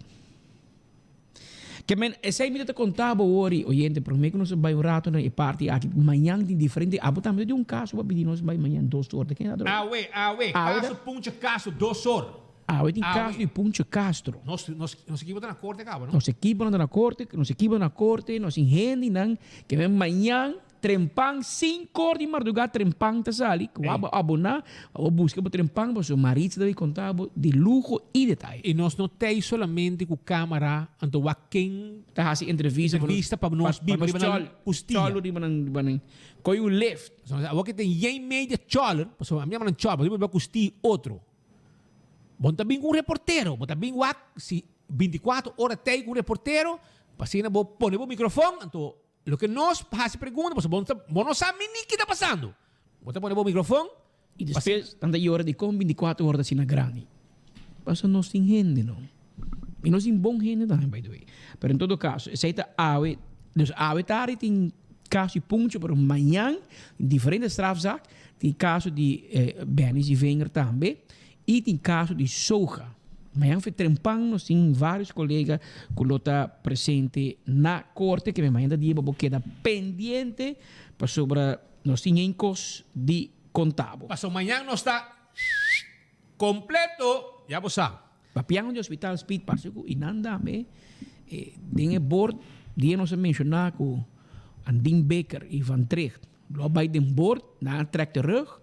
Ke men esei mi ta ta konta bo wori, oyente, prome ku nos a bai un rato na e parti aki, mañan tin diferente, abo tambe ta tin un kaso pa pidi nos bai mañan dos or, ta ken ta droga? Awe, awe, Awe ta- kaso Puncho Castro dos or. Awe tin Awe. kaso di Puncho Castro. Nos, nos, nos ekipo ta na korte kaba, no? Nos ekiponan ta na korte, nos ekipo na korte, nos tin hendenan, ke men mañan Trempan, cinco or di marduga trempan ta sali, cu abo abona, abo busca bo trempan pasobra Maritza ta bay conta bo di luho y detaye. Y nos no t'ey solamente cu camara, anto wak ken Ta haci entrevista pa nos, entrevista pa nos pa biba nos riba nan chol, custia. cholo riba nan, riba nan, coy un lift. Pasobra awor ke ten yen media choler, pasobra ami yama nan choler, pasobra riba custia otro. Bo no ta bin cu un reportero, bo ta bin wak si binticuatro ora t'ey cu un reportero, pa asina bo pone bo microfon, anto Loke nos hasi pregunta pasobra bo no ta bo no sa ni ki ta pasando. Bo ta pone bo microfon. I despues nan ta yora dikon binticuatro ora ta asina grandi. Pasobra nos tin hende no. I nos tin bon hende tambe by the way. Pero en todo caso esei ta awe, dus awe tardi tin caso di Puncho pero mañan tin diferente strafzaak. Tin caso di Benny Zivinger tambe. I tin kaso di soja. Mañan fe trempan nos tin varios kolega ku lo ta presente na korte ke mañan ta dia pa bo keda pendiente pasobra nos tin ein kos di konta bo. Paso mañan nos ta kompleto, ya bo sa. Papiando di hospital Speed parse ku inan dame den e bord dia nos a menshoná ku Andin Baker i Van Trigt Lo a bai den bord, nan a trek terug.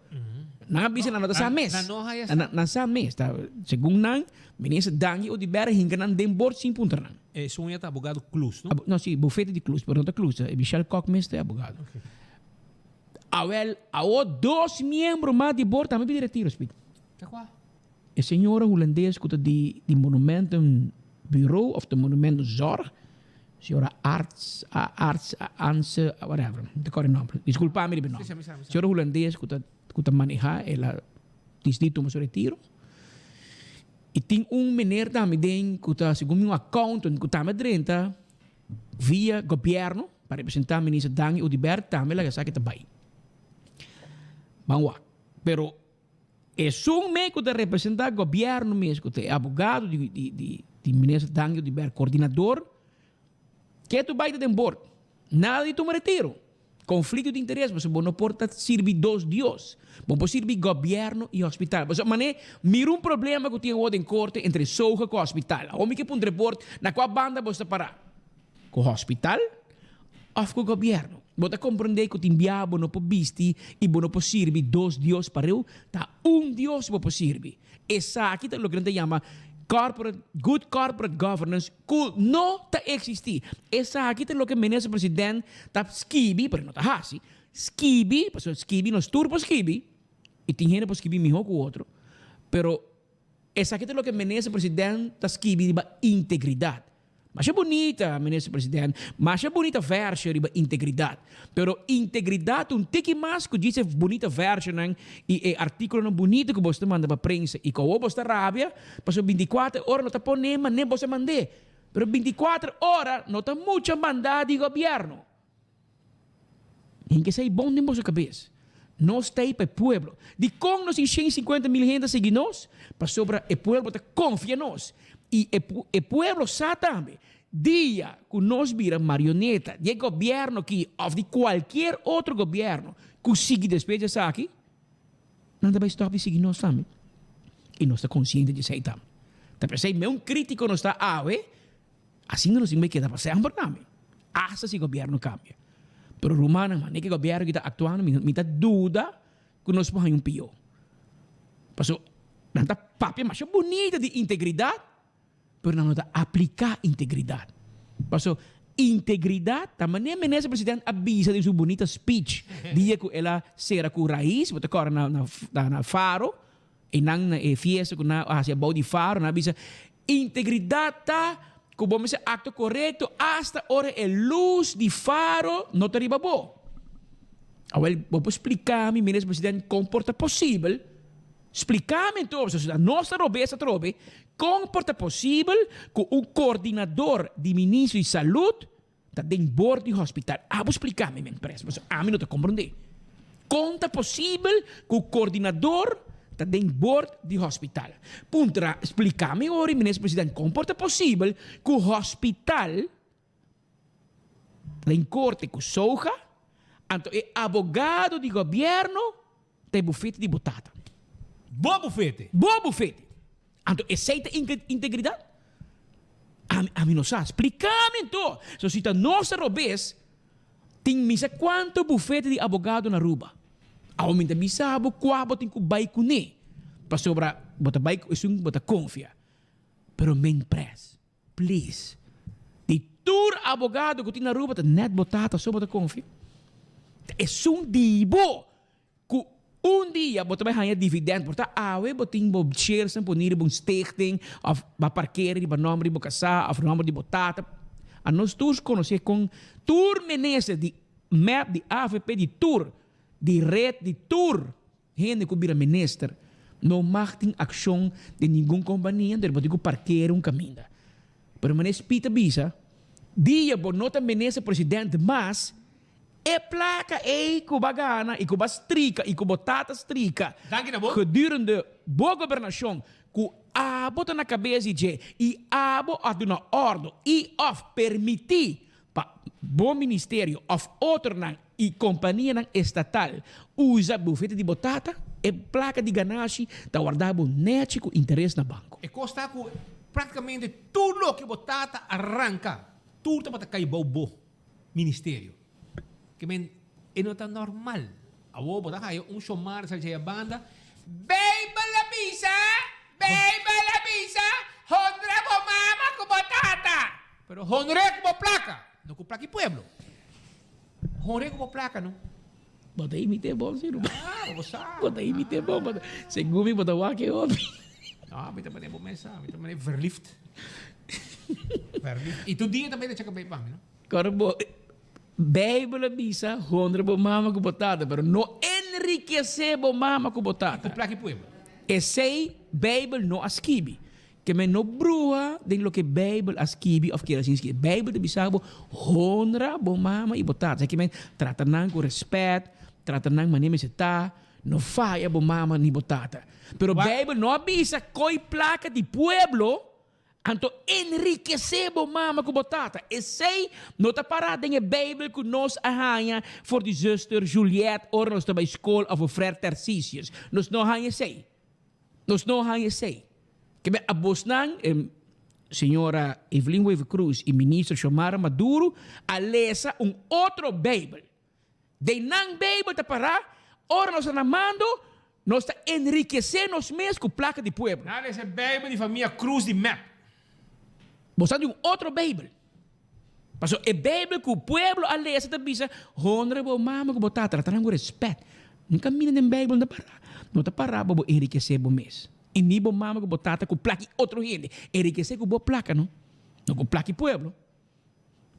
Nan a bisa nan no ta sa mes. Nan no haya sa. Nan sa mes. Ta, segun nan, minister Dangui Oduber a hinka nan den bord sin puntra nan. E suña ta abogado Kloes, no? No, si, bufete di Kloes, pero no ta Kloes. Michel Kok mes ta e abogado. Awel, awo dos miembro mas di bord tambe pidi retiro, Speed. Ta kua? E señora hulandes ku ta di di Monumentenbureau of de Monumentenzorg, señora Arts, Arts, Anse, whatever, no ta kòrda e nòmber, diskulpa mi riba e nòmber. Señora hulandes ku ta ku ta manehá el a disidí tuma su retiro. I tin un meneer tambe den ku ta segun mi un accountant ku tambe a drenta via gobièrnu pa representá minister Dangui Oduber tambe laga sa ke ta bai. Ban wak. Pero Esun me ku ta representá gobièrnu mes, ku ta e abogado di di di minister Dangui Oduber, kordinador, ke tu bai ta den bord. Nada di tuma retiro. Konflikto di interes, pasobra bo no por ta sirbi dos dios. Bo por sirbi gobièrnu i hospital. Pasobra manera mira un problema ku tin awor den korte entre Soga ku hospital. Awor mi ke puntra e bord na kua banda bo sta pará. Ku hospital òf ku gobièrnu? Bo ta komprondé ku tin biaha bo no por bisti i bo no por sirbi dos dios pareu? Ta un Dios bo por sirbi. Esaki ta loke nan ta yama corporate, good corporate governance ku no ta eksistí. Esaki ta loke minister president ta skibi, pero no ta hasi, skibi, pasobra skibi nos tur por skibi i tin hende por skibi mihó ku otro, pero esaki ta loke minister president ta skibi riba integridat. Masha bunita, Minister President, masha bunita verso riba integridad. Pero integridad ta un tiki mas cu djis e bunita versonan y e articulonan bunita cu bos ta manda pa prensa. Y cu awor bos ta rabia, pasobra binticuater ora no ta pone mane bos a mand'é. Pero binticuater ora no ta mucha manda di gobierno. Tin ke sai bon den boso kabes. Nos ta ei pa e pueblo. Dikon nos tin 150 mil hende a sigui nos? Pasobra e pueblo ta konfia nos. I e e pueblo sa tambe, dia ku nos bira marioneta di e gobièrnu aki òf di kualkier otro gobièrnu ku sigui despues di esaki, nan ta bai stòp di sigui nos tambe. I nos ta konsiente di esei tambe. Ta p'esei me un krítiko nos ta awe. Asina nos tin bai keda pa semper tambe, asta si gobierno cambia. Pero rumannan, manera ki gobierno ki ta actuando mi mi ta duda cu nos por haña un pio. Pasobra nan ta papia masha bunita di integridad, pero nan no ta aplica integridad. Pasobra integridad ta manera minister president a bisa den su bunita speech dia cu el a cera cu Raiz, bo ta corda na na na Faro, E nan na e fiesta ku nan a hasi abou di faro, nan a bisa, Integridat ta ku bo mester aktua korekto asta ora e lus di faro no ta riba bo. Awel, bo por splika mi, Minister President, kon por ta posibel? Spliká mi anto, pasobra nos ta robes atrobe, kon por ta posibel ku un koordinador di Ministro di Salud ta den bord di hospital? Abo spliká mi, men pres, pasobra ami no ta komprondé. Kon ta posibel ku koordinador ta den bord di hospital? Puntra, spliká mi ori, Minister President, kon por ta posibel ku hospital Den korte ku Soja, anto e abogado di gobièrnu ta e bufete di bo tata. Bo bufete? Bo bufete! Anto esei ta integridat? Ami, ami no sa. Splika mi anto! So si ta nos ta robes, tin misa kuantu bufete di abogado na Aruba. Awo mi ta bisa bo kua bo tin ku bai kuné, pasobra bo ta bai ku esun ku bo ta konfia. Pero men pres. Please. Di tur abogado cu tin na Aruba ta net bo tata so bo ta confia. Ta esun di bo cu un dia bo ta bay haya dividend por ta awe bo tin bo shares nan poni riba un stichting of ba parkera riba nomber di bo casa of nomber di bo tata. Anos tur conoce con tur minister di mep di avp di tur di red di tur Hende ku bira minister no mag tin akshon den ningun kompania dor bo tin ku parkera un kaminda. Pero manera Speed ta bisa, dia bo no ta minister president mas, e plaka ei ku bo a gana i ku bo a strika i ku bo tata strika gedurende bo gobernashon ku abo ta na kabes di dje i abo a duna ordo i òf permití Pa bo ministerio of otronan y companianan estatal usa bufete di bo tata, e placa di ganashi ta warda bo nechi cu interes na banco. E cos ta cu practicamente tur loke bo tata a ranca, tur tabata cay bou bo ministerio. Ke men e no ta normal. Awor bo ta haya un shomar sa djaya banda, Bijbel a bisa, Bijbel a bisa, honra bo mama cu bo tata. Pero honr'é ku bo plaka, no ku plaka di pueblo. Honr'é ku bo plaka, no. Bo ta imité bon si ruman. Ah, bo sa. Bo ta imité bon. Bo ta, segun mi bo ta wak e hopi. No, mi ta manera bo mes sa. Mi ta manera verliefd. Verliefd. I tur dia tambe ta chaka bei pa mi, no? Kòrda bo, Bijbel a bisa, honra bo mama ku bo tata, pero no enrikesé bo mama ku bo tata. Ku plaka di pueblo. Esei Bijbel no a skibi. Ke men no bruha den loke Bijbel a skibi of keda sin skibi. Bijbel ta bisa bo, honra bo mama i bo tata. Ke men trata nan ku respet, trata nan manera mester ta, no faya bo mama ni bo tata. Pero Bijbel no a bisa koi plaka di pueblo, anto enrikesé bo mama ku bo tata. Esei no ta pará den e Bijbel ku nos a haña for di zuster Juliette ora nos ta bai skol of frère Tarcisius. Nos no haña esei. Nos no haña esei. Ke be abosnan, señora Evelyn Wever Croes i minister Xiomara Maduro a lesa un otro Bijbel. Den nan Bijbel ta pará, ora nos ta na mando, nos ta enrikesé nos mes ku plaka di pueblo. Nan a lesa e Bijbel di famia Croes di mep. Bo sa di un otro Bijbel. Pasobra e Bijbel ku pueblo a lesa ta bisa, Honra bo mama ku bo tata, trata nan ku respet. Nunka mira den Bijbel no ta pará. No ta pará pa bo enrikesé bo mes. I ni bo mama ku bo tata ku plaka i otro hende. Enrikesé ku bo plaka no, no ku plaka i pueblo.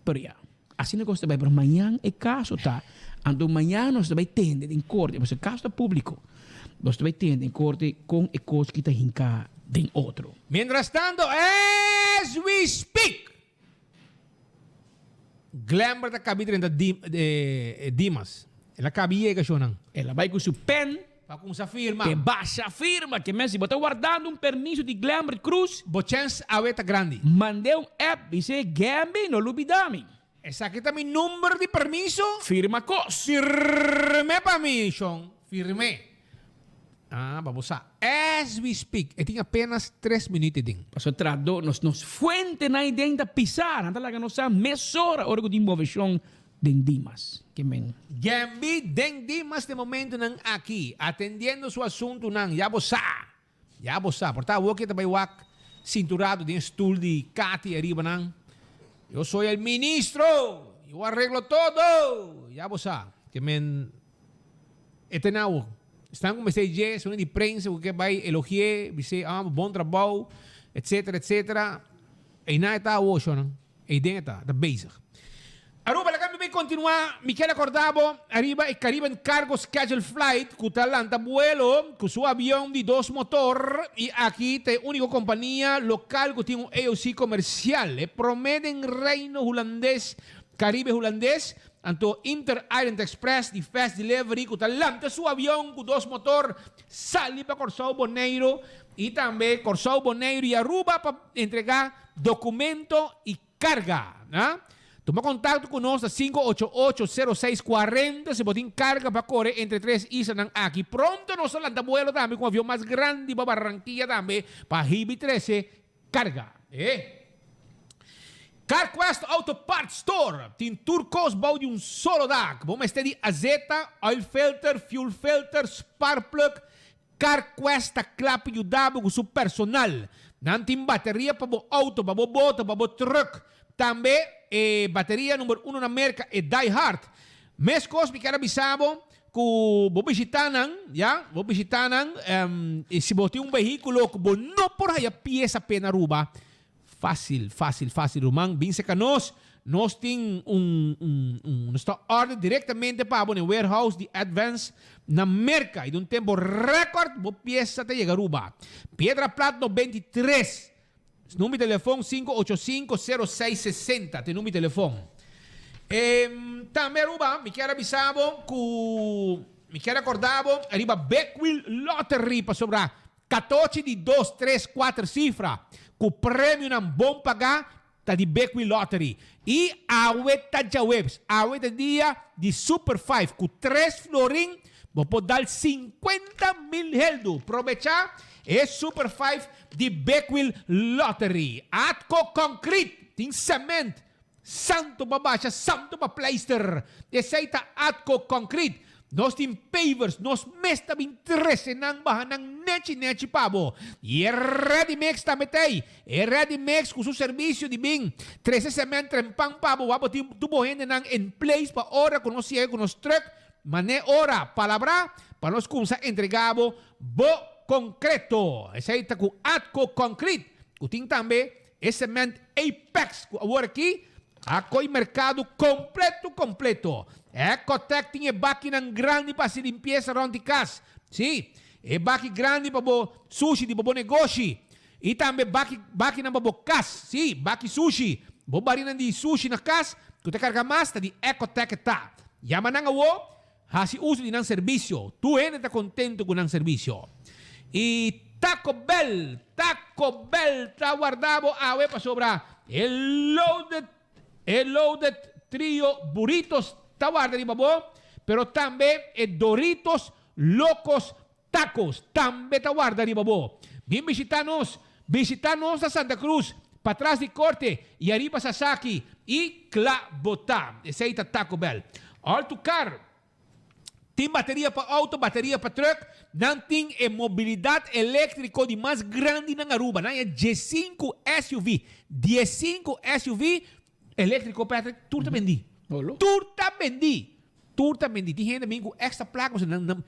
Pero ya, asina kos ta bai. Pero mañan e kaso ta, anto mañan nos ta bai tende den korte, pasobra e kaso ta públiko. Nos ta bai tende den korte kon e kos ki ta hinká den otro. Mientrastanto, as we speak, Glenbert a kabi drenta Dimas. El a kabi yega shownan. El a bai ku su pen. Pa kumsa firma. Pe basha firma. Ke men si bo ta wardando un permiso di Glenbert Croes. Bo chèns awe ta grandi. Mand'é un app bis'é Gembi no lubida mi. Esaki ta mi number di permiso. Firma kos. Firm'é pa mi, shon. Firm'é. Ah, pa bo sa. As we speak, e tin apenas tres minuut e den. Pasobra trahadó, nos nos fuentenan ei den ta pisá. Nan ta laga nos sa mesora ora ku tin moveshon den Dimas. Ke men. Gembi den Dimas den momentunan aki, atendiendo su asuntunan. Ya bo sa. Ya bo sa. Por ta awor ke ta bai wak sinturado den e stul di Cathy ariba nan. Yo soy el ministro! Yo arreglo todo! Ya bo sa. Ke men. E ta na awor. Esnan ku mester dje, esnan di prensa ku ke bai elogi'é, bis'é, ah, bon trabou, etcetera, etcetera. Einan e ta awor, shownan. Eiden e ta, ta bezig. Aruba, laga mi bai. mi kontinuá, mi kier rekordá bo ariba e Caribbean Cargo Schedule Flight ku ta lanta buelo ku su avion di dos motor i aki ta e úniko kompania lokal ku tin un AOC komersial, e promé den Reino Hulandes, Karibe Hulandes. Anto Inter Island Express di Fast Delivery ku ta lanta su avion ku dos motor sali pa Kòrsou, Boneiru i tambe Kòrsou, Boneiru i Aruba pa entregá dokumento i Karga na. Tuma kontakto ku nos na 588 06 40 si bo tin karga pa kore entre tres islanan aki. Pronto nos ta lanta buelo tambe ku un avion mas grandi pa Barranquilla tambe pa hibi trese karga. E. CarQuest Auto Parts Store tin tur kos bou di un solo dak. Bo mester di azeta, oil filter, fuel filter, spark plug, CarQuest ta kla pa yuda bo ku su personal. Nan tin bateria pa bo outo, pa bo boto, pa bo truck. Tambe e bateria number uno na Merka, e Die Hard. Meskos mi kier a bisa bo ku bo bishita nan, ya, bo bishita nan, i si bo tin un vehíkulo ku bo no por haya piesa p'e na Aruba, Fácil, fácil, fácil ruman. Bin cerca nos. Nos tin un, un, un, nos ta order directamente pa bo na e warehouse di Advance na Merca. Y den un tempo record bo pieza ta yega Aruba. Piedra Plat 93. Number di telefon 585 0660 ta e number di telefon. E, tambe Aruba, mi kier a bisa bo cu, mi kier a corda bo ariba Big Wheel Lottery pasobra Katochi di dos, tres, kuater sifra ku premionan bon pagá ta di Big Wheel Lottery. I awe ta djaweps, awe ta dia di Super Five ku tres florin bo por dal 50,000 heldu. Probechá e Super Five di Big Wheel Lottery. Atco Concrete tin cement Santo pa basha, santo pa pleister. Esei ta Atco Concrete. Nos tin pavers, nos mes ta bin trece nan baha nan nechi nechi pa bo. Y e Ready Mix tambe ta ei. E Ready Mix cu su servicio di bin trece cement trempan pa bo, wak bo tin tur bo hendenan in place pa ora cu nos yega cu nos truck, mane ora palabra pa nos cumsa entrega bo bo concreto. Esei ta cu Atco Concrete cu tin tambe E cement Apex cu awor aki a coy mercado completo completo. Ecotec tin e bakinan grandi pa haci limpieza rond di cas. Si, e baki grandi pa bo sushi di bo bo negoshi. Y tambe baki bakinan pa bo cas. Si, baki sushi. Bo barinan di sushi na cas cu ta carga mas ta di Ecotec e ta. Yama nan awo, haci uso di nan servicio. Tur hende ta contento cu nan servicio. Y Taco Bell, Taco Bell ta warda bo awe pasobra e loaded, e loaded trio burritos ta warda riba bo, pero tambe e Doritos Locos Tacos tambe ta warda riba bo. Bin bishita nos, bishita nos na Santa Cruz, patras di Corte y ariba Sasaki y kla bo ta. Esey ta Taco Bell. All to Car tin bateria pa auto, bateria pa truck. Nan tin e mobilidad electrico di mas grandi nan Aruba. Nan e diescinco SUV, diescinco SUV electrico Patrick, tur ta bendi. Tur ta bendi. Tur ta bendi. Tin hende bin cu extra placa pasobra nan nan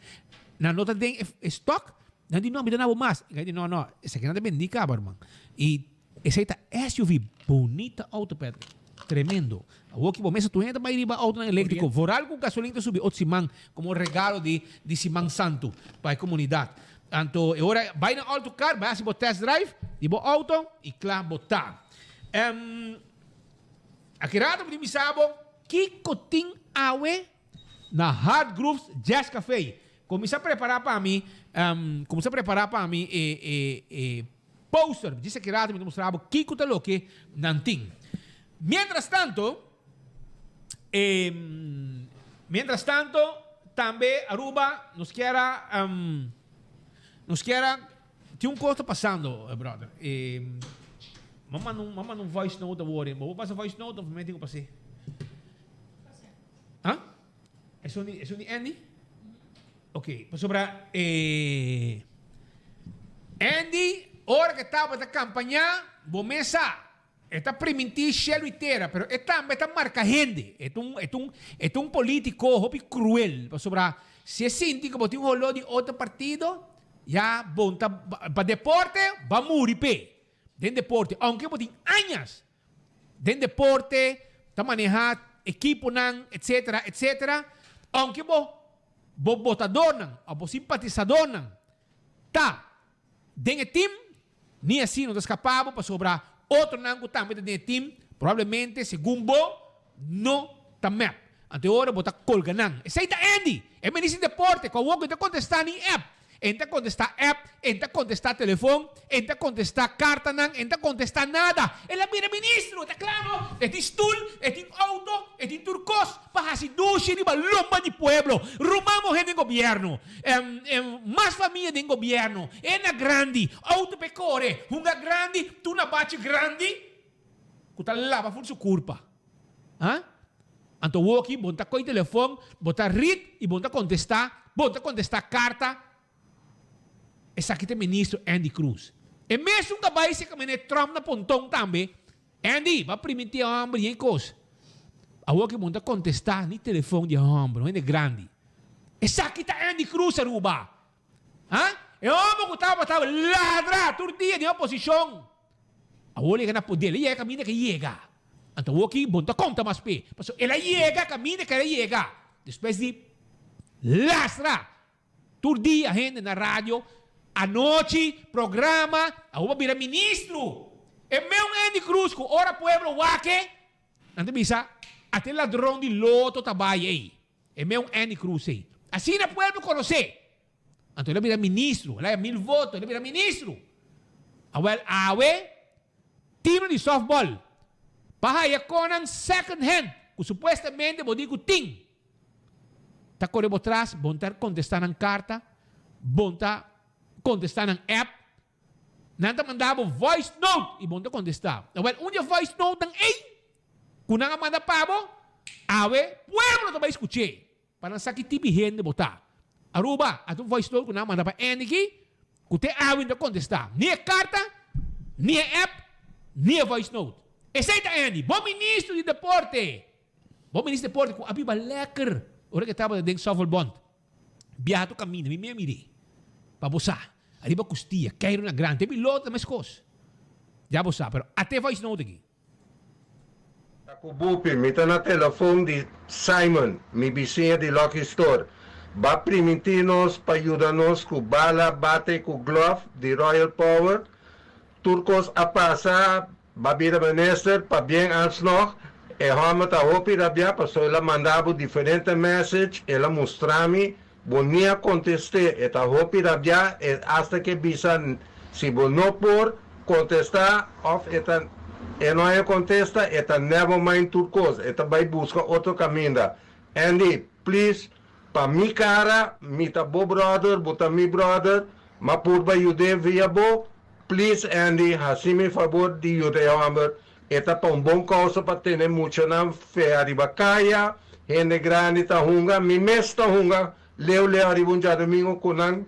nan no ta den e stock. Nan di no, mi ta na bo mas. I di no, no, esaki nan ta bendi caba herman. I esey ta SUV. Bonita auto Patrick. Tremendo. Awor ki bo mesa tur hende ta bay riba autonan electrico. Vooral cu gasolin ta subi otro siman como regalo di di Siman Santo pa e comunidad. Anto e ora bay na Alto Car, bay haci bo test drive di bo auto i cla bo ta. Aki rato mi tin bisa bo kiko tin awe na Hard Grooves Jazz Cafe. Kuminsá prepará pa mi, kuminsá prepará pa mi e e e poster. Djis aki rato mi ta mustra bo kiko ta loke nan tin. Mientras tanto, e mientras tanto tambe Aruba nos kier a nos kier a Tin un cos ta pasando, brother. E, m'a manda un, m'a manda un voice note awor. Bo por pasa voice note of mi tin cu pas'é? Ah? Esun di, esun di Andy? Ok, pasobra e Andy, ora cu e tabata campaña, bo mes sa, E ta primintí shelu i tera, pero e tambe ta marka hende. E ta un, e ta un, e ta un polítiko hopi kruel, pasobra si e sinti ku bo tin un holó di otro partido, ya bo ta, pa deporte, bo a muri p'e. Den deporte, ounke bo tin añas den deporte, ta manehá. ekiponan, etcetera, etcetera. Aunke bo bo botadornan of bo simpatisadornan ta den e team, ni asina no ta skapa bo pasobra otronan ku tambe ta den e team probablemente segun bo no ta mep. Anto e ora bo ta kolga nan. Esei ta Andy, e minister di deporte ku awor ku e ta kontestá ni app. E ta kontestá app, e ta kontestá telefon, e ta kontestá kartanan, e ta kontestá nada. El a bira ministro, ta kla no? E tin stul, e tin outo, e tin tur kos pa hasi dushi riba lomba di pueblo. Ruman muhé den gobièrnu, mas famia den gobièrnu, e na grandi, outo pa e kore, hunga grandi, tur na bachi grandi ku ta laba for su kurpa. Ha? Anto woki bon ta koy telefon, bo ta rit y bon ta contesta, bon ta contesta carta. Esaki ta e ministro Andy Croes. E mesun ta bay seca meneer Trump na ponton tambe. Andy, bo a priminti e homber yen cos. Awoki bon ta contesta ni telefon di e homber, un hende grandi. Esaki ta Andy Croes Aruba. Ha? E homber cu tabata ladra tur dia den oposicion. Awor yega na poder, el a yega kaminda ke yega. Anto awor ki bo no ta konta mas p'e, pasobra el a yega kaminda ke el a yega. Despues di lastra tur dia hende na radio, anochi, programa, awor bo a bira ministro. E meun Andy Cruz ku ora pueblo wak e, nan ta bisa, ata e ladron di loto ta bai ei. E meun Andy Cruz ei. Asina pueblo konos'é. Anto el a bira ministro, el a haya mil voto, el a bira ministro. Awel awe team di softball pa haya konan second hand ku supuestamente bo di ku tin ta kore bo tras, bon ta kontesta nan karta, bon ta kontesta nan app, nan ta manda bo voice note i bon ta kontesta. Awel un di e voice note nan ei ku nan a manda pa bo, awe pueblo ta bai skuch'é. Pa nan sa ki tipi hende bo ta. Aruba, a ta un voice note ku nan a manda pa Andy ki, ku te awe no ta kontestá. Ni e karta, ni e app, ni e voice note. Esei ta Andy, bo ministro di deporte! Bo ministro di deporte ku a biba lèker ora ku e tabata den Suffolbond. Biaha tur kaminda, mi mi a mir'é. Pa bo sa, ariba kustia, keiru na gran, te pilota meskos. Ya bo sa, pero ate voice note aki. Ta ku Bupi, mi ta na telefon di Simon, mi bisiña di Lucky Store. Ba primintí nos pa yuda nos ku bala, bate ku glove di Royal Power. Tur kos a pasa, ba bira minister, pabien alsnog. E hòmber ta hopi rabiá pasobra el a manda bo diferente message, el a mustra mi, bo ni a kontest'é. E ta hopi rabiá, e asta ke bisa si bo no por kontestá òf e ta e no haña kontesta, e ta never mind tur kos, e ta bai buska otro kaminda. Andy, please, pa mi kara, mi ta bo brother, bo ta mi brother, m'a purba yud'é via bo, please Andy, hasi mi fabor di yuda e hòmber, E ta pa un bon kousa pa tene muchanan fe ariba kaya, hende grandi ta hunga, mi mes ta hunga leu leu ariba un djadumingu ku nan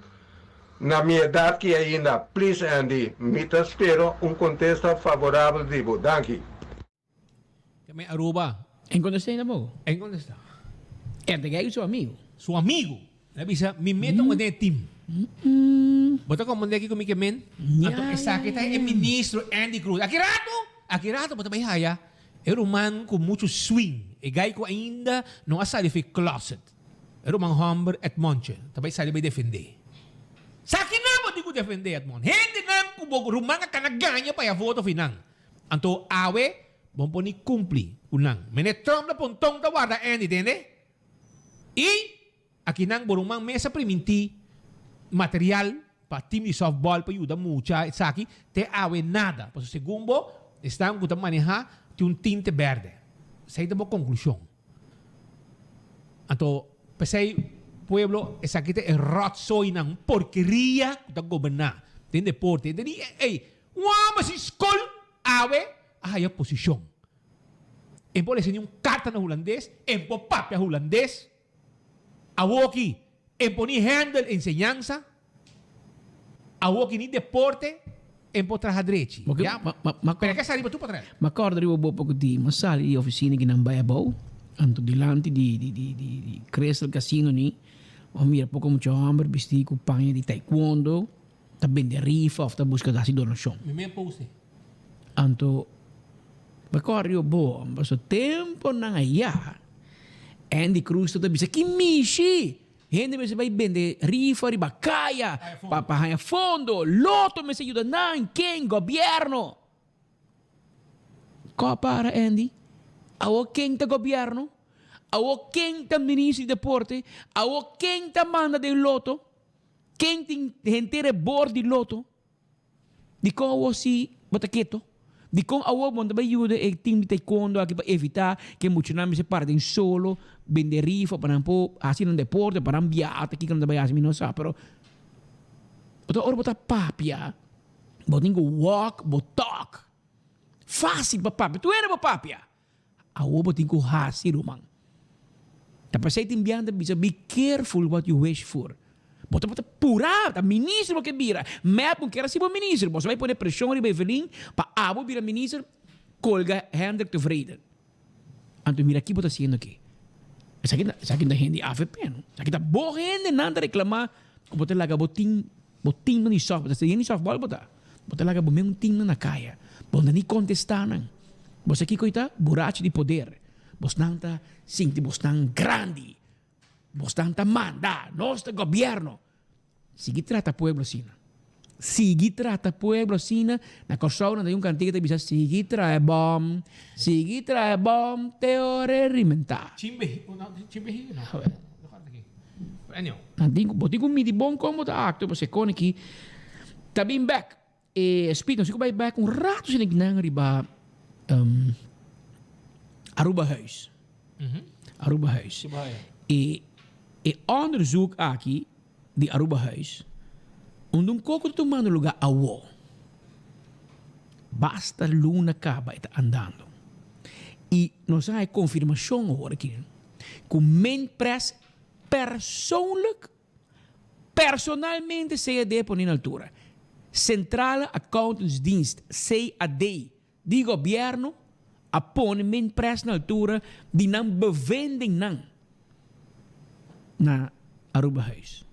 na mi edat ki ainda. Please Andy, mi ta spero un kontesta favorabel di bo. Danki. Keme Aruba. En kontestá ainda poko. En kontestá. E ta kei ku su amigu. Su amigu. El a bisa, Mi meta un den e team. Bo ta comprende kiko mi ke men? Anto esaki ta e ministro Andy Cruz. Aki rato, aki rato bo ta bai haya e ruman ku muchu swing, e guy ku ainda no a sali for e closet. E ruman homber Edmondje ta bai sali bai defende. Sa kinan bo tin ku defende Edmond? Hendenan ku bo ruman a kana gaña pa e voto fi nan. Anto awe bo no por ni cumpli ku nan. Meneer Trump na ponton ta warda Andy, tende? I akinan bo ruman mes a primintí material pa team di softball pa yuda mucha esaki, te awe nada. Pasobra segun bo, esnan ku ta manehá tin un tinte bèrdè. Esei ta bo konklushon. Anto, p'esei pueblo, esaki ta e ròtsoinan, un porkeria ku ta goberná den deporte. Ey, un hòmber sin skol awe a haya posishon. E por lesa ni un karta na hulandes, e por papia hulandes. Awoki e por ni handle enseñansa, awoki ni deporte e por traha drechi. Ya, pero e ke sa riba tur pa traha. Ma kòrda riba bo poko di ma sali di ofisina ki nan bai abou, anto dilanti di di di di Crystal Casino ni, bo mira poko mucha hòmber bistí ku paña di taekwondo ta bende rifa òf ta buska hasi donashon. Mi mei a post e. Anto. Bo kòrda yo bon, pasobra temponan ayá Andy Cruz ta bisa ki mishi! Hende mester bai bende rifa riba kaya pa pa haña fondo, loto mester yuda nan, ken? Gobièrnu! Kò para Andy? Awor ken ta gobièrnu? Awor ken ta minister di deporte? Awor ken ta manda den loto? Ken tin henter e bord di loto? Dikon awor si bo ta keto? Dikon awor bo no ta bai yuda e team di taekwondo aki pa evita ke muchanan mester para den solo bende rifa pa nan por hasi nan deporte, pa nan biaha ta kiko nan ta bai hasi mi no sa pero bo ta ora bo ta papia bo tin ku walk bo talk. Facil pa papia, tur hende por papia. Awor bo tin ku hasi ruman. Ta p'esei tin biaha ta bisa be careful what you wish for. Bo ta purá, ta minister bo ke bira. Mep bo kier hasi bo minister. Bo sa bai pone preshon riba Evelyn pa abo bira minister, kolga Hendrik Tevreden. Anto mira ki bo ta hasiendo aki. Esaki ta esaki ta hende di avp no. Esaki ta bo hendenan ta reklamá ku bo ta laga bo tin bo teamnan di softball. Ta hende di softball bo ta. Bo ta laga bo mes un teamnan na kaya. Bo no ta ni kontestá nan. Bo sa kiko i ta? Burachi di poder. Bosnan ta sinti bosnan grandi. Bosnan ta manda. Nos ta gobierno. Sigui trata pueblo asina. Sigui trata pueblo asina. Na Kòrsou nan ta un kantika ta bisa sigui traha e bòm, sigui traha e bòm te ora e rimentá. Chimbe, no, chimbe no. Anyhow. Nan tin ku, bo tin ku midi bon kon bo ta aktua pasobra e kone ki ta bin bèk. E speed nos tin ku bai bèk un ratu si nan riba Arubahuis. Arubahuis. E e onderzoek aki di Arubahuis unda un koko ta tumando luga awo. Basta luna kaba e ta andando. I nos a haña konfirmashon awor aki ku Minpres persoonlijk Personalmente CAD pone na altura. Centrale Accountantsdienst, CAD, di gobierno a pone Minpres na altura di nan bevindingnan na Arubahuis.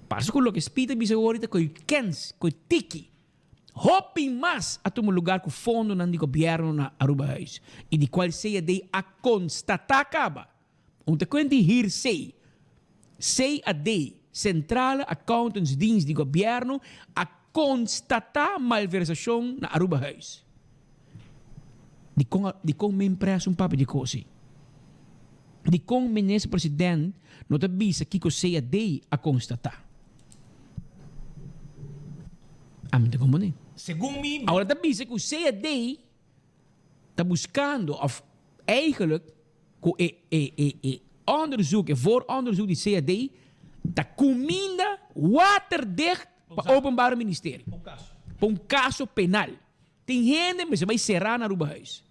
Parse cu loke Speed a bisa awor ta cu kens, cu tiki. Hopi mas a tuma lugar cu fondonan di gobierno na Arubahuis y di cual CAD a constata caba. Un ta kuent di hir C. CAD, Centrale Accountantsdienst di Gobierno, a constata malversacion na Arubahuis. Dicon dicon men pres un papia di cosi? Dicon Minister President no ta bisa kico CAD a constata? Ami ta comprende. Segun mi. Ahora ta bisa cu CAD ta buscando of eigenlijk Ku e e e e onderzoek, e vooronderzoek di CAD ta kuminda waterdicht pa Openbaar Ministerie. Pa un kaso penal. Tin hende mester bai será na Arubahuis.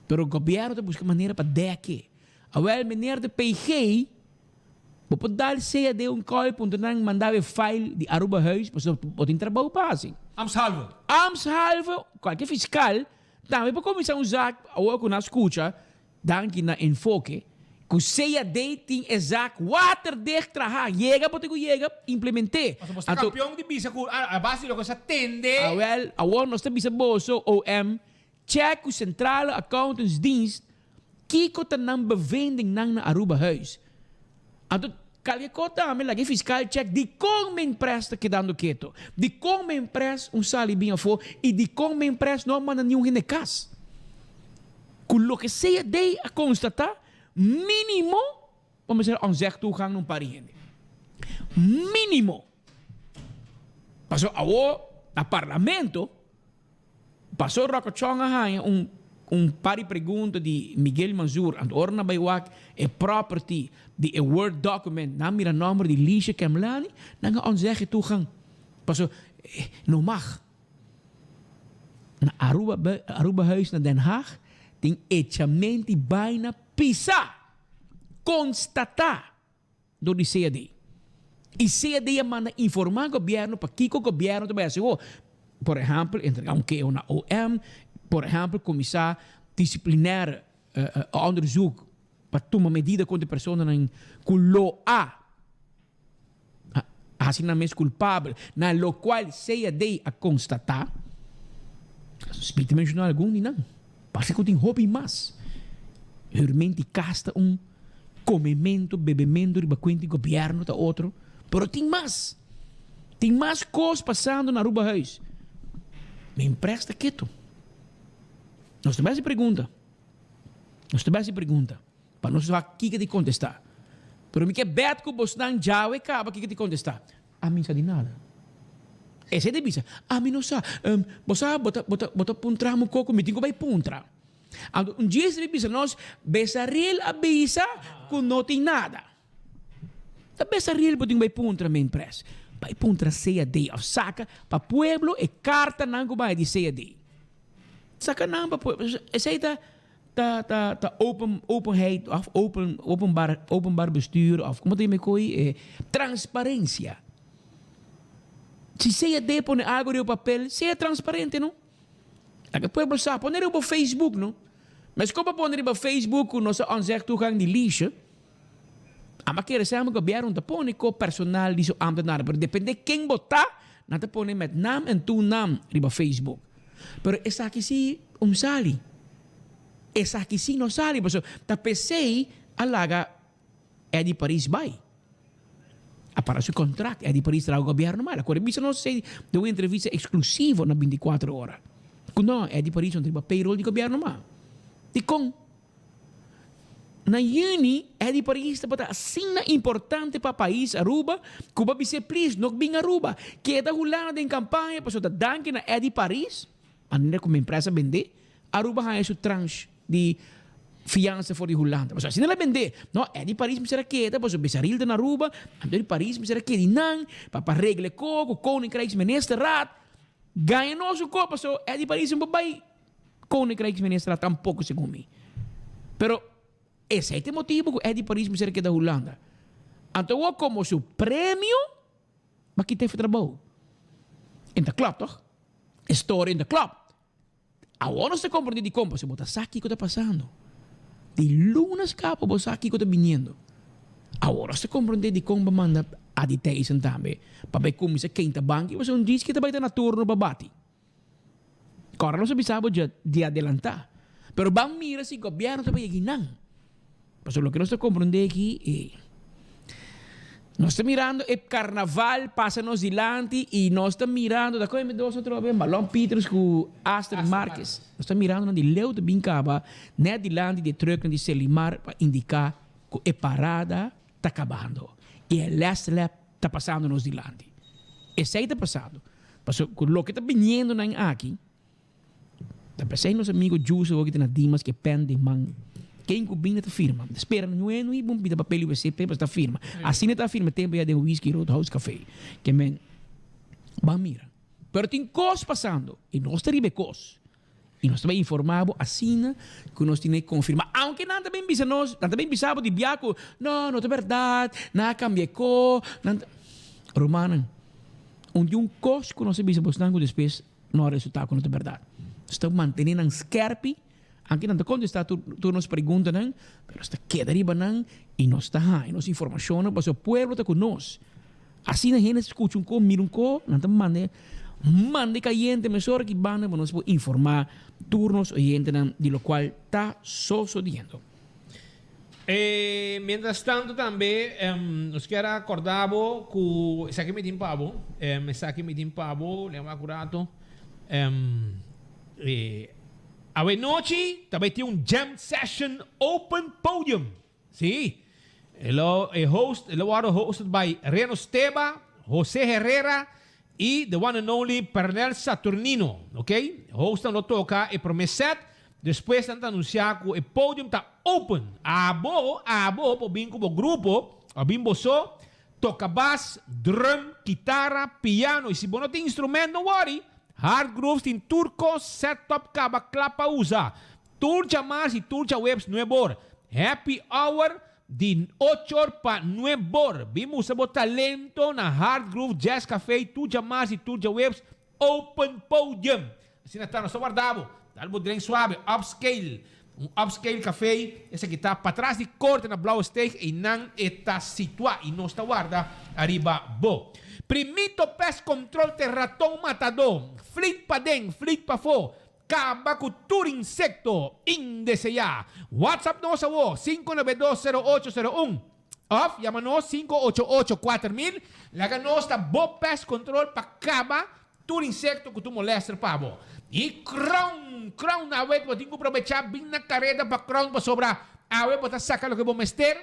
Pero gobièrnu ta buska manera pa dèk e. Awèl meneer de PG, bo por dal CAD un call puntra nan manda e file di Arubahuis pasobra bo tin trabou pa hasi. Ambtshalve. Ambtshalve, kualke fiskal Tambe por kuminsá un zaak awor ku nan skucha, danki na Enfoke, ku CAD tin e zaak waterdicht traha. Yega bo tin ku yega, implement'é. Pasobra bo ta kampion di bisa ku a base di loke sa tende. Awel, awor nos ta bisa boso, OM, check ku Centrale Accountantsdienst kiko ta nan bevindingnan na Arubahuis. Anto kalke ko tambe laga e fiskal check dikon Minpres ta kedando keto, dikon Minpres un sali bin afó i dikon Minpres no a manda niun hende kas. Ku loke sea dey a konstatá, mínimo bo mester a onzeg toegang na un par di hende. Mínimo. Pasobra awor na parlamento Pastor Rocochon a haña un un par di pregunta di Miguel Manzur, anto ora nan bai wak e property di e Word document, nan mira nomber di Lisha Kemlani, nan a ontzegge toegang. Paso no mag. Na Aruba Arubahuis na Den Haag tin echamenti baina pisa, constata. Dor di CAD. I CAD a manda informá gobièrnu pakiko gobièrnu ta bai hasi awor. Por ehèmpel, entregá un keho na OM, por ehèmpel, kuminsá disiplinair onderzoek pa tuma medida kontra e personanan ku lo a hasi nan mes kulpabel, na lokual CAD a konstatá. Speed ta menshoná algun di nan. Parse ku tin hopi mas. Hürment di kas ta un, komementu, bebementu riba kuent di gobièrnu ta otro, pero tin mas. Tin mas kos pasando na Arubahuis. Men pres ta ketu. Nos ta bai hasi pregunta. Nos ta bai hasi pregunta pa nos wak kiko di kontestá. Pero mi ke bèt ku bosnan djawe kaba kiko di kontestá. Ami sa di nada. Esei ta bisa, Ami no sa. Bo sa, bo ta, bo ta, bo ta puntra mi koko, mi tin ku bai puntra. Anto un dje esei bisa nos, Besaril a bisa ku no tin nada. Ta Besaril bo tin ku bai puntra, men pres. Bai puntra CAD òf saka pa pueblo e kartanan ku bai di CAD. Saka nan pa pueblo. Esei ta. Ta ta ta open openheid of open openbaar openbaar bestuur of como ta yama e koe e transparencia. Si CAD pone algo riba papel sea transparente no. Laga e pueblo sa pone riba bo Facebook no. Meskor pa pone riba Facebook ku nos a ontzeg toegang di Liesje. Amba kere sa gobierno ta pone ko personal di su ambtenaar pero depende ken bo ta nan ta pone met naam en toenaam riba Facebook. Pero esaki si un sali. Esaki si no sali pasobra ta p'esei a laga Eddy Paris bai. A para su contract Eddy Paris traha ku gobierno mal. A kore bisa nos esei den un entrevista exclusivo na binticuatro ora. Ku no, Eddy Paris no ta riba payroll di gobierno mas. Dikon? Na yüni Eddy Paris tabata asina importante pa pais Aruba ku bo a bis'é please no bin Aruba. Keda Hulanda den kampaña pasobra ta danki na Eddy Paris, manera ku mi empresa bendé, Aruba haña su tranche di fiansa for di Hulanda. Pasobra asina el a bendé. No, Eddy Paris mester a keda pasobra Besaril ta na Aruba, anto Eddy Paris mester a keda einan pa pa regla e kos ku Koninkrijksministerraad gaña nos su kos pasobra Eddy Paris no por bai Koninkrijksministerraad tampoco segun mi. Pero esey ta e motibo cu Eddy Paris mester keda Hulanda. Anto awor como su premio ba kita e trabou. En ta klop toch? E story en ta klop. Awor nos ta comprende dicon pasobra bo ta sa kico ta pasando. Di lunas caba bo sa kico ta biniendo. Awor nos ta comprende dicon ba manda Adi Thijssen tambe pa bay cuminsa keinta banki pasobra un djis ke ta bay ta na turno pa bati. Kòrda nos a bisa bo dje di adelantá. Pero ban mira si gobièrnu ta bai yegi nan. Pasobra loke nos ta komprondé aki e nos ta mirando e karnaval pasa nos dilanti i nos ta mirando ta koe mi dos otro awe Marlon Pieters ku Astrid Marques. Nos ta mirando nan di leu ta bin kaba nèt dilanti di e trùknan di Selimar pa indiká ku e parada ta kabando i e lès lèp ta pasando nos dilanti. Esei ta pasando. Pasobra ku loke ta biniendo nan aki, ta p'esei nos amigo Juice awor ki ta na Dimas ku e pen den man. Ken ku bini ta firma. Ta spera nue nui bon pida papel i wc paper ta firma. Asina ta firma tempu ya den Whisky Roadhouse Cafe. Ke men ban mira. Pero tin kos pasando i nos ta riba e kos. I nos ta bai informá bo asina ku nos tin e konfirmá. Aunke nan ta bin bisa nos, nan ta bin bisa bo di bia ku, no, no ta bèrdat, nan a kambia e ko, nan ta. Rumannan, un di un kos ku nos a bisa bosnan ku despues no a resultá ku no ta bèrdat. Nos ta mantené nan skèrpi, aunke nan ta kontestá tur tur nos preguntanan, pero nos ta keda riba nan i nos ta haña nos informashonnan pasobra pueblo ta ku nos. Asina hende skucha un ko, mira un ko, nan ta manda manda e kayente mesora ki banda pa nos por informá tur nos oyentenan di lokual ta sosodiendo. E mientras tanto tambe nos kier a korda bo ku esaki mi tin pa bo, esaki mi tin pa bo, lema wak un rato. Awe nochi ta bai tin un jam session open podium. Sí. E lo e host, e lo wòrdu hosted by Reno Steba, Jose Herrera y the one and only Pernell Saturnino. Ok? Hostnan lo toka e promé set, despues nan ta anunsiá ku e podium ta open. Abo, abo por bin ku bo grupo òf bin bo so, toka bas, drum, kitara, piano y si bo no tin instrument no worry, Hard Grooves tin tur kos set up kaba kla pa usa. Tur djamars y tur djaweps nuebor. Happy hour di ochor pa nuebor. Bin mustra bo talento na Hard Groove Jazz Café tur djamars y tur djaweps Open Podium. Asina ta, nos ta warda bo. Dal bo drink suave, upscale. Un upscale café, esaki ta patras di corte na Blauwe Steeg, eynan e ta situa y nos ta warda ariba bo. Primito Pest Control te raton matadó. Flit paden, flit pafó. Kaba ku tur insekto indeseá. WhatsApp nos awor, 5920801 òf yama nos 588 4000. Laga nos ta bo pest control pa kaba tur insekto ku tur molèster pa bo. I Crown, Crown awe bo tin ku probechá bin na kareda pa Crown pasobra awe bo ta saka loke bo mester.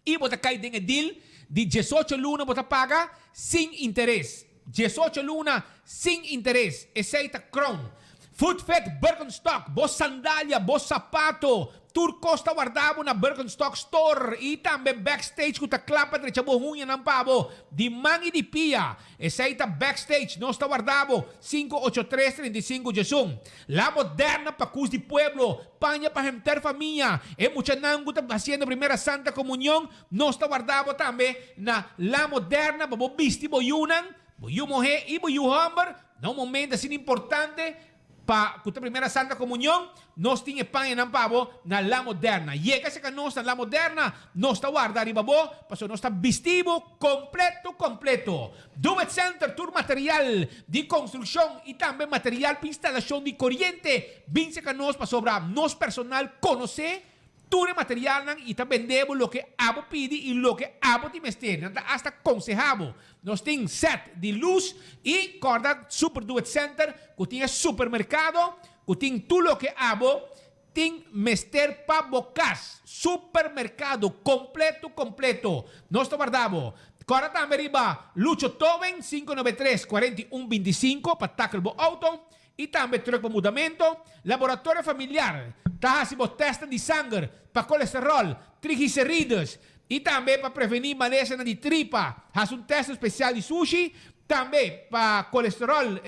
I bo ta kai den e deal di diesocho luna bo ta paga sin interes. Diesocho luna sin interes. Esei ta Crown. Footfit Birkenstock, bo sandalia, bo sapato, tur kos ta warda bo na Birkenstock Store i tambe Backstage ku ta kla pa drecha bo huñanan pa bo di man i di pia. Esei ta Backstage, nos ta warda bo, 583 35 diesun. La moderna pa cus di pueblo, paña pa henter famia, e muchanan cu ta haciendo primera santa comunion, nos ta warda bo tambe na La Moderna pa bo bisti bo yunan, bo yu muhe y bo yu homber, na un momento asina importante pa cu ta primera santa comunion, nos tin e pañanan pa bo na La Moderna. Yega cerca nos na La Moderna, nos ta warda riba bo, pasobra nos ta bisti bo completo completo. Do It Center tur material di konstrukshon i tambe material pa instalashon di koriente bin serka nos pasobra nos personal konosé tur e materialnan i ta bende bo loke abo pidi i loke abo tin mester. Nan ta asta konsehá bo. Nos tin sèt di lus i kòrda Super Do It Center ku tin e supermerkado ku tin tur loke abo Tin mester pa bo kas. Supermerkado kompleto kompleto. Nos ta warda bo. Kòrda tambe riba Lucho Towing 593 41 25 pa takel bo outo i tambe trùk pa mudamento. Laboratorio Familiar ta hasi bo tèstnan di sanger pa kolesteròl, triglicerides i tambe pa prevení malesanan di tripa. Hasi un tèst spesial di sushi tambe pa kolesteròl,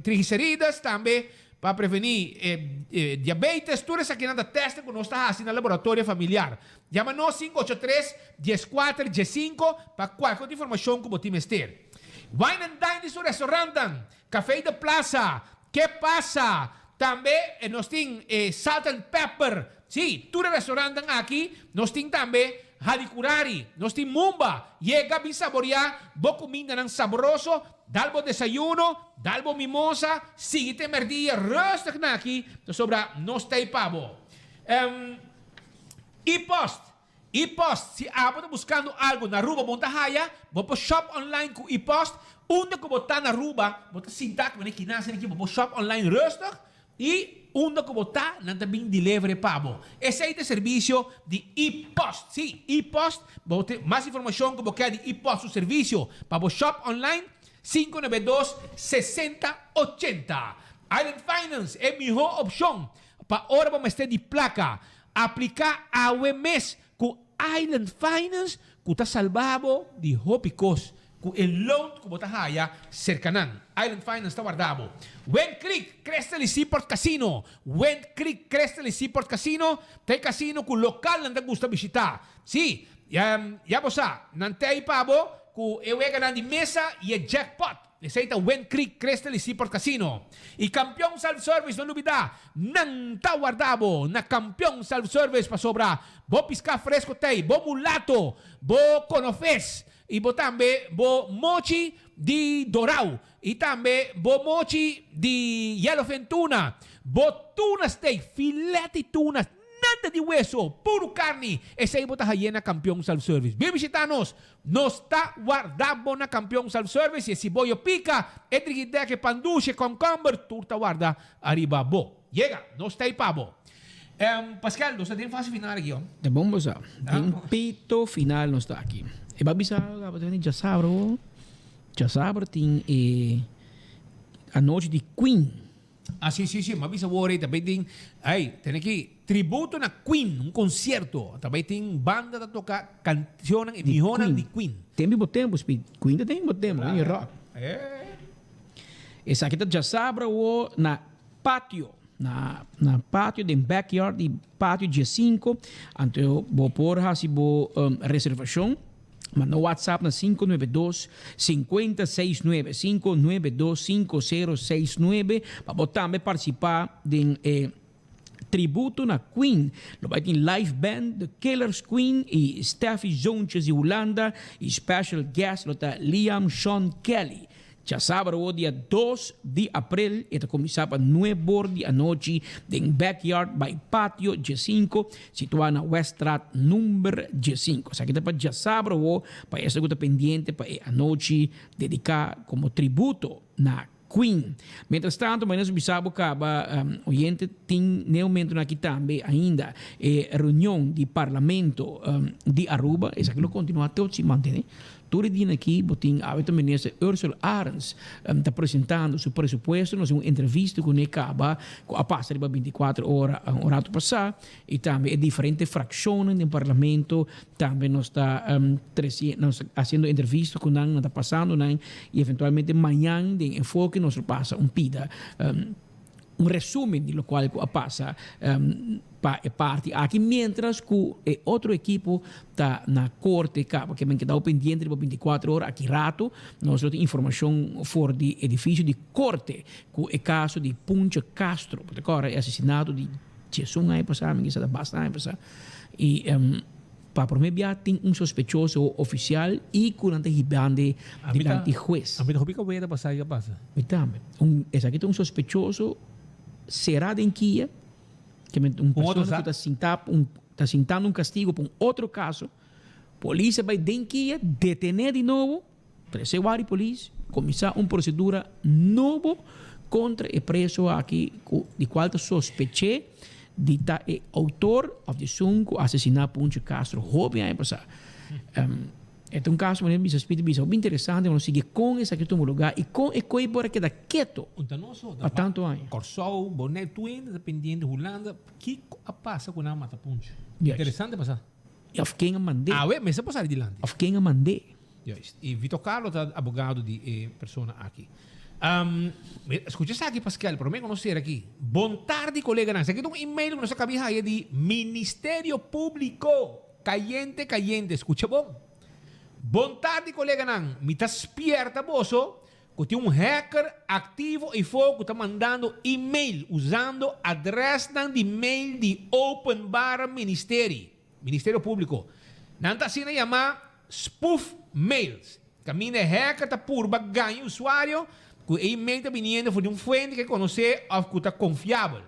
triglicerides tambe Pa prevení e diabetes, tur esakinan ta tèstnan ku nos ta hasi na laboratorio familiar. Yama nos 583 14 15 pa kualke otro informashon ku bo tin mester. Wine and Dine di su restaurantnan, Café de Plaza, Ke Pasa, tambe nos tin Salt and Pepper, sí, tur e restaurantnan aki nos tin tambe Hadicurari, nos tin Mumba, yega bin saboreá bo kumindanan sabroso, dal bo desayuno, dal bo mimosa, sigui te merdia rustig na aki, pasobra nos ta ei pa bo. E-post, E-post, si abo ta buskando algu na Aruba bo no ta haya, bo por shop online ku e-post, unda ku bo ta na Aruba, bo ta sinta ku bo kinan asina aki, bo por shop online rustig, I unda ku bo ta, nan ta bin delivery pa bo. Esei ta e servisio di e-post. Sí, e-post. Bo tin mas informashon ku bo ke di e-post su servisio pa bo shop online, 592 60 80. Island Finance, e mihó opshon pa ora bo mester di plaka. Apliká awe mes ku Island Finance ku ta salba bo di hopi kos Ku e loan ku bo ta haya serka nan, Island Finance ta warda bo. Wind Creek, Crystal y Seaport Casino Wind Creek, Crystal y Seaport Casino ta e casino ku lokalnan ta gusta bishita. Sí, ya bo sa, nan ta ei pa bo ku e weganan di mesa y e jackpot. Esei ta Wind Creek, Crystal y Seaport Casino. Y Campeon Self Service, no lubida, nan ta warda bo na Campeon Self Service pasobra bo piská fresco t'ei, bo mulato, bo konofes. I bo tambe bo mochi di dorau, i tambe bo mochi di yellowfin tuna, bo tuna steak, filet di tuna, nada di weso, puru karni, esei bo ta haye na Kampion Self Service. Bin bishita nos, nos ta warda bo na Kampion Self Service, e siboyo pika, e drigidek, e pan dushi, e konkomber, tur ta warda ariba bo. Yega, nos ta ei pa bo. Pascal, nos ta den fase final aki, ho. Ta bon bo sa. Den pito final nos ta aki. E ba bisa algo abo di djasabra bo. Djasabra tin e anochi di Queen. Ah, si, si, si. M'a bisa bo ahorita. Bai tin, ay, tene ki tributo na Queen, un concierto. Ta bai tin banda ta toca cancionnan e mihonan di Queen. Tempo bo tempo, Speed. Queen ta den bo tempo, den rock. Esaki ta djasabra wo na Patio, na na patio den backyard di patio diesinco, anto bo por haci bo reservacion, manda un WhatsApp na 592 5069, 592 5069, pa bo tambe participa den e tributo na Queen. Lo bay tin live band, The Killers Queen y Steffi Zoontjes di Hulanda y special guest lo ta Liam Sean Kelly. Djasabra awo dia dos di aprel e ta kuminsá pa nuebor di anochi den Backyard by Patio Djesinko, situá na Weststraat number djesinko. Esaki ta pa djasabra awo pa esnan ku ta pendiente pa e anochi dediká komo tributo na Queen. Mientras tanto, mañana nos bisa bo kaba, oyente tin n'e momentonan aki tambe ainda e reunion di Parlamento di Aruba. Esaki lo kontinuá te otro siman tene. Tur e dianan aki bo tin awe ta Minister Ursula Arends ta presentando su presupuesto. Nos tin un entrevista ku ne kaba ku a pasa riba bintikuater ora un rato pasá i tambe e diferente frakshonnan den Parlamento tambe nos ta trese nos ta hasiendo entrevista ku nan, nan ta pasando nan i eventualmente mañan den enfoke nos lo pasa un pida un resumen di locual cu a pasa pa e parti aki mientras cu e otro ekipo ta na corte caba ke men kedao pendiente riba binticuatro ora aki rato nos lo tin informacion for di edificio di corte cu e caso di Puncho Castro bo ta corda e asesinato di diesun aña pasa mi kisa ta basta aña pasa y Pa prome bia tin un sospechoso oficial y cu nan ta hibande dilanti hues. Ami ta hopi kaweta pa sa ki a pasa. Mi tambe. Un, esaki ta un sospechoso sera den kia, ke men un persona cu ta sinta un ta sintando un castigo pa un otro caso. Polis a bay den kia, detene di nobo, trece wari polis, cuminsa un procedura nobo contra e preso aki cu di cual ta sospeche di ta e autor of di esun cu asesina Puncho Castro hopi aña pasa. E ta un caso manera bisa Speedy bisa hopi interesante pa nos sigui con esaki tuma lugar y con e coy por a keda keto pa tanto aña. Corsou, Bonaire, tur hende ta pendiente, Hulanda, kico a pasa cu nan a mata Puncho? Interesante pa sa. Of ken a mand'é. Awe mester por sali dilanti. Of ken a mand'é. Juist. Y Vito Carlo ta abogado di e persona aki. Scucha esaki Pascal, prome cu nos cera aki. Bon tardi coleganan. Esaki ta un email cu nos a cabi haya di Ministerio Publico. Cayente cayente. Scucha bon. Bon tardi coleganan. Mi ta spierta boso cu tin un hacker activo eyfo cu ta mandando email usando adresnan di mail di Openbare Ministerie, Ministerio Publico. Nan ta asina yama spoof mails. Caminda e hacker ta purba gaña usuario cu e email ta biniendo for di un fuente cu e conoce of cu ta confiabel.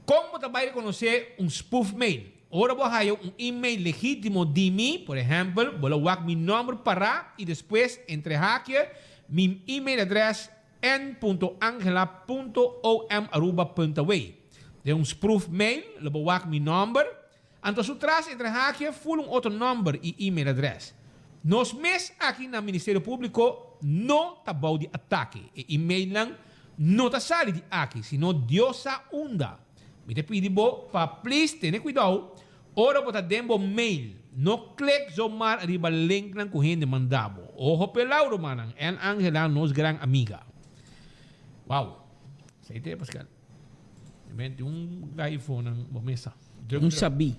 Kon bo ta bai rekonosé un spoof mail? Ora bo haya un email legítimo di mi, por ehèmpel, bo lo wak mi nòmber pará i despues entre haakje mi email adrès n.angela punto om aruba punto away. Den un sproof mail lo bo wak mi nòmber, anto su tras entre haakje ful un otro nòmber i email adrès. Nos mes aki na Ministerio Públiko no ta bou di atake. E emailnan no ta sali di aki, sino Dios sa unda. Mi ta pidi bo pa please tene kuidou ora bo ta den bo mail. No klik zomar riba linknan ku hende manda bo. Ojo pelao rumannan. En Angela nos gran amiga. Wow. Esei te Pascal. Menti un iPhone bo mesa. Un sabí,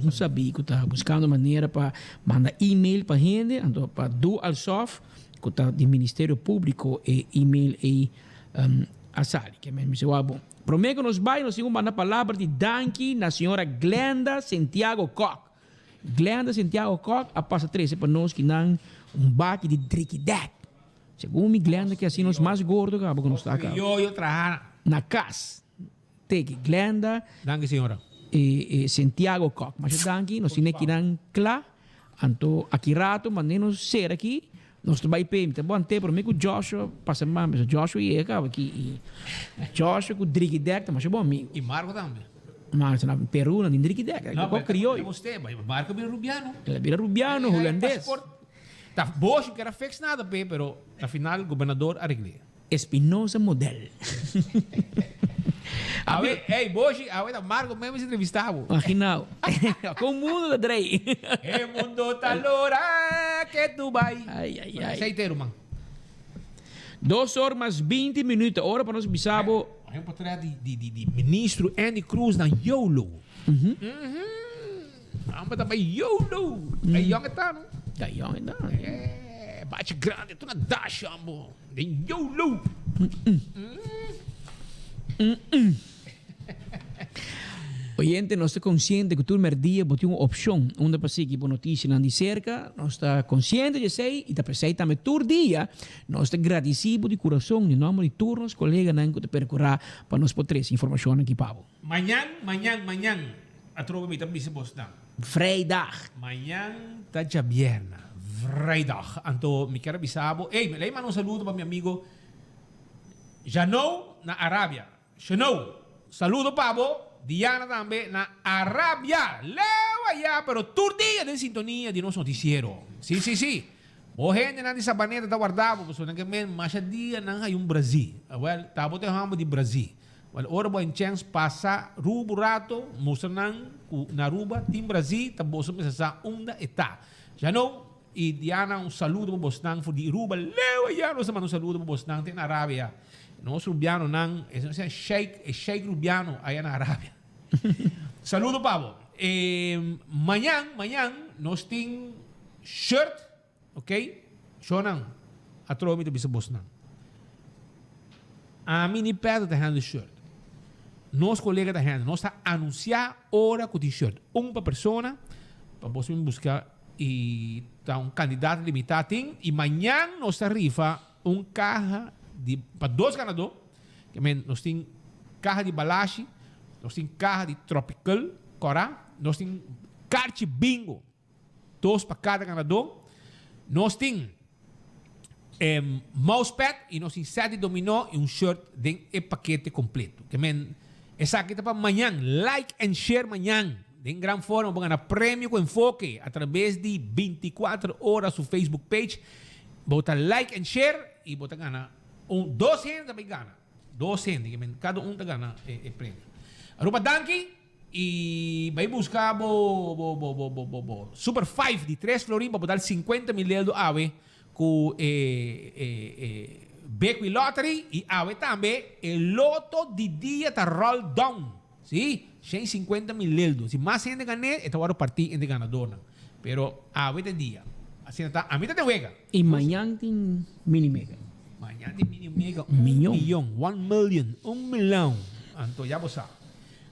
un sabí ku ta buskando manera pa manda email pa hende, anto pa do alsof ku ta di Ministerio Públiko e email ei a sali. Ke men bisa wak bon. Promé ku nos bai nos tin ku manda palabra di danki na señora Glenda Santiago Kok. Glenda Santiago Kok a pasa trese pa nos kinan un baki di drikidèk. Segun mi Glenda ke hasi nos mas gordo kaba ku nos ta kaba. Yoyo traha. Na kas. Teki Glenda. Danki señora. E e Santiago Kok. Masha danki. Nos tin ekinan kla. Anto aki rato mane nos sera aki nos ta bai pe. Mi ta bon te prome ku Joshua pasa man. Pasobra Joshua yega kaba aki i Joshua ku Driki Dek ta masha bon amigo. I Marco tambe. Marco na Peru nan tin Driki Dek. No, pero krioyo. Marco bira rubiano. El a bira rubiano, hulandes. Ta Bosch kier a fix nada p'e, pero na final gobernador a regl'é. Espinosa model. Awe, ey Boshi, awe ta Marco mes mester entrevista bo. Imaginao. Con mundo ta drei. E mundo ta lora ke tu bai. Ay, ay, ay. Esey te ruman. Dos or mas binti minuto. Ora pa nos bisa bo. Hay un portret di, di, di, di ministro Andy Croes na YOLO. Mm Amba ta bay YOLO. Ta yong e ta no? Ta yong e ta. Eh, bachi grande tu na dash ambo. Den YOLO. Oyente, nos ta konsiente ku tur mèrdia bo tin un opshon unda pa sigui bo notisianan di serka. Nos ta konsiente di esei i ta p'esei tambe tur dia nos ta gradisí bo di kurason di nòmber di tur nos koleganan ku ta perkurá pa nos por trese informashonnan aki pa bo. Mañan, mañan, mañan, atrobe mi ta bisa bosnan. Vrijdag. Mañan ta djabièrna, vrijdag. Anto mi kier a bisa bo, ey, mi lei manda un saludo pa mi amigo Janou na Arabia. Shenou, saludo pa bo, Diana tambe na Arabia, leu ayá pero tur dia den sintonia di nos noticiero. Si, si, si. Bo hendenan di Sabaneta ta warda bo pasobra nan ke men masha dia nan hay un Brazil. Awel, ta bo ta e homber di Brazil. Wel, ora bo a chens pasa Rubo rato, mustra nan cu na Aruba tin Brazil, ta boso mester sa unda e ta. Shenou y Diana un saludo pa bosnan for di Aruba, leu ayá nos ta manda un saludo pa bosnan te na Arabia. Nos rubianonan, e nos sheik, e sheik rubiano aya na Arabia. Saludo pa bo. E mañan, mañan nos tin shirt, ok? Shownan, atrobe mi ta bisa bosnan. Ami ni Pedro ta handle shirt. Nos colega ta handle. Nos ta anuncia ora cu tin shirt. Un pa persona, pa bos bin busca y ta un cantidad limita tin. Y mañan nos ta rifa Un kaha di pa dos ganadó, ke men nos tin kaha di balashi, nos tin kaha di tropical kòrá, nos tin karchi bingo, dos pa kada ganadó, nos tin mousepad i nos tin sèt di dominó i un shirt den e pakete kompleto. Ke men esaki ta pa mañan, like and share mañan den gran forma bo gana premio ku enfoke atrabes di 24 ora su Facebook page. Bo ta like and share y bo ta gana un dos hende ta bay gana dos hende ke men cada un ta gana e premio. Aruba danki y bay busca bo bo bo bo bo bo super five di tres florin pa bo dal 50 mil eldo awe cu e e e Bequi Lottery y awe tambe e loto di dia ta roll down si 150 mil eldo si mas hende gane e ta worde parti entre ganadornan. Pero awe ta dia. Asina ta, ami ta den wega. Y mañan tin mini mega. Mañan tin mini mega. Un miyon. Miyon, one million, un milon. Anto ya bo sa.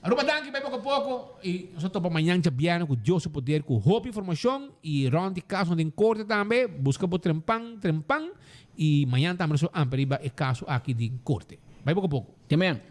Aruba danki bay poco poco y nos a topa mañan djabièrnè cu Dios su poder cu hopi informacion y rond di casonan den corte tambe. Busca bo trempan trempan y mañan tambe nos lo amplia riba e caso aki den corte. Bay poco poco. Te mañan.